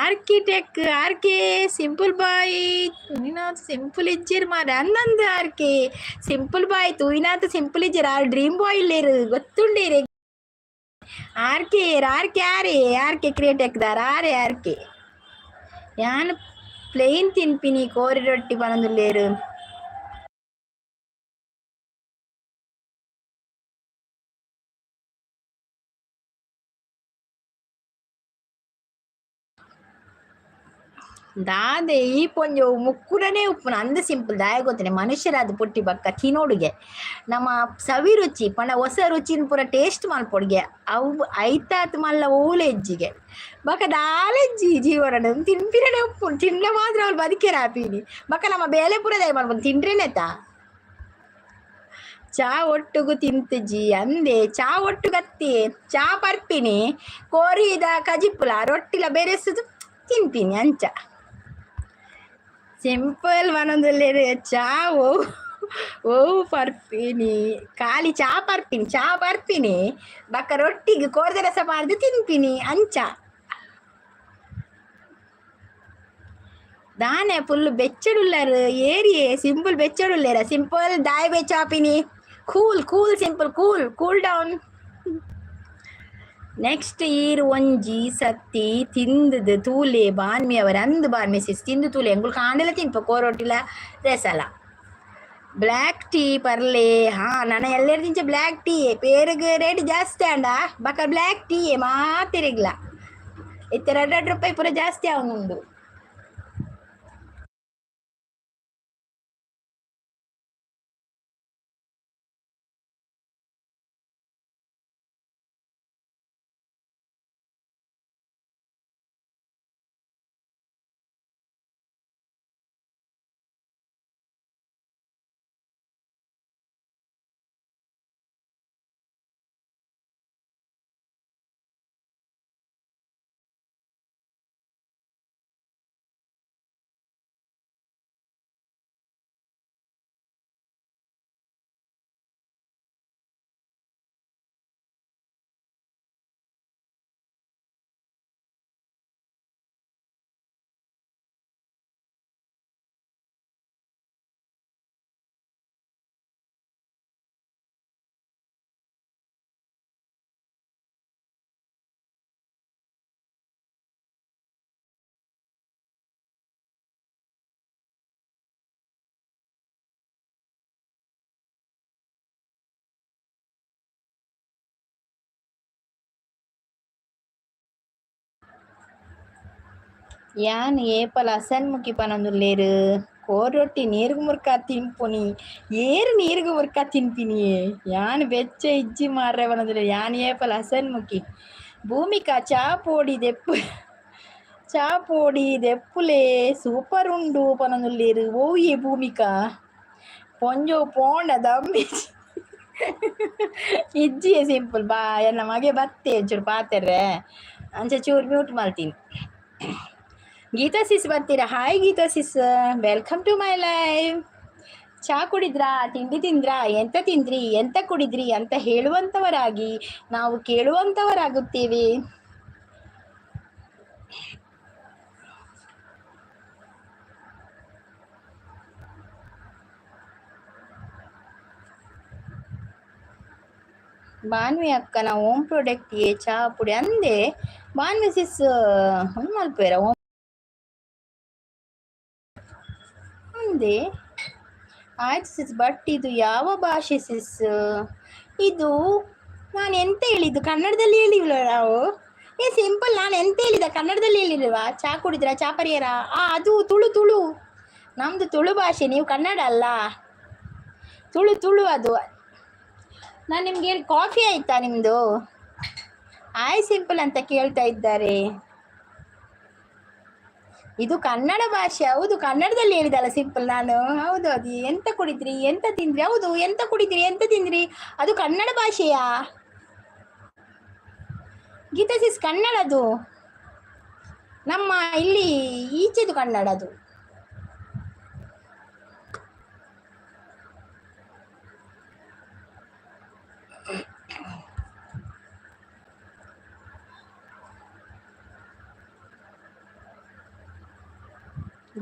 A: ಆರ್ಕಿಟೆಕ್ ಆರ್ ಕೆ ಸಿಂಪಲ್ ಬಾಯ್ ತೂಯಿನಾತ್ ಸಿಂಪಲ್ ಇಜ್ಜೆರ್ ಮಾರ್ರೆ ಅಂದಂದ್ ಆರ್ ಕೆ ಸಿಂಪಲ್ ಬಾಯ್ ತೂಯಿನಾತ್ ಸಿಂಪಲ್ ಇಜ್ಜೆರ್ ಆರ್ ಡ್ರೀಮ್ ಬಾಯ್ ಇಲ್ಲೇರು ಗೊತ್ತುಂಡೇರೆ. ಆರ್ ಕೆ ಆರ್ ಕೆ ಆರೇ ಆರ್ ಕೆ ಕ್ರಿಯೇಟೆಕ್ ದಾರ್ ಆರೇ ಆರ್ ಕೆ. ಯಾನ್ ಪ್ಲೇನ್ ತಿನ್ಪಿನಿ ಕೋರಿ ರೊಟ್ಟಿ ಪನೊಂದುಲ್ಲೇರು. ದಾದೆ ಈ ಪೊಂಜೊವು ಮುಕ್ಕುಡನೆ ಉಪ್ಪುನ ಅಂದ ಸಿಂಪಲ್ ದಾಯ ಗೊತ್ತನೆ ಮನುಷ್ಯರಾದ ಪುಟ್ಟಿ ಬಕ್ಕ ತಿನೋಡುಗೆ ನಮ್ಮ ಸವಿ ರುಚಿ ಪಂಡ ಹೊಸ ರುಚಿನ ಪೂರ ಟೇಸ್ಟ್ ಮಲ್ಪೊಡುಗೆ ಅವು ಐತಾತ್ ಮಲ್ಲ ಓಲೆ ಹೆಜ್ಜಿಗೆ ಬಕ ದಾಲೆಜ್ಜಿ ಜೀವನ ತಿನ್ಪಿರನೆ ಉಪ್ಪು ತಿಂಡ ಮಾತ್ರ ಅವ್ಳು ಬದುಕೇರ ಆಪೀನಿ ಬಕ್ಕ ನಮ್ಮ ಬೇಲೆ ಪೂರ ದಯ ಮಲ್ಪೊಡು ತಿಂಡ್ರೆನೆತ. ಚಾ ಒಟ್ಟುಗು ತಿಂತುಜಿ ಅಂದೆ ಚಾ ಒಟ್ಟುಗತ್ತಿ ಚಾ ಪರ್ಪಿನಿ ಕೋರಿದ ಕಜಿಪುಲ ರೊಟ್ಟಿಲ ಬೆರೆಸುದು ತಿನ್ಪಿನಿ ಅಂಚ. ಸಿಂಪಲ್ ಪನೊಂದುಲ್ಲೆರ್ ಚಾ ಓ ಓ ಪರ್ಪಿನಿ ಖಾಲಿ ಚಾ ಪರ್ಪಿನಿ ಚಾ ಪರ್ಪಿನಿ ಬೊಕ್ಕ ರೊಟ್ಟಿಗ್ ಕೋರ್ದ ರಸ ಪಾಡ್ದು ತಿನ್ಪಿನಿ ಅಂಚ. ದಾನೆ ಫುಲ್ ಬೆಚ್ಚಡುಲ್ಲರ್ ಏರಿಯೆ ಸಿಂಪಲ್ ಬೆಚ್ಚಡುಲ್ಲೇರ ಸಿಂಪಲ್ ದಾಯೆ ಬೆಚ್ಚಾಪಿನಿ cool cool simple cool cool down. Next ಈರ್ ಒಂಜಿ ಸತ್ತಿ ತಿಂದದ ತೂಲೆ ಬಾನ್ಮಿ ಅವರ್ ಅಂದ್ ಬಾನ್ಮಿ ಸಿಸ್ ತಿಂದು ತೂಲೆ ಎಂಗುಲ್ ಕಾಂಡೆಲ ತಿನ್ಪ ಕೋರೊಟ್ಟಿಲ ರೆಸಲ. ಬ್ಲ್ಯಾಕ್ ಟೀ ಪರ್ಲೆ ಹಾ ನನ ಎಲ್ಲೆರ್ದಿಂಚ ಬ್ಲ್ಯಾಕ್ ಟೀ ಪೇರುಗ್ ರೇಟ್ ಜಾಸ್ತಿ ಆಂಡ ಬಕ ಬ್ಲ್ಯಾಕ್ ಟೀ ಮಾತೆರೆಗ್ಲ ಇತ್ತೆ ರಡ್ಡ್ ರಡ್ಡ್ ರೂಪಾಯಿ ಪೂರ ಜಾಸ್ತಿ ಆವೊಂದುಂಡು. ಯಾನ್ ಏಪಲ ಅಸನ್ಮುಖಿ ಪನೊಂದುಲ್ಲೇರು. ಕೋರೊಟ್ಟಿ ನೀರ್ಗ್ ಮುರ್ಕ ತಿನ್ಪುನಿ, ಏರು ನೀರ್ಗ್ ಮುರ್ಕ ತಿನ್ಪಿನಿ? ಯಾನ್ ಬೆಚ್ಚ ಇಜ್ಜಿ ಮಾರ್ರೆ ಪನೊಂದುಲ್ಲೇರು. ಯಾನ್ ಏಪಲ ಹಸನ್ಮುಖಿ. ಭೂಮಿಕಾ ಚಾ ಪೋಡಿ ದೆಪ್ಪು, ಚಾ ಪೋಡಿ ದೆಪ್ಪುಲೆ ಸೂಪರ್ ಉಂಡು ಪನೊಂದುಲ್ಲೇರು. ಓಯೆ ಭೂಮಿಕಾ ಪೊಂಜೋ ಪೋಂಡ ದಮ್ಮಿ ಇಜ್ಜಿ. ಸಿಂಪಲ್ ಬಾ, ಎನ್ನ ಮಗೆ ಬತ್ತೆ ಒಂಚೂರು ಪಾತೆರ್ರೆ, ಅಂಚ ಚೂರು ಮ್ಯೂಟ್ ಮಲ್ತೀನಿ. ಗೀತಾ ಸಿಸ್ ಬರ್ತೀರಾ? Hi Geetha sis, welcome to my live. ಚಾ ಕುಡಿದ್ರಾ? ತಿಂಡಿ ತಿಂದ್ರಾ? ಎಂತ ತಿಂದ್ರಿ, ಎಂತ ಕುಡಿದ್ರಿ ಅಂತ ಹೇಳುವಂಥವರಾಗಿ ನಾವು ಕೇಳುವಂಥವರಾಗುತ್ತೇವೆ. ಬಾನ್ವಿ ಅಕ್ಕನ ಓಮ್ ಪ್ರಾಡಕ್ಟ್ ಏ ಚಾ ಪುಡಿ ಅಂದೆ. ಬಾನ್ವಿ ಸಿಸ್ ಒಂದು ಮಲ್ಪೇರ ಓಮ್ ಅಂದೆ. ಆಯ್ತು ಸಿಸ್, ಬಟ್ ಇದು ಯಾವ ಭಾಷೆ ಸಿಸ್? ಇದು ನಾನು ಎಂತ ಹೇಳಿದ್ದು? ಕನ್ನಡದಲ್ಲಿ ಹೇಳಿಲ್ಲ ನಾವು. ಏ ಸಿಂಪಲ್, ನಾನು ಎಂತ ಹೇಳಿದ? ಕನ್ನಡದಲ್ಲಿ ಹೇಳಿಲ್ವಾ? ಚಾ ಕುಡಿದ್ರ, ಚಾ ಪರಿಯರ? ಅದು ತುಳು, ತುಳು ನಮ್ಮದು ತುಳು ಭಾಷೆ. ನೀವು ಕನ್ನಡ ಅಲ್ಲ, ತುಳು ತುಳು ಅದು. ನಾನು ನಿಮ್ಗೆ ಹೇಳಿ, ಕಾಫಿ ಆಯ್ತಾ ನಿಮ್ಮದು? ಆಯ್ ಸಿಂಪಲ್ ಅಂತ ಕೇಳ್ತಾ ಇದ್ದಾರೆ. ಇದು ಕನ್ನಡ ಭಾಷೆ. ಹೌದು, ಕನ್ನಡದಲ್ಲಿ ಹೇಳಿದಲ್ಲ ಸಿಂಪಲ್ ನಾನು. ಹೌದು, ಅದು ಎಂತ ಕುಡಿದ್ರಿ, ಎಂತ ತಿಂದ್ರಿ? ಹೌದು, ಎಂತ ಕುಡಿದ್ರಿ, ಎಂತ ತಿಂದ್ರಿ, ಅದು ಕನ್ನಡ ಭಾಷೆಯಾ? ಗೀತಾ ಸಿಸ್, ಕನ್ನಡ ಅದು. ನಮ್ಮ ಇಲ್ಲಿ ಈಚೆದು ಕನ್ನಡ ಅದು.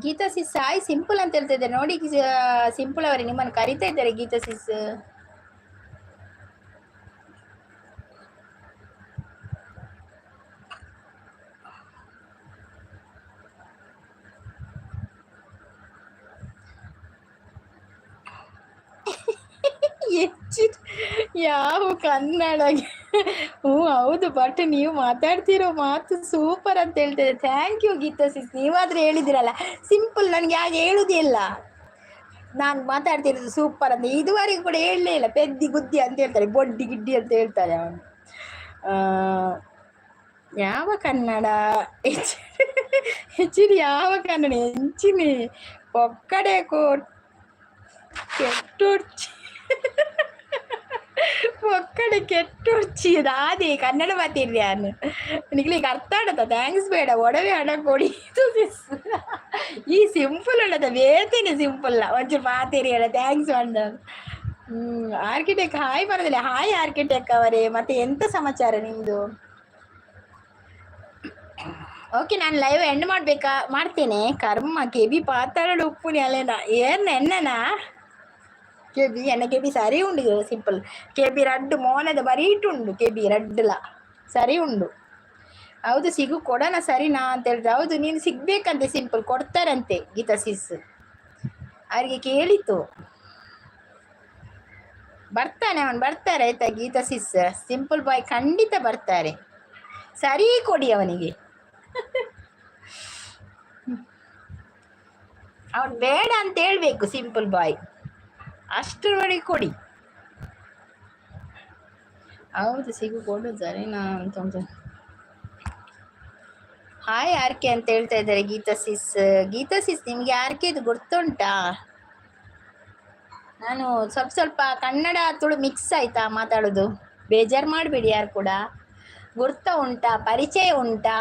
A: ಗೀತಾ ಸಿಸ್ ಆಯ್ ಸಿಂಪಲ್ ಅಂತ ಹೇಳ್ತಾ ಇದ್ದಾರೆ ನೋಡಿ. ಸಿಂಪಲ್ ಅವರೇ, ನಿಮ್ಮನ್ನು ಕರಿತಾ ಇದ್ದಾರೆ ಗೀತಾ ಸಿಸ್. ಹೆಚ್ಚು ಯಾವ ಕನ್ನಡ? ಹ್ಞೂ ಹೌದು, ಬಟ್ ನೀವು ಮಾತಾಡ್ತಿರೋ ಮಾತು ಸೂಪರ್ ಅಂತ ಹೇಳ್ತಿದ್ದೆ. Thank you Geetha sis, ನೀವಾದರೂ ಹೇಳಿದಿರಲ್ಲ ಸಿಂಪಲ್. ನನಗೆ ಹಾಗೆ ಹೇಳುವುದೇ ಇಲ್ಲ. ನಾನು ಮಾತಾಡ್ತಿರೋದು ಸೂಪರ್ ಅಂತ ಇದುವರೆಗೂ ಕೂಡ ಹೇಳಲೇ ಇಲ್ಲ. ಪೆದ್ದಿ ಗುದ್ದಿ ಅಂತ ಹೇಳ್ತಾರೆ, ಬೊಡ್ಡಿ ಗಿಡ್ಡಿ ಅಂತ ಹೇಳ್ತಾರೆ ಅವನು. ಯಾವ ಕನ್ನಡ ಹೆಚ್ಚಿನ, ಯಾವ ಕನ್ನಡ ಹೆಚ್ಚಿನ? ಒಕ್ಕಡೆ ಕೋಟ್ ಕೆಟ್ಟೊಡ್ಚಿ, ಒಕ್ಕಡೆ ಕೆಟ್ಟೊಡ್ಚಿ. ಅದೇ ಕನ್ನಡ ಮಾತಿರ್ರಿ ನಾನು ನಿಗ್ಲಿಗೆ ಅರ್ಥ ಆಡತ್ತ. Thanks ಬೇಡ, ಒಡವೆ ಹಣ ಕೊಡಿ. ಈ ಸಿಂಪಲ್ ಉಳ್ಳದ ಬೇತೇನೆ ಸಿಂಪಲ್ ಒಂಚೂರು ಮಾತಿರಿ ಅಲ್ಲ. Thanks ಮಂಡ. ಆರ್ಕಿಟೆಕ್ಟ್ ಹಾಯ್ ಬರೋದಿಲ್ಲ. ಹಾಯ್ ಆರ್ಕಿಟೆಕ್ಟ್ ಅವರೇ, ಮತ್ತೆ ಎಂತ ಸಮಾಚಾರ ನಿಮ್ಮದು? ಓಕೆ, ನಾನು ಲೈವ್ ಎಂಡ್ ಮಾಡಬೇಕಾ? ಮಾಡ್ತೇನೆ. ಕರ್ಮ ಕೆಬಿ ಪಾತಾಳ ಉಪ್ಪುನಿ ಅಲ್ಲೇನಾ ಏನ್ ಎನ್ನನಾ ಕೆಬಿ ಎನ್ನ ಕೆಬಿ ಸರಿ ಉಂಡು. ಸಿಂಪಲ್ ಕೆಬಿ ರಡ್ಡು ಮೋನದ ಬರೀಟುಂಡು. ಕೆಬಿ ರಡ್ಡುಲ ಸರಿ ಉಂಡು. ಹೌದು, ಸಿಗು ಕೊಡೋಣ ಸರಿನಾ ಅಂತ ಹೇಳಿದ್ರೆ, ಹೌದು ನೀನು ಸಿಗ್ಬೇಕಂತೆ ಸಿಂಪಲ್, ಕೊಡ್ತಾರಂತೆ ಗೀತಾ ಸಿಸ್. ಅವರಿಗೆ ಕೇಳಿತು, ಬರ್ತಾನೆ ಅವನು, ಬರ್ತಾರೆ ಆಯ್ತಾ ಗೀತಾ ಸಿಸ್. ಸಿಂಪಲ್ ಬಾಯ್ ಖಂಡಿತ ಬರ್ತಾರೆ, ಸರಿ ಕೊಡಿ ಅವನಿಗೆ. ಅವನು ಬೇಡ ಅಂತ ಹೇಳ್ಬೇಕು ಸಿಂಪಲ್ ಬಾಯ್, ಅಷ್ಟರವರೆಗೆ ಕೊಡಿ. ಹೌದು, ಸಿಗು ಕೊಡು ಸರಿನಾ ಅಂತ. ಹಾಯ್ ಆರ್ ಕೆ ಅಂತ ಹೇಳ್ತಾ ಇದ್ದಾರೆ ಗೀತಾ ಸಿಸ್. ಗೀತಾ ಸಿಸ್, ನಿಮಗೆ ಆರ್ ಕೆದು ಗೊತ್ತುಂಟಾ? ನಾನು ಸ್ವಲ್ಪ ಸ್ವಲ್ಪ ಕನ್ನಡ ತುಳು ಮಿಕ್ಸ್ ಆಯ್ತಾ ಮಾತಾಡೋದು, ಬೇಜಾರು ಮಾಡಬೇಡಿ ಯಾರು ಕೂಡ. ಗುರ್ತ ಉಂಟಾ, ಪರಿಚಯ ಉಂಟಾ?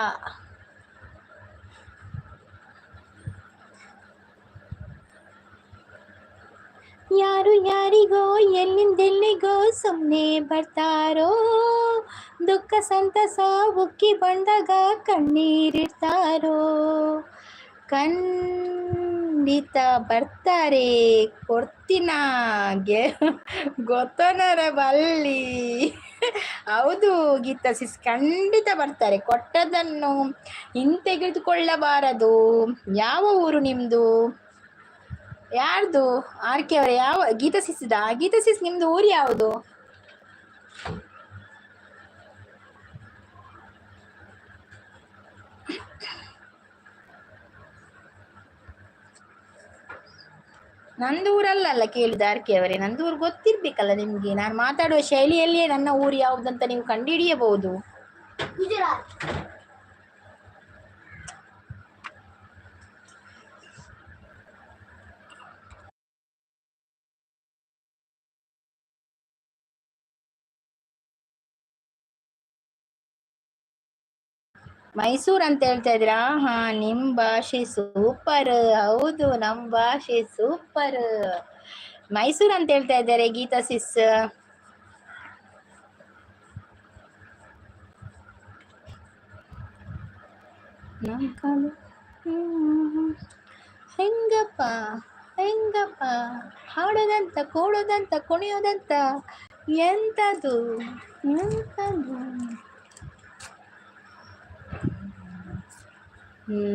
A: ಯಾರು ಯಾರಿಗೋ ಎಲ್ಲಿಂದೆಲ್ಲಿಗೋ ಸುಮ್ಮನೆ ಬರ್ತಾರೋ, ದುಃಖ ಸಂತಸ ಉಕ್ಕಿ ಬಂದಾಗ ಕಣ್ಣೀರಿರ್ತಾರೋ, ಖಂಡಿತ ಬರ್ತಾರೆ ಕೊಡ್ತೀನಾಗೆ ಗೊತ್ತನರ ಬಲ್ಲಿ. ಹೌದು ಗೀತಾ ಸಿಸ್, ಖಂಡಿತ ಬರ್ತಾರೆ. ಕೊಟ್ಟದನ್ನು ಹಿಂತೆಗೆದುಕೊಳ್ಳಬಾರದು. ಯಾವ ಊರು ನಿಮ್ಮದು? ಯಾರ್ದು? ಆರ್ ಕೆ ಅವರೇ, ಯಾವ ಗೀತಾ ಸಿಸ್ದ? ಗೀತಾ ಸಿಸ್, ನಿಮ್ದು ಊರು ಯಾವುದು? ನಂದು ಊರಲ್ಲಲ್ಲ ಕೇಳಿದ ಆರ್ಕೆ ಅವರೇ, ನಂದು ಊರು ಗೊತ್ತಿರ್ಬೇಕಲ್ಲ ನಿಮಗೆ. ನಾನು ಮಾತಾಡುವ ಶೈಲಿಯಲ್ಲಿಯೇ ನನ್ನ ಊರು ಯಾವುದಂತ ನೀವು ಕಂಡುಹಿಡಿಯಬಹುದು.
B: ಗುಜರಾತ್.
A: ಮೈಸೂರು ಅಂತ ಹೇಳ್ತಾ ಇದ್ದೀರಾ? ಹಾ, ನಿಮ್ ಭಾಷೆ ಸೂಪರ್. ಹೌದು, ನಮ್ ಭಾಷೆ ಸೂಪರ್. ಮೈಸೂರು ಅಂತ ಹೇಳ್ತಾ ಇದ್ದಾರೆ ಗೀತಾ ಸಿಸ್. ನಮ್ ಕಾಲು ಹೆಂಗಪ್ಪ ಹೆಂಗಪ್ಪ, ಹಾಡೋದಂತ ಕೂಡೋದಂತ ಕುಣಿಯೋದಂತ ಎಂತದು ಎಂತದು.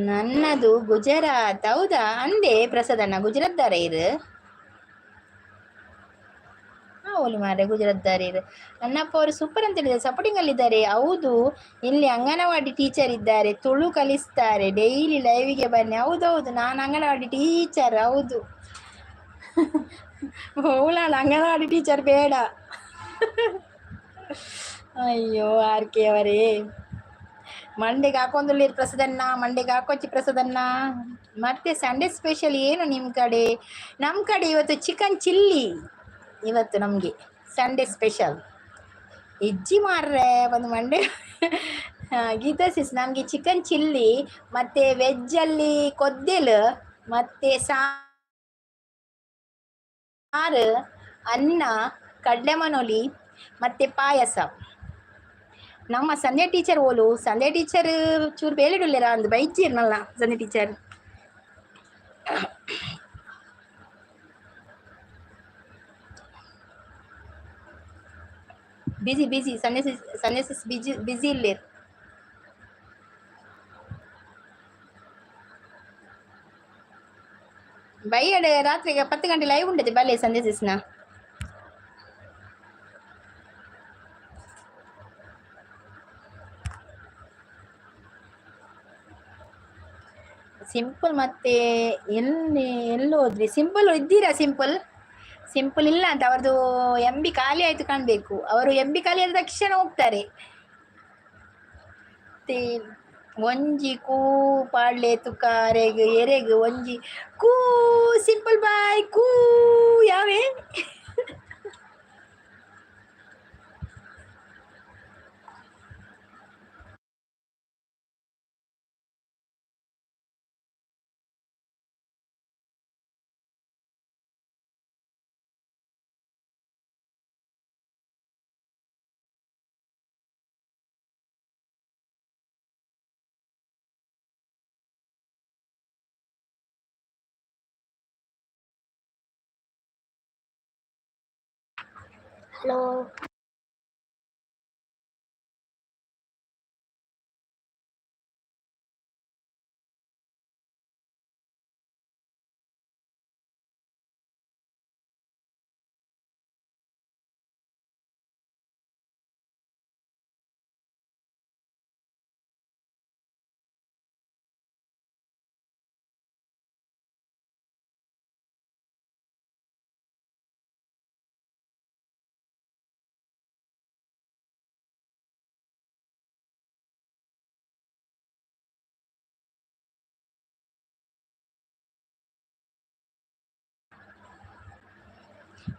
A: ನನ್ನದು ಗುಜರಾತ್. ಹೌದಾ? ಅಂದೆ ಪ್ರಸಾದಣ್ಣ ಗುಜರಾತ್ದಾರ ಇರು. ಓಲಿ ಮಾರ್ರೆ, ಗುಜರಾತ್ದಾರ ಇರು. ನನ್ನಪ್ಪ ಅವರು ಸೂಪರ್ ಅಂತ ಹೇಳಿದ್ದಾರೆ, ಸಪೋರ್ಟಿಂಗ್ ಅಲ್ಲಿ ಇದ್ದಾರೆ. ಹೌದು, ಇಲ್ಲಿ ಅಂಗನವಾಡಿ ಟೀಚರ್ ಇದ್ದಾರೆ, ತುಳು ಕಲಿಸ್ತಾರೆ. ಡೈಲಿ ಲೈವಿಗೆ ಬನ್ನಿ. ಹೌದೌದು, ನಾನು ಅಂಗನವಾಡಿ ಟೀಚರ್. ಹೌದು, ಹೋಗ್ಲಾಣ, ಅಂಗನವಾಡಿ ಟೀಚರ್ ಬೇಡ. ಅಯ್ಯೋ ಆರ್ ಕೆ ಅವರೇ, ಮಂಡೆಗೆ ಹಾಕೊಂದುಳ್ಳಿರು ಪ್ರಸಾದನ್ನ, ಮಂಡೆಗೆ ಹಾಕೊಚ್ಚಿ ಪ್ರಸಾದನ್ನ. ಮತ್ತೆ ಸಂಡೇ ಸ್ಪೆಷಲ್ ಏನು ನಿಮ್ಮ ಕಡೆ? ನಮ್ಮ ಕಡೆ ಇವತ್ತು ಚಿಕನ್ ಚಿಲ್ಲಿ. ಇವತ್ತು ನಮಗೆ ಸಂಡೇ ಸ್ಪೆಷಲ್. ಇಜ್ಜಿ ಮಾರ್ರೆ ಒಂದು ಮಂಡೆ. ಗೀತಾ ಸಿಸ್, ನಮಗೆ ಚಿಕನ್ ಚಿಲ್ಲಿ ಮತ್ತು ವೆಜ್ಜಲ್ಲಿ ಕೊದ್ದೆಲು ಮತ್ತು ಸಾರು, ಅನ್ನ, ಕಡಲೆ ಮನೋಲಿ ಮತ್ತು ಪಾಯಸ. ನಮ್ಮ ಸಂಧ್ಯಾ ಟೀಚರ್ ಓಲು? ಸಂಧ್ಯಾ ಟೀಚರ್ ಚೂರು ಬೇಲೆಡುಲ್ಲೇರಾ ಅಂದು ಬೈಜಿರ್ನಲ್ಲ Sandhya teacher. Busy busy Sandhya sis, Sandhya sis busy busy ಇಲ್ಲೇರ್. ಬೈಯಡೆ ರಾತ್ರಿಗೆ 10 ಗಂಟೆ ಲೈವ್ ಉಂಟದೆ ಬಲ್ಲೆ ಸಂಧ್ಯಾ ಸಿಸ್ನ. ಸಿಂಪಲ್ ಮತ್ತೆ ಎಲ್ಲಿ ಎಲ್ಲಿ ಹೋದ್ರಿ? ಸಿಂಪಲ್ ಇದ್ದೀರಾ? ಸಿಂಪಲ್ ಸಿಂಪಲ್ ಇಲ್ಲ ಅಂತ ಅವರದು ಎಂ ಬಿ ಖಾಲಿ ಆಯ್ತು ಕಾಣಬೇಕು. ಅವರು ಎಂ ಬಿ ಖಾಲಿ ಆದ ತಕ್ಷಣ ಹೋಗ್ತಾರೆ. ಮತ್ತೆ ಒಂಜಿ ಕೂ ಪಾಡ್ಲೆ ತುಕ ಅರೆಗ್ ಎರೆಗ್ ಒಂಜಿ ಕೂ ಸಿಂಪಲ್ ಬಾಯ್ ಕೂ ಯಾವೇ.
B: ಹಲೋ.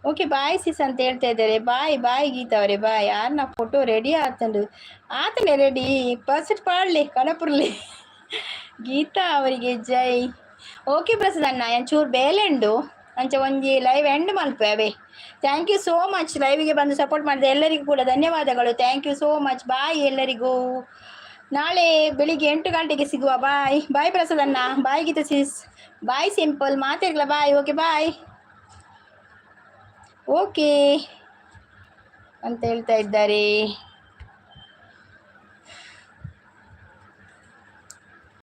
A: ಓಕೆ ಬಾಯ್ ಸಿಸ್ ಅಂತ ಹೇಳ್ತಾ ಇದ್ದಾರೆ. ಬಾಯ್ ಬಾಯ್ ಗೀತಾ ಅವರೇ, ಬಾಯ್. ಯಾರನ್ನ ಫೋಟೋ ರೆಡಿ ಆತಂಡು ಆತನೇ ರೆಡಿ ಪರ್ಸೆಟ್ ಪಾಡ್ಲಿ ಕಡಪುರ್ಲಿ. ಗೀತಾ ಅವರಿಗೆ ಜೈ. ಓಕೆ ಪ್ರಸಾದ್ ಅಣ್ಣ, ಒಂಚೂರು ಬೇಲೆ ಉಂಡು, ಅಂಚ ಒಂಜಿ ಲೈವ್ ಎಂಡ್ ಮಲ್ಪೆ ಅವೇ. Thank you so much, ಲೈವಿಗೆ ಬಂದು ಸಪೋರ್ಟ್ ಮಾಡಿದ ಎಲ್ಲರಿಗೂ ಕೂಡ ಧನ್ಯವಾದಗಳು. Thank you so much, bye ಎಲ್ಲರಿಗೂ. ನಾಳೆ ಬೆಳಿಗ್ಗೆ 8 ಗಂಟೆಗೆ ಸಿಗುವ. ಬಾಯ್ ಬಾಯ್ ಪ್ರಸಾದ್ ಅಣ್ಣ, bye Geetha sis, bye simple ಮಾತಾಡ್ಲ, ಬಾಯ್. Okay bye. ಓಕೆ ಅಂತ ಹೇಳ್ತಾ ಇದ್ದಾರೆ.